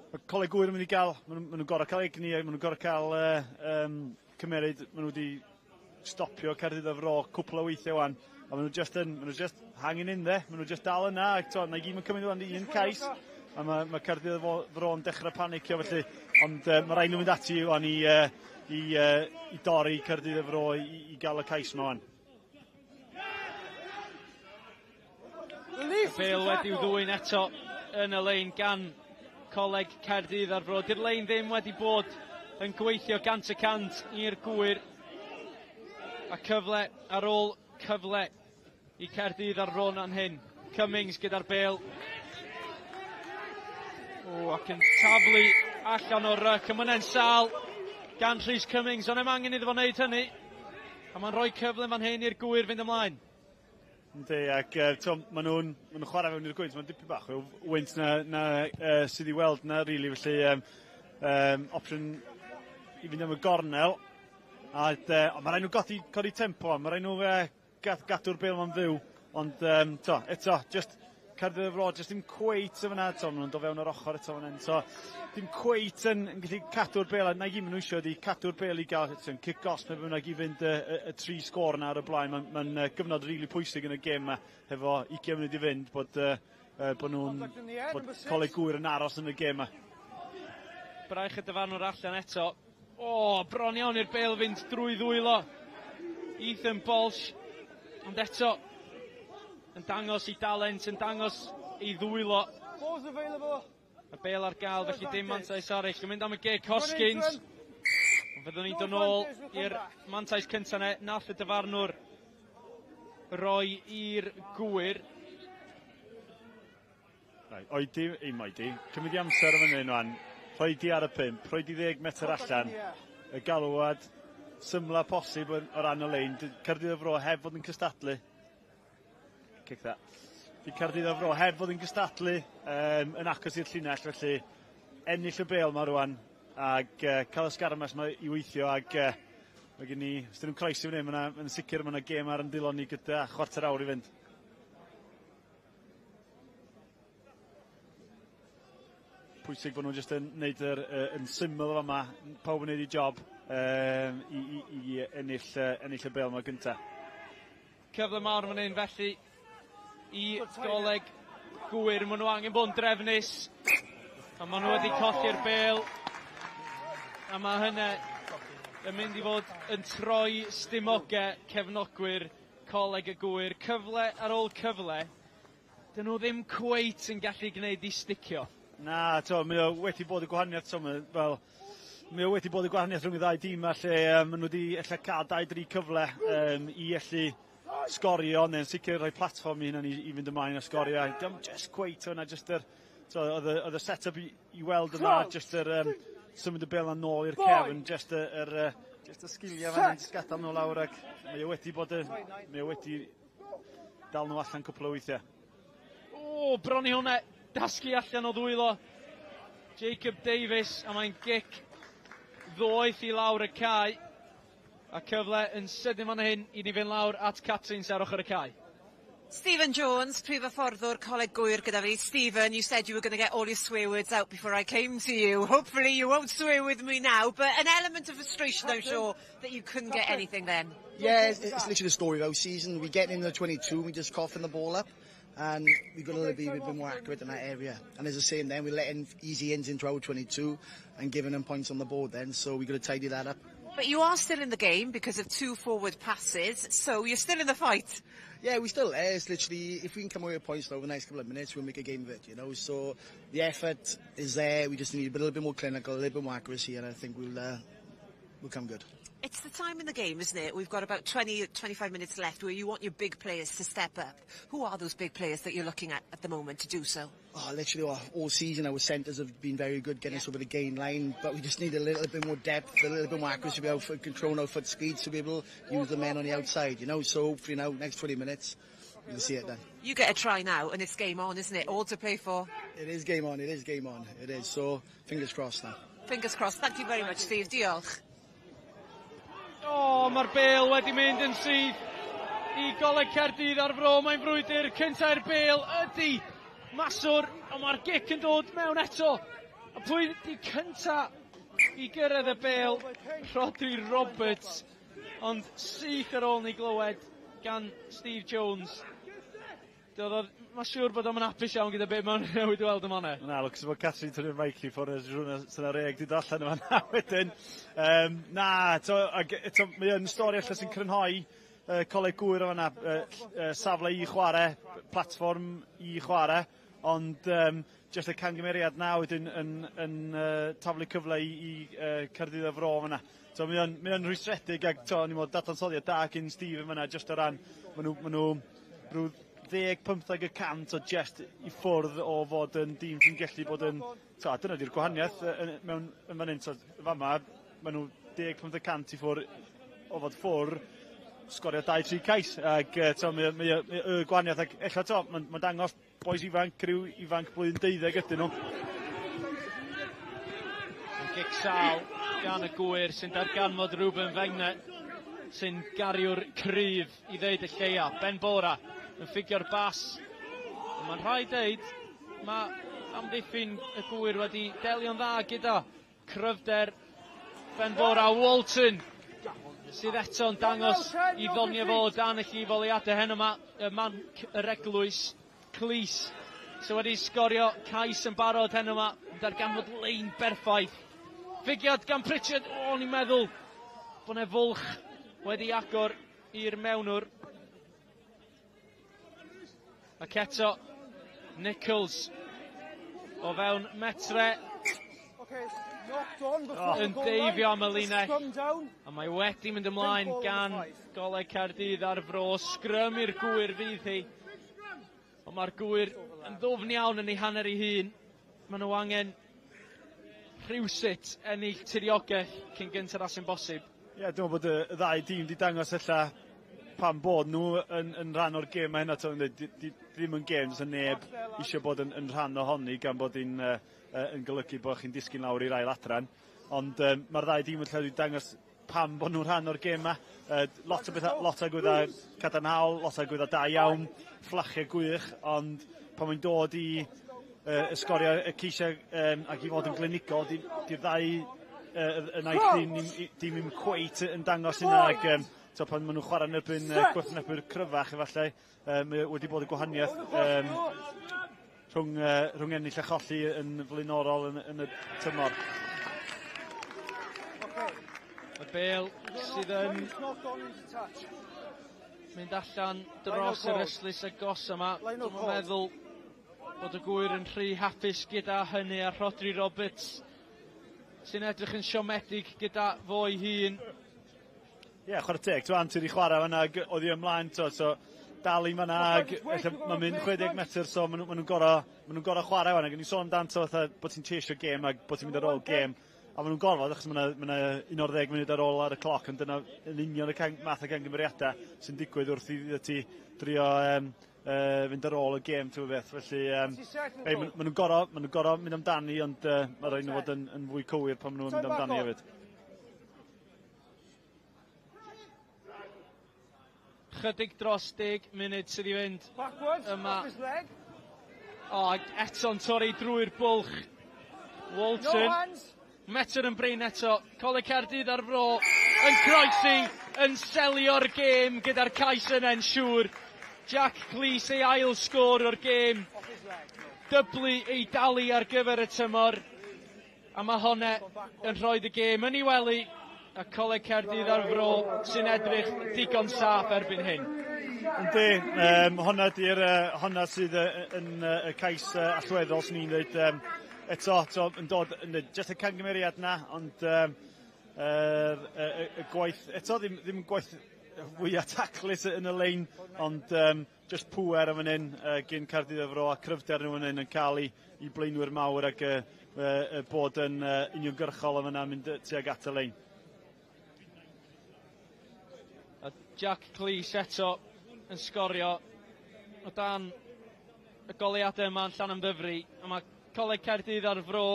mae Coleg Gŵyr yn mynd i gael, maen nhw'n gorau cael egni, maen nhw'n gorau cael cymeryd, maen nhw wedi stopio Caerdydd a'r Fro cwpl o weithiau wan, a maen nhw just yn, maen nhw just hanging in there, maen nhw just dal yna, ac to, na i gyd mae'n cymryd wan un cais, a mae Caerdydd a'r Fro yn dechrau panicio felly, ond mae rhaid nhw fynd ati wan i dorri Caerdydd a'r Fro i gael y cais yma wan. Y bêl wedi'w ddwyn eto yn y lein gan Coleg Caerdydd a'r Fro. Di'r lein ddim wedi bod yn gweithio 100% i'r Gwyr. A cyfle ar ôl cyfle i Caerdydd a'r Fro nan hyn. Cummings gyda'r bêl. O, ac yn taflu allan o'r ryc. A mae'n sâl gan Rhys Cummings, ond ddim angen iddo fo wneud hynny. A mae'n rhoi cyfle fan hyn i'r Gwyr fynd ymlaen. Yndi, ac maen nhw'n ma nhw chwarae fewn i'r gwynt, mae'n dipyn bach o wynt na sydd i weld na, really, felly opsiwn i fynd am y gornel. A mae rhaid nhw codi tempo, mae rhaid nhw gadw'r bêl ma'n fyw. Ond to, eto, just Caerdydd Fro, just dim cweit yn fyna, to, maen nhw'n dod fewn o'r ochr eto fan hyn. So, dim cweit yn gallu cadw'r bêl, a na i gyd maen nhw eisiau ydi cadw'r bêl i gael cic gosb neu bynnag i fynd y tri sgôr yna ar y blaen. Mae'n ma gyfnod rili really pwysig yn y gêm yma, hefo 20 munud i fynd, bod nhw'n, bod Coleg Gŵyr yn aros yn y gêm yma. Braich y dyfarnwr allan eto. O, bron iawn i'r bêl fynd drwy ddwylo. Ethan Bolsh, ond eto, yn dangos ei dalent, yn dangos ei ddwylo. Y bêl ar gael, felly dim mantais arall. Yn mynd am y gic, Hoskins. Ond fyddwn ni'n dod nôl i'r mantais cyntaf ne. Nath y dyfarnwr roi i'r Gwyr. Right, oedi, un oedi, cymryd i amser o fan hyn wan, rhoi di ar y 5, rhoi di 10 metr allan, y galwad symla posib o ran y lein, Caerdydd y Fro heb fod yn cystadlu. Kick that. Di Caerdydd a'r Fro heb fod yn gystadlu yn agos i'r llinell, felly ennill y bêl 'ma rwan ag cael y sgarmes 'ma i weithio ag mae gen i, os 'dyn nhw'n croesi fan hyn, ma' 'na, yn sicr ma' 'na gêm ar yn dwylo ni gyda chwarter awr i fynd. Pwysig bod nhw'n jyst yn neud yr yn syml o fama, pawb yn neud ei job i, i, i ennill, ennill y bêl 'ma gynta. Cyfle mawr fan hyn felly i Goleg Gŵyr. Maen nhw angen bod yn drefnus. A maen nhw wedi colli'r bêl. A mae hynny yn mynd i fod yn troi stumogau cefnogwyr Coleg y Gŵyr. Cyfle ar ôl cyfle. Dyn nhw ddim cweit yn gallu gwneud i sticio. Na, to, mae o wedi bod y gwahaniaeth, to, mae, fel, mae o wedi bod y gwahaniaeth rhwng y ddau dîm a lle maen nhw wedi ella cael 2-3 cyfle i allu sgorio neu'n sicr rhoi platfform i hunan i fynd ymlaen a sgorio. Dim just cweit o'na, just yr, to, oedd y, oedd y set-up i weld yna, just yr symud y bêl nôl i'r cefn, just yr, just y sgiliau fan hyn, just gadael nhw lawr ac mae o wedi bod yn, mae o wedi dal nhw allan cwpl o weithiau. O, bron i hwnna dasgu allan o ddwylo Jacob Davies, a mae'n gic ddoeth i lawr y cae. A cyfle yn sydyn fan hyn i ni fynd lawr at Catrin sy ar ochr y cae. Stephen Jones, prif hyfforddwr Coleg Gŵyr gyda fi. Stephen, you said you were going to get all your swear words out before I came to you. Hopefully you won't swear with me now, but an element of frustration, I'm sure, that you couldn't get anything then. Yeah, it's literally the story of our season. We get in the 22, we just coughing the ball up, and we've got to be a bit more accurate in that area. And it's the same then, we're letting easy ins into our 22 and giving them points on the board then, so we've got to tidy that up. But you are still in the game because of two forward passes, so you're still in the fight. Yeah, we're still there. It's literally, if we can come away with points over the next couple of minutes, we'll make a game of it. So the effort is there. We just need a little bit more clinical, a little bit more accuracy, and I think we'll come good. It's the time in the game, isn't it? We've got about 20, 25 minutes left where you want your big players to step up. Who are those big players that you're looking at the moment to do so? Oh, literally all season our centres have been very good getting us over the gain line, but we just need a little bit more depth, a little bit more accuracy to be able to control our foot speed to be able to use the men on the outside. So hopefully now, next 20 minutes, you'll see it then. You get a try now and it's game on, isn't it? All to play for. It is game on, it is game on, it is. So fingers crossed now. Fingers crossed. Thank you very much, Steve. Diolch. O, oh, mae'r bêl wedi mynd yn syth i Goleg Caerdydd a'r Fro. Mae'n frwydr cynta'r bêl ydy Maswr, ond mae'r gic yn dod mewn eto. A pwy di cynta i gyrraedd y bêl? Rodri Roberts. Ond syth ar ôl ni glywed gan Steve Jones. Doedd mae'n siŵr bod o'n hapus iawn gyda beth mae'n newid weld yma. Na, lwcus bod Catrin tynnu'r mic i ffwrdd, sy'n ar reg di dod allan yma wedyn. Na, to, ag, eto, mae yn stori allan sy'n crynhoi Coleg Gŵyr o fanna, safle i chwarae, platfform i chwarae, ond jyst y camgymeriad na wedyn yn taflu cyfle i Caerdydd y Fro fanna. So mae o'n rhwystredig ac to, ni'n meddwl dadansoddiad da gyn Steve yn fanna, jyst o ran, ma nhw rhyw 10-15% o just i ffwrdd o fod yn dîm sy'n gallu bod yn. Ta, dyna di'r gwahaniaeth mewn yn fan hyn. So, fama, maen nhw 10-15% i ffwrdd o fod ffwrdd sgorio 2-3 cais. Ac to, mae y gwahaniaeth, ac ella to, mae'n ma dangos bois ifanc, criw ifanc blwyddyn 12 ydyn nhw. Yn gic sal gan y Gŵyr sy'n darganfod Ruben Fengner sy'n gariwr cryf i ddeud y lleia. Ben Bora yn ffugio'r bas. Mae'n rhaid deud, mae amddiffyn y Gŵyr wedi delio'n dda gyda cryfder Ben Bora. Walton sydd eto'n dangos i ddonio fo o dan y llif oleuadau heno yma, y manc yr eglwys, Clis, sydd wedi sgorio cais yn barod heno yma, yn darganfod lein berffaith. Ffugiad gan Pritchard, o, o'n i'n meddwl bod 'na fwlch wedi agor i'r mewnwr. Ac eto, Nichols o fewn metre yn deifio am y linell. A mae wedi mynd ymlaen gan Goleg Caerdydd a'r Fro. Sgrym i'r Gŵyr fydd hi. Ond mae'r Gŵyr yn ddwfn iawn yn ei hanner ei hun. Maen nhw angen rhywsut ennill tiriogaeth cyn gyntaf â sy'n bosib. Ie, yeah, dwi'n meddwl bod y ddau dîm wedi dangos ella pam bod nhw yn, yn rhan o'r gêm mae hynna, di, di, ddim yn gêm, does neb eisiau bod yn, yn rhan ohoni gan bod hi'n uh, yn golygu bod chi'n disgyn lawr i'r ail adran. Ond um, mae'r ddau dîm yn lle dangos pam bod nhw'n rhan o'r gêm yma. Lot o bethau, lot o agweddau cadarnhaol, lot o agweddau da iawn, fflachiau gwych, ond pan mae'n dod i ysgorio y ceisiau um, ac i fod yn glinigol, di'r di ddau y naill dîm, dîm ddim cweit yn dangos hynna ac um, so pan maen nhw'n chwarae yn erbyn gwrthwynebwyr cryfach efallai, um, wedi bod y gwahaniaeth um, rhwng, rhwng ennill a cholli yn flaenorol yn, yn y tymor. Y bel sydd yn mynd allan dros yr ystlys agos yma. Dwi'n meddwl bod y gwyr yn rhy hapus gyda hynny a Rhodri Roberts sy'n edrych yn siomedig gyda fo'i hun. Ie, yeah, chwarae teg, ti'n antur i chwarae fanna, oedd hi ymlaen, to, so dal i fanna, ag mae'n mynd 60 metr, so maen nhw'n gorau, ma nhw gorau chwarae fanna. Gan i sôn amdan, to, fatha, bod ti'n chasio gêm ac bod ti'n mynd ar ôl gêm, a maen nhw'n gorfod, achos mae yna 11 munud ar ôl ar y cloc, ond dyna yn union y math o gengymeriadau sy'n digwydd wrth i ti drio um, fynd ar ôl y gêm, ti'n beth. Felly, um, ei, maen ma nhw'n gorau, ma nhw gorau mynd amdani, ond mae rhaid nhw fod yn, yn fwy cywir pan maen nhw'n mynd amdani hefyd. Chydig dros 10 munud sydd i fynd yma. O, oh, eto'n torri drwy'r bwlch. Walton. No Metr yn brin eto. Coleg Caerdydd ar fro yn croesi, yn selio'r gêm gyda'r cais yna'n siŵr. Jack Cleese ei ail sgôr o'r gêm. Dyblu ei dalu ar gyfer y tymor. A mae honne yn rhoi y gêm yn ei wely a Coleg Caerdydd a'r Fro sy'n edrych digon saff erbyn hyn. Yndi, um, honna di'r uh, honna sydd uh, yn uh, y cais uh, allweddol sy'n ni'n dweud. Um, eto, eto, yn dod, yn just y cangymeriad na, ond um, er, y, y, y gwaith, eto ddim, ddim gwaith fwyaf taclus yn y lein, ond um, just pŵer yn fan hyn uh, gyn Caerdydd y Fro a cryfder nhw fan hyn yn cael ei, i blaenwyr mawr ac uh, uh, bod yn uh, uniongyrchol yn fanna mynd tuag at y lein. A Jack Cleese eto yn sgorio o dan y goleuadau yma yn Llanymddyfri. A mae Coleg Caerdydd ar Fro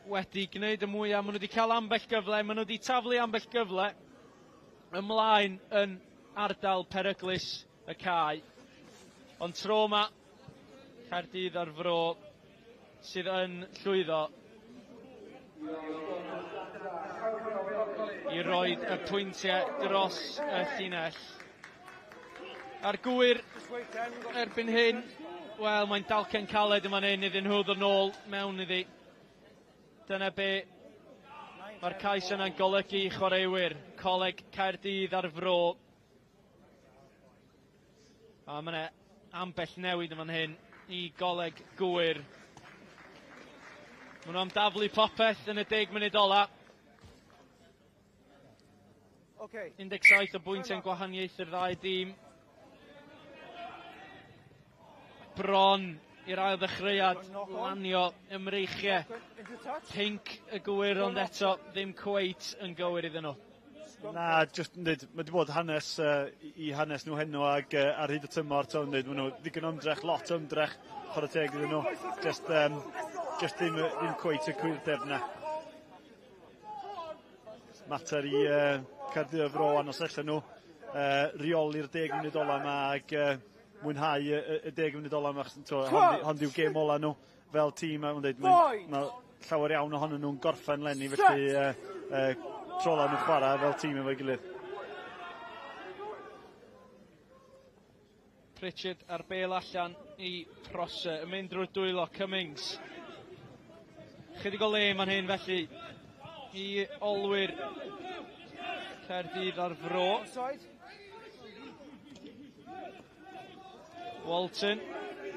wedi gwneud y mwyaf. Maen nhw wedi cael ambell gyfle, maen nhw wedi taflu ambell gyfle ymlaen yn ardal peryglus y cae. Ond tro yma, Caerdydd ar Fro sydd yn llwyddo i roi y pwyntiau dros y llinell. A'r gwyr erbyn hyn, wel, mae'n dalcen caled yma'n hyn iddyn nhw ddod nôl mewn iddi. Dyna be mae'r cais yna'n golygu i chwaraewyr Coleg Caerdydd a'r Fro. A mae yna ambell newid yn fan hyn i Goleg Gwyr. Maen nhw am daflu popeth yn y 10 munud ola. Okay. 17 o bwyntiau'n gwahaniaethu'r ddau dîm. Bron i'r ail ddechreuad lanio ymreichiau. Pinc y gywir ond eto ddim cweit yn gywir iddyn nhw. Na, just yn dweud, mae wedi bod hanes uh, i hanes nhw heno ag uh, ar hyd y tymor, ti'n dweud, maen nhw ddigon o ymdrech, lot o ymdrech, chwarae teg iddyn nhw, just, um, just ddim, ddim cweit y cwyrdeb na. Mater i uh, Caerdydd y Fro anos allan nhw uh, reoli'r 10 munud ola yma ac uh, mwynhau y, y, y 10 munud ola yma, achos hon, hon diw gêm ola nhw fel tîm, a dweud, mae ma llawer iawn ohonyn nhw'n gorffen lenni, felly uh, uh, trola nhw'n chwarae fel tîm efo'i gilydd. Pritchard ar bel allan i Prosser, yn mynd drwy'r dwylo, Cummings. Chydig o le man hyn felly i olwyr Caerdydd ar fro. Walton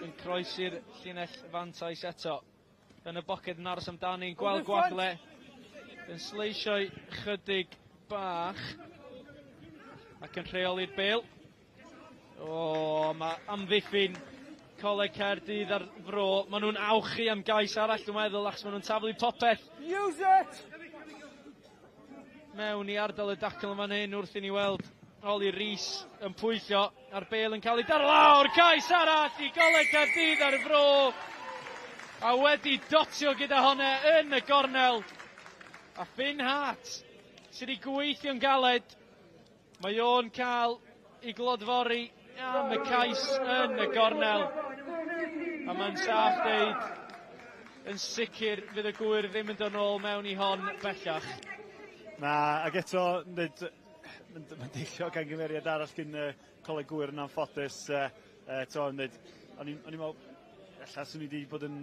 yn croesi'r llinell fantais eto. Yn y boced yn aros amdani, yn gweld gwagle, yn sleisio'i chydig bach ac yn rheoli'r bel. O, mae amddiffyn Coleg Caerdydd ar fro. Maen nhw'n awchu am gais arall, dwi'n meddwl, achos maen nhw'n taflu popeth. Use it! Mewn i ardal y dacl yn fan hyn wrth i ni weld Oli Rees yn pwyllio a'r bel yn cael ei daro lawr. Cais arall i Goleg Caerdydd ar y fro. A wedi dotio gyda honne yn y gornel. A Finn Hart sydd wedi gweithio'n galed. Mae o'n cael ei glodfori am y cais yn y gornel. A mae'n saff deud yn sicr fydd y Gŵyr ddim yn dod nôl mewn i hon bellach. Na, ac eto, nid, mae'n deillio gan gymeriad arall gyn Coleg Gŵyr yn anffodus. To, nid, o'n i'n meddwl, ella swn i wedi bod yn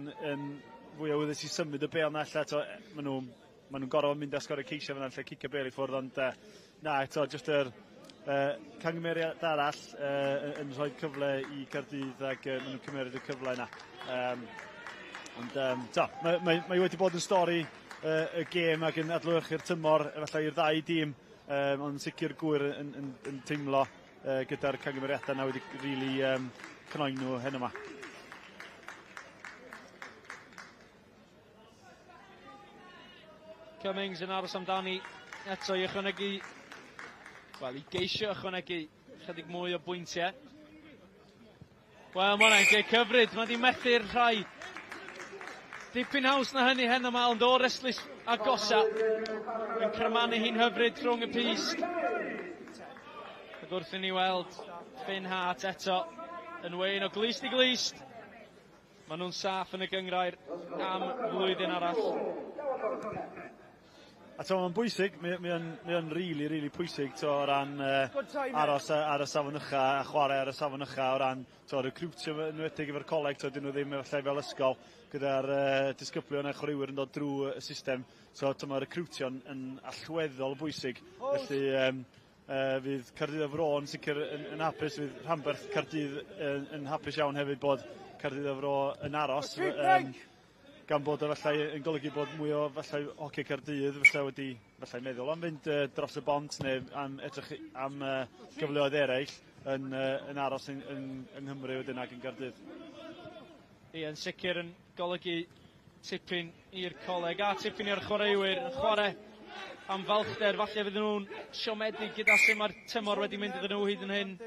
fwy awyddus i symud y bêl na ella, to, maen nhw maen nhw'n gorfod mynd a sgorio ceisiau fyna yn lle cicio bêl i ffwrdd, ond na, eto, jyst yr camgymeriad arall yn rhoi cyfle i Caerdydd ac maen nhw'n cymeryd y cyfle yna. Ond to, mae wedi bod yn stori y gêm ac yn adlewyrchu'r tymor efallai i'r ddau dîm, ond yn sicr Gŵyr yn teimlo gyda'r camgymeriadau yna wedi really cnoi nhw heno yma. Cummings yn aros amdani eto i ychwanegu, wel, i geisio ychwanegu chydig mwy o bwyntiau. Wel, mae hwnna'n gic hyfryd. Mae wedi methu'r rhai dipyn haws na hynny heno yma, ond o'r ystlys agosa yn crymanu hi'n hyfryd rhwng y pyst. Ac wrth i ni weld Finn Hart eto yn wên o glust i glust. Maen nhw'n saff yn y gynghrair am flwyddyn arall. A to, mae'n bwysig, mae o'n really, really pwysig to, o ran aros ar y safon ucha a chwarae ar y safon ucha o ran to, recrwtio yn enwedig efo'r coleg, to, dyn nhw ddim efallai fel ysgol gyda'r disgyblion a chwaraewyr yn dod drwy y system. So, to, mae recrwtio'n yn allweddol bwysig. Felly, fydd Caerdydd a Fro yn sicr yn hapus, fydd rhanbarth Caerdydd yn hapus iawn hefyd bod Caerdydd a Fro yn aros. Gan bod efallai yn golygu bod mwy o efallai hoci Caerdydd efallai wedi efallai meddwl am fynd dros y bont neu am edrych am gyfleoedd eraill yn aros yng Nghymru wedyn ac yn Gaerdydd. Ie, yn sicr yn golygu tipyn i'r coleg a tipyn i'r chwaraewyr yn chwarae am falchder. Falle fydden nhw'n siomedig gyda sut mae'r tymor wedi mynd iddyn nhw hyd yn hyn.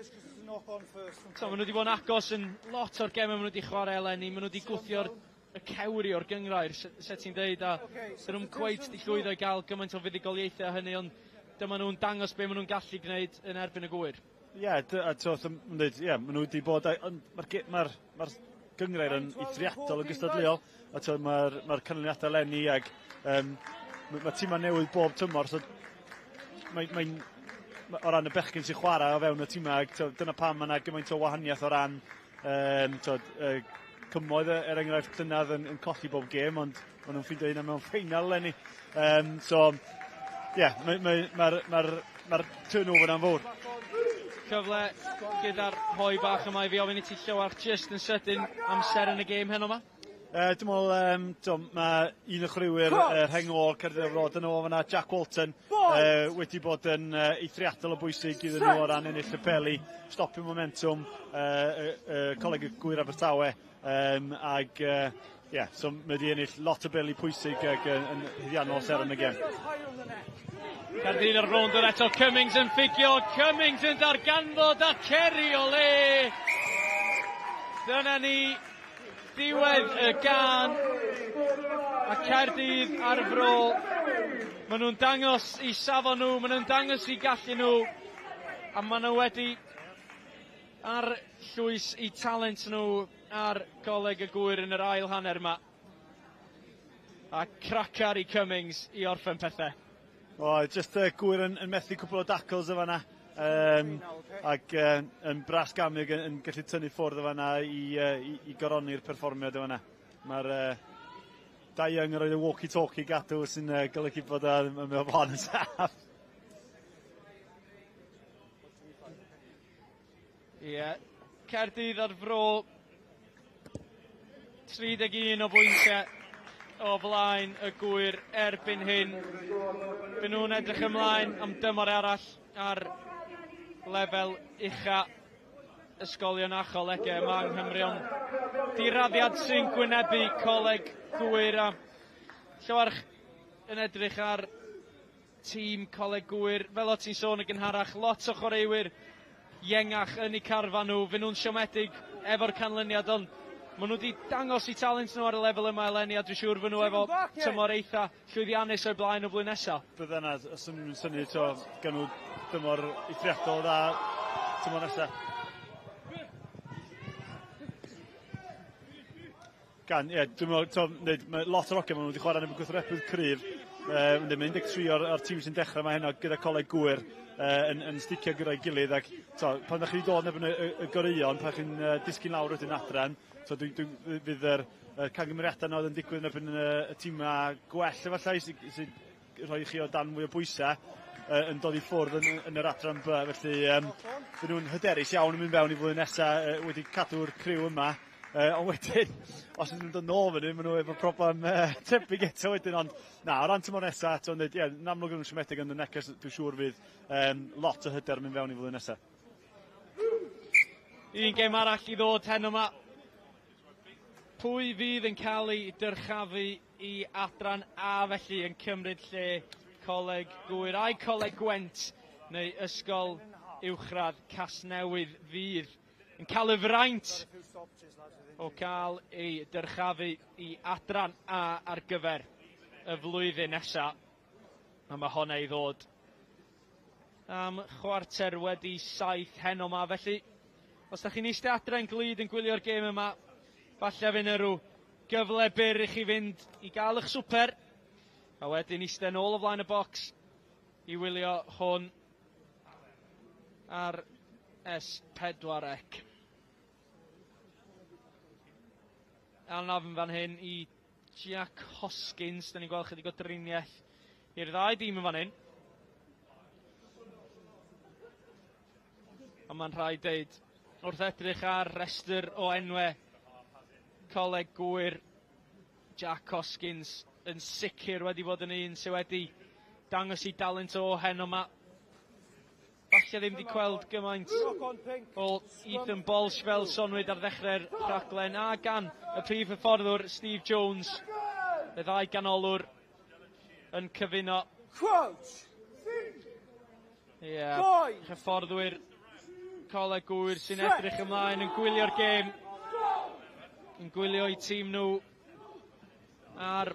So, maen nhw wedi bod yn agos yn lot o'r gemau maen nhw wedi chwarae eleni. Maen nhw wedi gwthio'r y cewri o'r gynghrair, se ti'n deud, a dyn nhw'n cweit di llwyddo i gael gymaint o fuddugoliaethau a hynny, ond dyma nhw'n dangos be maen nhw'n gallu gwneud yn erbyn y Gŵyr. Ie, yeah, a dweud, ie, maen nhw wedi bod, ond mae'r ma gynghrair yn eithriadol o gystadleuol, a mae'r ma canlyniadau eleni ag mae tîmau newydd bob tymor, so mae o ran y bechgyn sy'n chwarae o fewn y tîmau, ag dyna pam mae yna gymaint o wahaniaeth o ran Cymoedd, er enghraifft, llynedd yn colli bob gêm, ond maen nhw'n ffeindio hynna mewn ffeinal eleni. So, ie, yeah, mae'r ma turnover yna'n fawr. Cyfle gyda'r hoi bach yma i fi ofyn i ti, Llywarch, jyst yn sydyn amser yn y gêm heno yma. Dwi'n meddwl, mae un o chwaraewyr rheng ôl Caerdydd Fro, dyna fo fan'na, Jack Walton, wedi bod yn eithriadol o bwysig iddyn nhw o ran ennill y peli, stopio momentum Coleg y Gŵyr Abertawe, ag yeah, so mae wedi ennill lot o beli pwysig ac yn haeddiannol seren y gêm. Caerdydd ar rownd o'r eto, Cummings yn ffugio, Cummings yn darganfod a Ceri o le. Dyna ni, diwedd y gân a Caerdydd ar y fro. Maen nhw'n dangos i safon nhw, maen nhw'n dangos i gallu nhw, a maen nhw wedi arllwys i talent nhw ar Goleg y Gŵyr yn yr ail hanner yma. A cracar i Cummings i orffen pethau. O, just Gŵyr yn methu cwpl o dacles o fanna. Ac yn bras gamig yn gallu tynnu ffwrdd o fanna i goroni'r perfformiad o fanna. Mae'r Dai Young yn rhoi y walkie-talkie gadw sy'n golygu bod o'n mewn hon yn saff. Ie, yeah. Caerdydd ar fro 31 o bwyntiau o flaen y Gŵyr erbyn hyn. Byd nhw'n edrych ymlaen am dymor arall ar lefel ucha ysgolion a cholegau yma yng Nghymru, ond diraddiad sy'n gwynebu Coleg Gŵyr a Llywarch yn edrych ar tîm Coleg Gŵyr. Fel o ti'n sôn yn gynharach, lot o chwaraewyr iengach yn eu carfan nhw. Fy nhw'n siomedig efo'r canlyniad, ond maen nhw wedi dangos eu talent nhw ar y lefel yma eleni, a dwi'n siŵr fy nhw efo tymor eitha llwyddiannus o'i blaen o flwyddyn nesaf. Bydde yna, os yn synnu, to, gan nhw dymor eithriadol dda tymor nesaf. Gan, ie, dwi'n meddwl, to, nid, mae lot o'r hogiau, maen nhw wedi chwarae yn y gwrthwynebydd cryf. Mae 13 o'r tîm sy'n dechrau mae heno gyda Coleg Gŵyr yn sticio gyda'i gilydd ac to, pan ydych chi wedi dod yn erbyn y goreuon, pan chi'n disgyn lawr wedyn adran, to, fydd yr cangymeriadau yna oedd yn digwydd yn erbyn y tîmau gwell efallai sy'n sy rhoi chi o dan mwy o bwysau yn dod i ffwrdd yn yr adran B. Felly fydden nhw'n hyderus iawn yn mynd fewn i flwyddyn nesaf wedi cadw'r criw yma. Ond wedyn, os ydyn nhw'n dod nôl fyny, maen nhw efo problem tebyg eto wedyn. Ond na, o ran tymor nesaf, eto, nid, ie, yn amlwg yn siomedig, ond y neges dwi'n siŵr fydd lot o hyder yn mynd fewn i flwyddyn nesaf. Un gêm arall i ddod heno yma. Pwy fydd yn cael ei dyrchafu i adran A felly yn cymryd lle Coleg Gŵyr ai Coleg Gwent neu Ysgol Uwchradd Casnewydd fydd yn cael y fraint o cael ei dyrchafu i adran A ar gyfer y flwyddyn nesaf. A mae honna i ddod am 7:15 heno yma. Felly, os da chi'n eistedd adre yn glyd yn gwylio'r gêm yma, falle fydd yna rhyw gyfle byr i chi fynd i gael eich swper, a wedyn eistedd nôl o flaen y bocs i wylio hwn ar S4C. Anaf yn fan hyn i Jack Hoskins. Da ni'n gweld chydig o driniaeth i'r ddau dîm yn fan hyn. Ond mae'n rhaid deud, wrth edrych ar restr o enwau Coleg Gŵyr, Jack Hoskins yn sicr wedi bod yn un sydd wedi dangos ei dalent o heno yma. Falle ddim wedi gweld gymaint o Ethan Bolsh fel sonwyd ar ddechrau'r rhaglen, a gan y prif hyfforddwr Steve Jones, y ddau ganolwr yn cyfuno. Ie, yeah, hyfforddwyr Coleg Gŵyr sy'n edrych ymlaen yn gwylio'r gêm, yn gwylio eu tîm nhw ar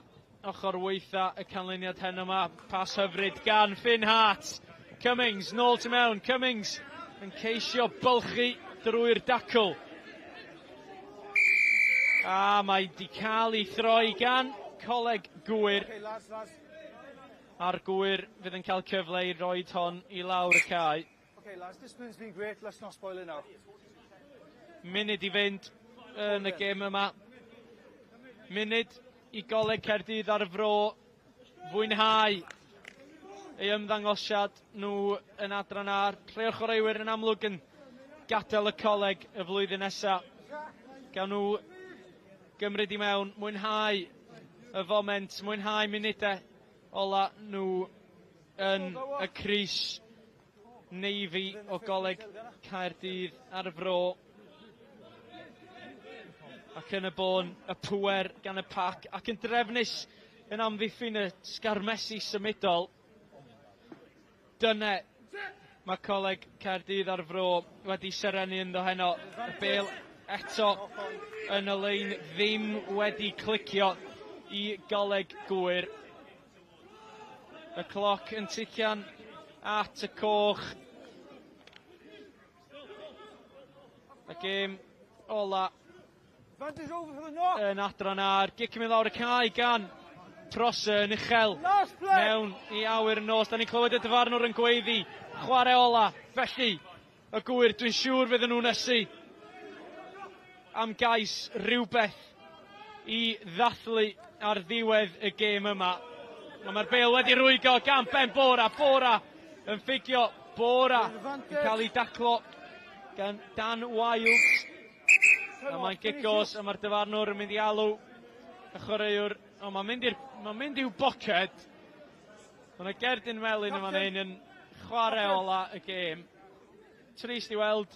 ochr weitha y canlyniad heno yma. Pas hyfryd gan Finn Hart. Cummings, nôl tu mewn. Cummings yn ceisio bylchu drwy'r dacl. A mae di cael ei throi gan Coleg Gŵyr. A'r Gŵyr fydd yn cael cyfle i roed hon i lawr y cae. Okay, lads, discipline's been great. Let's not spoil it now. Munud i fynd yn y gêm yma. Munud i Goleg Caerdydd ar y Fro fwynhau ei ymddangosiad nhw yn adran A. Rhai o'r chwaraewyr yn amlwg yn gadael y coleg y flwyddyn nesaf. Gawn nhw gymryd i mewn, mwynhau y foment, mwynhau munudau ola nhw yn y crys navy o Goleg Caerdydd ar y Fro. Ac yn y bôn, y pŵer gan y pac, ac yn drefnus yn amddiffyn y sgarmesi symudol. Dyne mae Coleg Caerdydd ar Fro wedi serennu ynddo heno. Y bêl eto yn y lein ddim wedi clicio i Goleg Gŵyr. Y cloc yn tician at y coch. Y gêm ola yn adran a'r gic yn mynd lawr y cae gan Prosser yn uchel mewn i awyr y nos. Da ni'n clywed y dyfarnwr yn gweiddi chwarae ola. Felly, y Gŵyr, dwi'n siŵr fydden nhw'n ysu am gais rhywbeth i ddathlu ar ddiwedd y gêm yma. Ond mae'r bêl wedi rwygo gan Ben Bora. Bora yn ffugio. Bora yn cael ei daclo gan Dan Wilds. A mae'n gigos, a mae'r dyfarnwr yn mynd i alw y chwaraewr. O, mae'n mynd i'r ma mynd i'w boced. Mae yna gerdyn melyn yn fan hyn yn chwarae ola y gêm. Trist i weld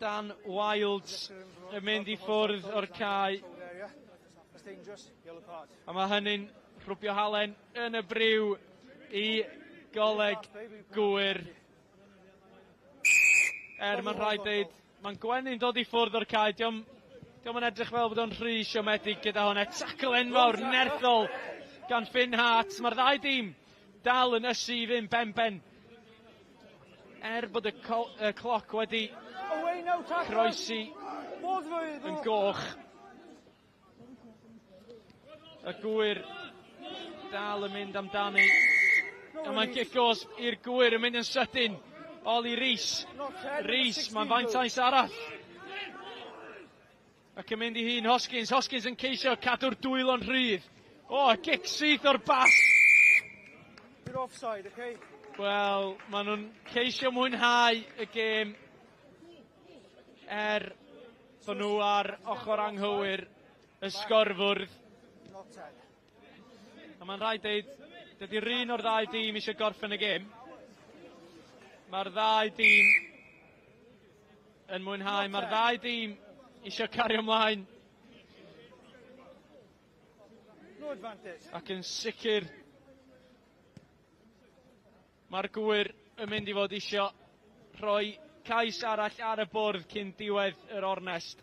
Dan Wilds yn mynd i ffwrdd o'r cae. A mae hynny'n rhwbio halen yn y briw. i Goleg Gŵyr. Er mae'n rhaid deud, mae'n Gwenyn dod i ffwrdd o'r cae. Dio'm, dio'm yn edrych fel bod o'n rhy siomedig gyda hwnna. Tacl enfawr, nerthol gan Finn Hart. Mae'r ddau dîm dal yn ysu i fynd ben-ben. Er bod y, y cloc wedi croesi yn goch. Y Gŵyr dal yn mynd amdani. A mae'n gic gosb i'r Gŵyr yn mynd yn sydyn. Oli Rees. Rees, mae'n fantais arall. Ac yn mynd i hun Hoskins. Hoskins yn ceisio cadw'r dwylo'n rhydd. O, oh, gic syth o'r bas. You're offside, okay? Wel, maen nhw'n ceisio mwynhau y gêm er bod nhw ar ochr anghywir y sgorfwrdd. A mae'n rhaid deud, dydy'r un o'r ddau dîm eisiau gorffen y gêm. Mae'r ddau dîm yn mwynhau, mae'r ddau dîm eisiau cario ymlaen. Ac yn sicr, mae'r Gŵyr yn mynd i fod isio rhoi cais arall ar y bwrdd cyn diwedd yr ornest.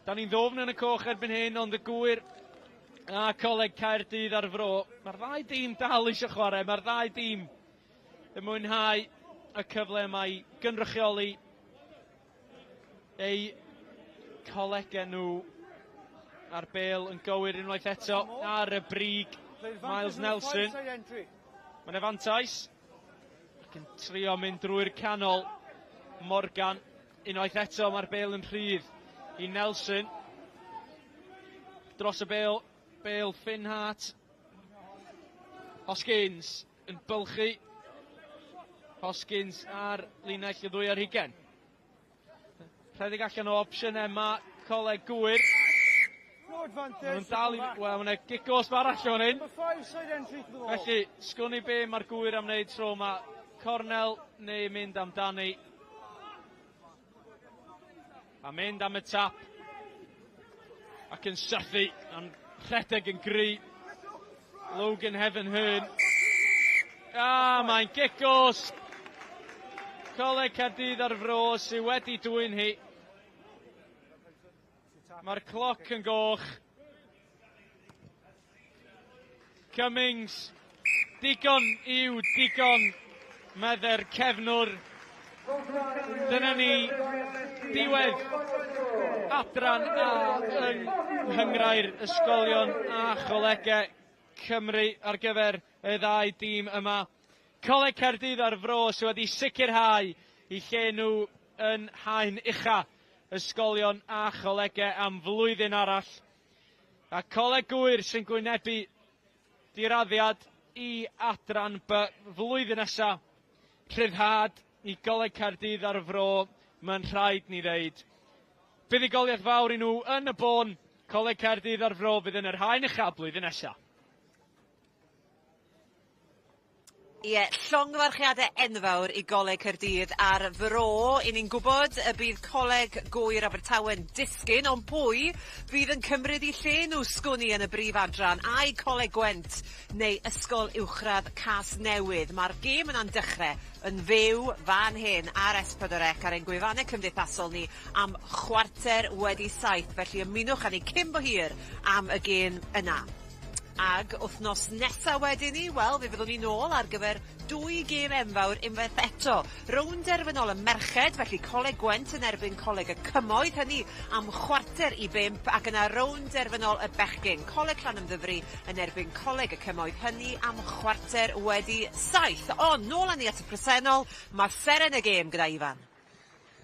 Da ni'n ddofn yn y coch erbyn hyn, ond y Gŵyr a Coleg Caerdydd a'r Fro. Mae'r ddau dîm dal eisiau chwarae, mae'r ddau dîm yn mwynhau y cyfle yma i gynrychioli eu colegau nhw a'r bêl yn gywir unwaith eto ar y brig Miles Nelson. Mae'n fantais ac yn trio mynd drwy'r canol Morgan. Unwaith eto mae'r bêl yn rhydd i Nelson. Dros y bêl, bêl Finn Hart. Hoskins yn bylchu. Hoskins ar linell y ddwy ar hugen. Rhedeg allan o opsiynau mae Coleg Gŵyr. No advantage. Maen nhw'n dal i... Wel, mae'n gic gosb arall o'n hyn. Number 5, side entry to the ball. Felly, sgwn i be mae'r Gŵyr am wneud tro yma. Cornel neu mynd amdani. A mynd am y tap. Ac yn sythu, yn rhedeg yn gry. Logan Heaven Hearn. A, mae'n gic gosb. Coleg Caerdydd a'r Fro sydd wedi dwyn hi. Mae'r cloc yn goch. Cummings. Digon yw digon, medde'r cefnwr. Dyna ni diwedd adran A yng Nghynghrair Ysgolion a Cholegau Cymru ar gyfer y ddau dîm yma. Coleg Caerdydd a'r Fro sydd wedi sicrhau i lle nhw yn haen ucha ysgolion a cholegau am flwyddyn arall. A Coleg Gŵyr sy'n gwynebu diraddiad i adran B flwyddyn nesa. Rhyddhad i Goleg Caerdydd a'r Fro, mae'n rhaid ni ddeud. Buddugoliaeth fawr i nhw yn y bôn. Coleg Caerdydd a'r Fro fydd yn yr haen ucha blwyddyn nesa. Ie, llongyfarchiadau enfawr i Goleg Caerdydd a'r Fro. I ni'n gwybod y bydd Coleg Gŵyr Abertawe'n disgyn, ond pwy fydd yn cymryd i lle nhw sgwn i yn y brif adran? Ai Coleg Gwent neu Ysgol Uwchradd Casnewydd? Mae'r gêm yna'n dechrau yn fyw fan hyn ar S4C ar ein gwefannau cymdeithasol ni am 7:15. Felly ymunwch â ni cyn bo hir am y gêm yna. Ag wythnos nesa wedyn ni, wel, fe fyddwn ni nôl ar gyfer dwy gêm enfawr unwaith eto. Rownd derfynol y merched, felly Coleg Gwent yn erbyn Coleg y Cymoedd, hynny am 4:45, ac yna rownd derfynol y bechgyn, Coleg Llanymddyfri yn erbyn Coleg y Cymoedd, hynny am 7:15. Ond nôl â ni at y presennol, mae seren y gêm gyda Ifan.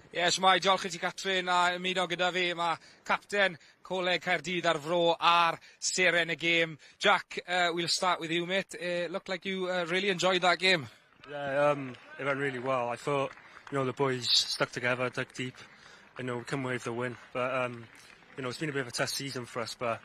Ie, shwmae, diolch i ti Catrin a ymuno gyda fi. Mae capten Coleg Caerdydd a'r Fro ar seren y gêm. Jack, we'll start with you, mate. It looked like you really enjoyed that game. Yeah, it went really well. I thought the boys stuck together, dug deep, and we come away with the win. But it's been a bit of a tough season for us, but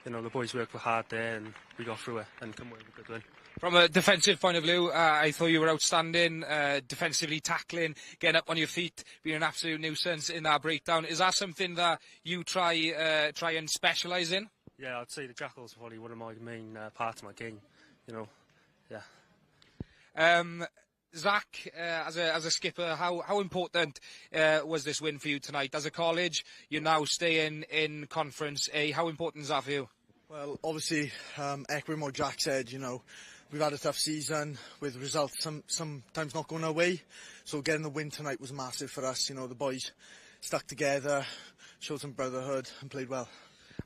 the boys worked hard there and we got through it and come away with a good win. From a defensive point of view, I thought you were outstanding, defensively tackling, getting up on your feet, being an absolute nuisance in that breakdown. Is that something that you try and specialise in? Yeah, I'd say the jackals are probably one of my main parts of my game, yeah. Zach, as a skipper, how important was this win for you tonight? As a college, you're now staying in Conference A. How important is that for you? Well, obviously, echoing what Jack said, we've had a tough season with results sometimes not going our way. So getting the win tonight was massive for us. The boys stuck together, showed some brotherhood and played well.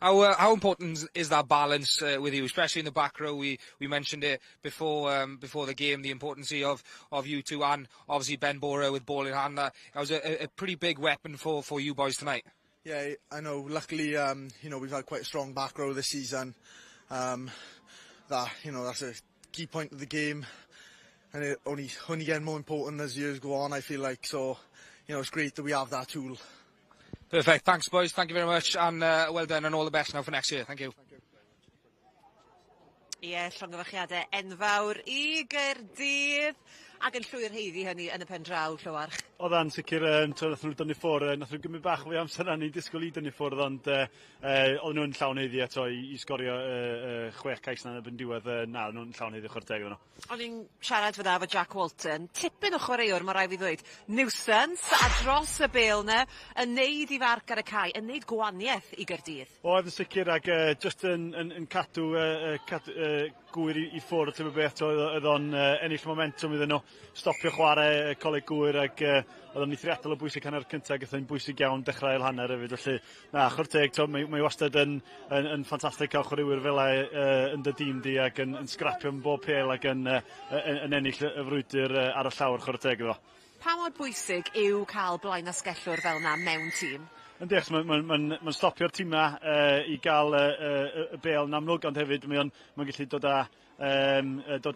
How important is that balance with you, especially in the back row? We mentioned it before the game, the importance of you two and obviously Ben Bora with ball in hand. That was a pretty big weapon for you boys tonight. Yeah, I know. Luckily, we've had quite a strong back row this season. That's a key point of the game, and it only getting more important as years go on, I feel like. So, it's great that we have that tool. Perfect. Thanks, boys. Thank you very much, and well done, and all the best now for next year. Thank you. Thank you. Ie, llongyfarchiadau enfawr i Gaerdydd ac yn llwyr haeddu hynny yn y pen draw, Llywarch. Oedd sicr, nath nhw dynnu ffwrdd, nath nhw gymryd bach fwy amser na ni'n disgwyl i dynnu ffwrdd, ond oedd nhw'n llawn haeddu eto i sgorio 6 cais na yn diwedd, na, nhw'n llawn haeddu, chwarae teg nhw. O'n i'n siarad fyna efo Jack Walton, tipyn o chwaraewr, mae rhaid fi ddweud, nuisance a dros y bêl 'na, yn neud i farc ar y cae, yn neud gwahaniaeth i Gaerdydd. Oedd yn sicr ac just yn cadw Gŵyr i ffwrdd, ti'n beth, oedd o'n ennill momentum iddyn nhw, stopio chwarae Coleg Gŵyr ac oedd o'n eithriadol o bwysig hanner cyntaf, gath o'n bwysig iawn dechrau ail hanner hefyd, felly na, chwarae teg, to, mae wastad yn ffantastig cael chwaraewyr fel yn dy dîm di ac yn sgrapio am bob pêl ac yn ennill y frwydr ar y llawr, chwarae teg iddo. Pa mor bwysig yw cael blaenasgellwr fel 'na mewn tîm? Yndi, achos mae'n stopio'r tîma i gael y bêl yn amlwg, ond hefyd mae'n gallu dod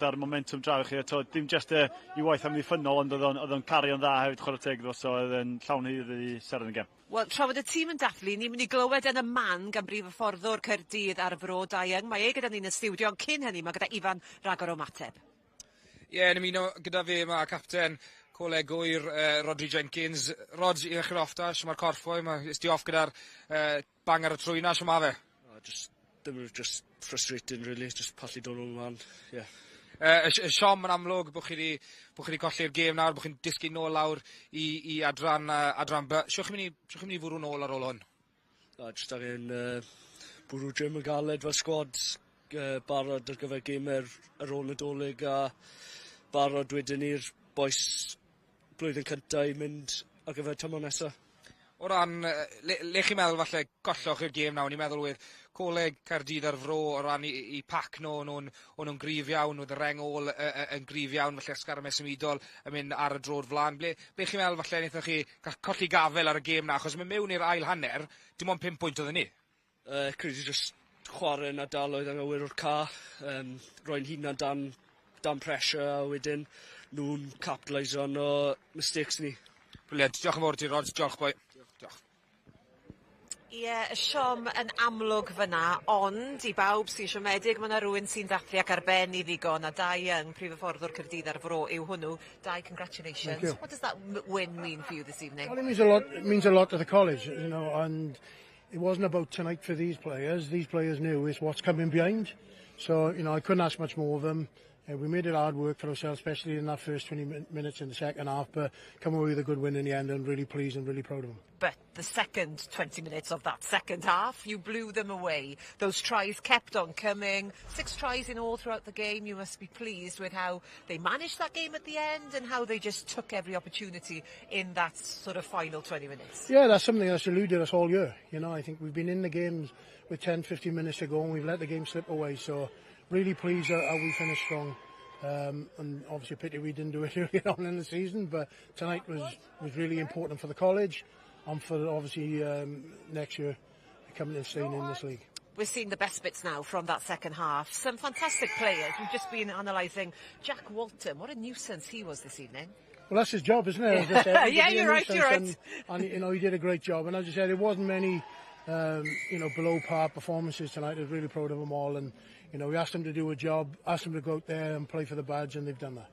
â'r momentum draw i chi. To, dim just i waith amddiffynnol, ond oedd o'n cario'n dda hefyd, chwarae teg iddo, so oedd yn llawn haeddu i seren y gêm. Wel, tra fod y tîm yn dathlu, ni'n mynd i glywed yn y man gan brif hyfforddwr Caerdydd a'r Fro, Dai Young. Mae e gyda ni'n y stiwdio, ond cyn hynny mae gyda Ifan ragor o ymateb. Ie, yeah, yn ymuno gyda fi mae capten Coleg Gŵyr, Rodri Jenkins. Rod, i ddechrau off da, mae'r corff fwy, mae ti off gyda'r bang ar y trwyn na, ma fe? Oh, just, dim just frustrating, really, just pallu dod nhw'n man, yeah. Y siom yn amlwg bod chi wedi colli'r gêm nawr, bod chi'n disgyn nôl lawr i adran B. Shwt chi'n mynd i fwrw nôl ar ôl hwn? Na, just angen bwrw gym yn galed fel squad, barod ar gyfer gemau ar ôl Nadolig a barod wedyn i'r bois blwyddyn cyntaf i mynd ar gyfer tymor nesaf. O ran, le chi'n meddwl falle golloch i'r gêm nawr, ni'n meddwl wedd Coleg Caerdydd a'r Fro o ran i pac nhw, o'n nhw'n gryf iawn, oedd y reng ôl yn gryf iawn, felly ysgarmes symudol yn mynd ar y dro'r flaen. Ble chi'n meddwl falle wnaethoch chi colli gafel ar y gêm na, achos mynd mewn i'r ail hanner, dim ond 5 pwynt oedden ni. Credu just chwarae yn ardaloedd anghywir o'r ca, roi'n hunan dan pressure a wedyn nhw'n capitalise on o mistakes ni. Brilliant. Diolch yn fawr ti, Rod. Diolch, boi. Diolch. Ie, y siom yn amlwg fyna, ond i bawb sy'n siomedig, mae yna rhywun sy'n dathlu ac ar ben i ddigon, a Dai Young, prif hyfforddwr Caerdydd a'r Fro yw hwnnw. Dai, congratulations. Thank you. What does that win mean for you this evening? Well, it means a lot. It means a lot to the college, and it wasn't about tonight for these players. These players knew it's what's coming behind. So, I couldn't ask much more of them. We made it hard work for ourselves, especially in that first 20 minutes in the second half, but come away with a good win in the end and really pleased and really proud of them. But the second 20 minutes of that second half, you blew them away. Those tries kept on coming. Six tries in all throughout the game. You must be pleased with how they managed that game at the end and how they just took every opportunity in that sort of final 20 minutes. Yeah, that's something that's eluded us all year. I think we've been in the games with 10, 15 minutes to go and we've let the game slip away. So really pleased how we finished strong. And obviously a pity we didn't do it earlier on in the season, but tonight was really important for the college and for obviously next year coming and staying in this league. We're seeing the best bits now from that second half. Some fantastic players. We've just been analysing Jack Walton. What a nuisance he was this evening. Well, that's his job, isn't it? As I said, Yeah, to be a you're right, you're right. nuisance. And he did a great job. And as I said, it wasn't many below par performances tonight. I was really proud of them all. And we asked them to do a job, asked them to go out there and play for the badge, and they've done that.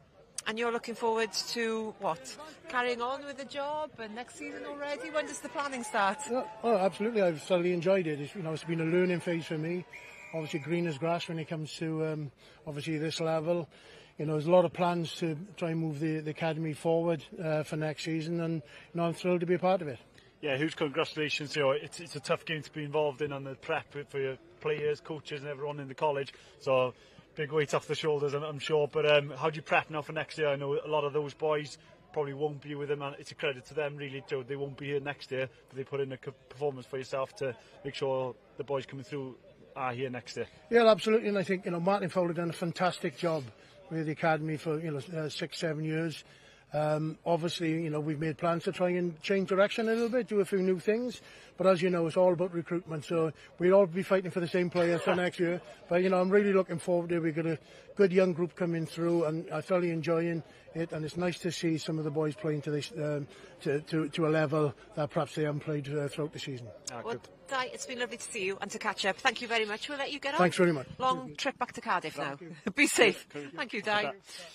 And you're looking forward to what? Carrying on with the job and next season already? When does the planning start? Yeah, oh, absolutely. I've thoroughly enjoyed it. It's been a learning phase for me. Obviously, green as grass when it comes to obviously this level. There's a lot of plans to try and move the academy forward for next season, and I'm thrilled to be a part of it. Yeah, huge congratulations. It's a tough game to be involved in on the prep for your players, coaches and everyone in the college. So big weight off the shoulders, I'm sure. But how do you prep now for next year? I know a lot of those boys probably won't be with them, and it's a credit to them, really, Joe. They won't be here next year, but they put in a performance for yourself to make sure the boys coming through are here next year. Yeah, absolutely. And I think Martin Fowler done a fantastic job with the academy for 6, 7 years. Obviously, we've made plans to try and change direction a little bit, do a few new things. But as you know, it's all about recruitment. So we'll all be fighting for the same players for next year. But I'm really looking forward to it. We've got a good young group coming through, and I'm thoroughly enjoying it. And it's nice to see some of the boys playing to this to a level that perhaps they haven't played throughout the season. Ah, Well, Dai, it's been lovely to see you and to catch up. Thank you very much. We'll let you get on. Thanks very much. Long trip back to Cardiff now. Be safe. Thank you, Dai.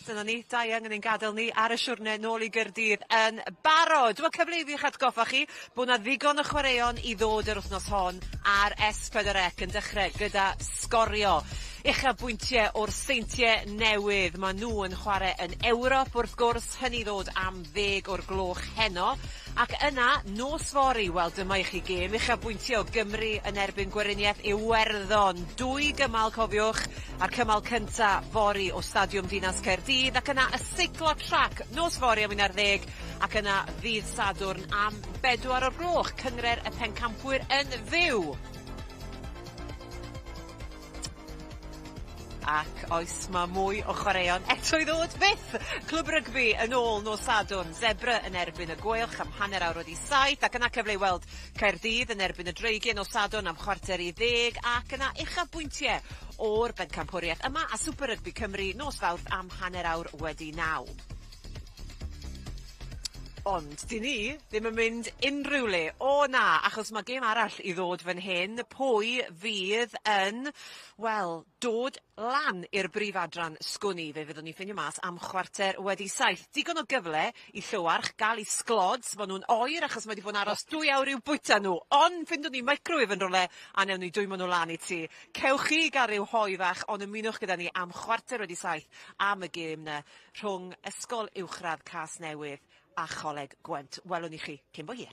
Dyna ni, Dai Young yn ein gadael ni ar y siwrne nôl i Gaerdydd yn barod. Wel, cyfle i fi eich atgoffa chi bod 'na ddigon o chwaraeon i ddod yr wythnos hon ar S4C yn dechrau gyda Sgorio. Uchafbwyntiau o'r Seintiau Newydd. Maen nhw yn chwarae yn Ewrop wrth gwrs, hynny ddod am 10 o'r gloch heno. Ac yna, nos fory, wel, dyma i chi gêm uchafbwyntiau o Gymru yn erbyn Gweriniaeth Iwerddon. Dwy gymal, cofiwch, a'r cymal cynta fory o Stadiwm Dinas Caerdydd, ac yna y seiclo trac nos fory am 11 ac yna ddydd Sadwrn am 4 o'r gloch, Cynghrair y Pencampwyr yn fyw. Ac oes, mae mwy o chwaraeon eto i ddod fyth! Clwb rygbi yn ôl nos Sadwrn, Zebre yn erbyn y Gweilch am 7:30, ac yna cyfle i weld Caerdydd yn erbyn y Dreigiau nos Sadwrn am 9:45, ac yna uchafbwyntiau o'r bencampwriaeth yma a Super Rygbi Cymru nos Fawrth am 9:30. Ond 'dyn ni ddim yn mynd unrhyw le. O na, achos mae gêm arall i ddod fan hyn. Pwy fydd yn, wel, dod lan i'r brif adran, sgwn i? Fe fyddwn ni'n ffindio mas am 7:15. Digon o gyfle i Llywarch gael eu sglods. Maen nhw'n oer achos mae wedi bod yn aros 2 awr i'w bwyta nhw. Ond ffindwn ni microwave yn rhywle a newn ni dwymo nhw lan i ti. Cewch chi gael rhyw hoe fach, ond ymunwch gyda ni am 7:15 am y gêm 'na rhwng Ysgol Uwchradd Casnewydd a Choleg Gwent. Welwn ni chi cyn bo hir.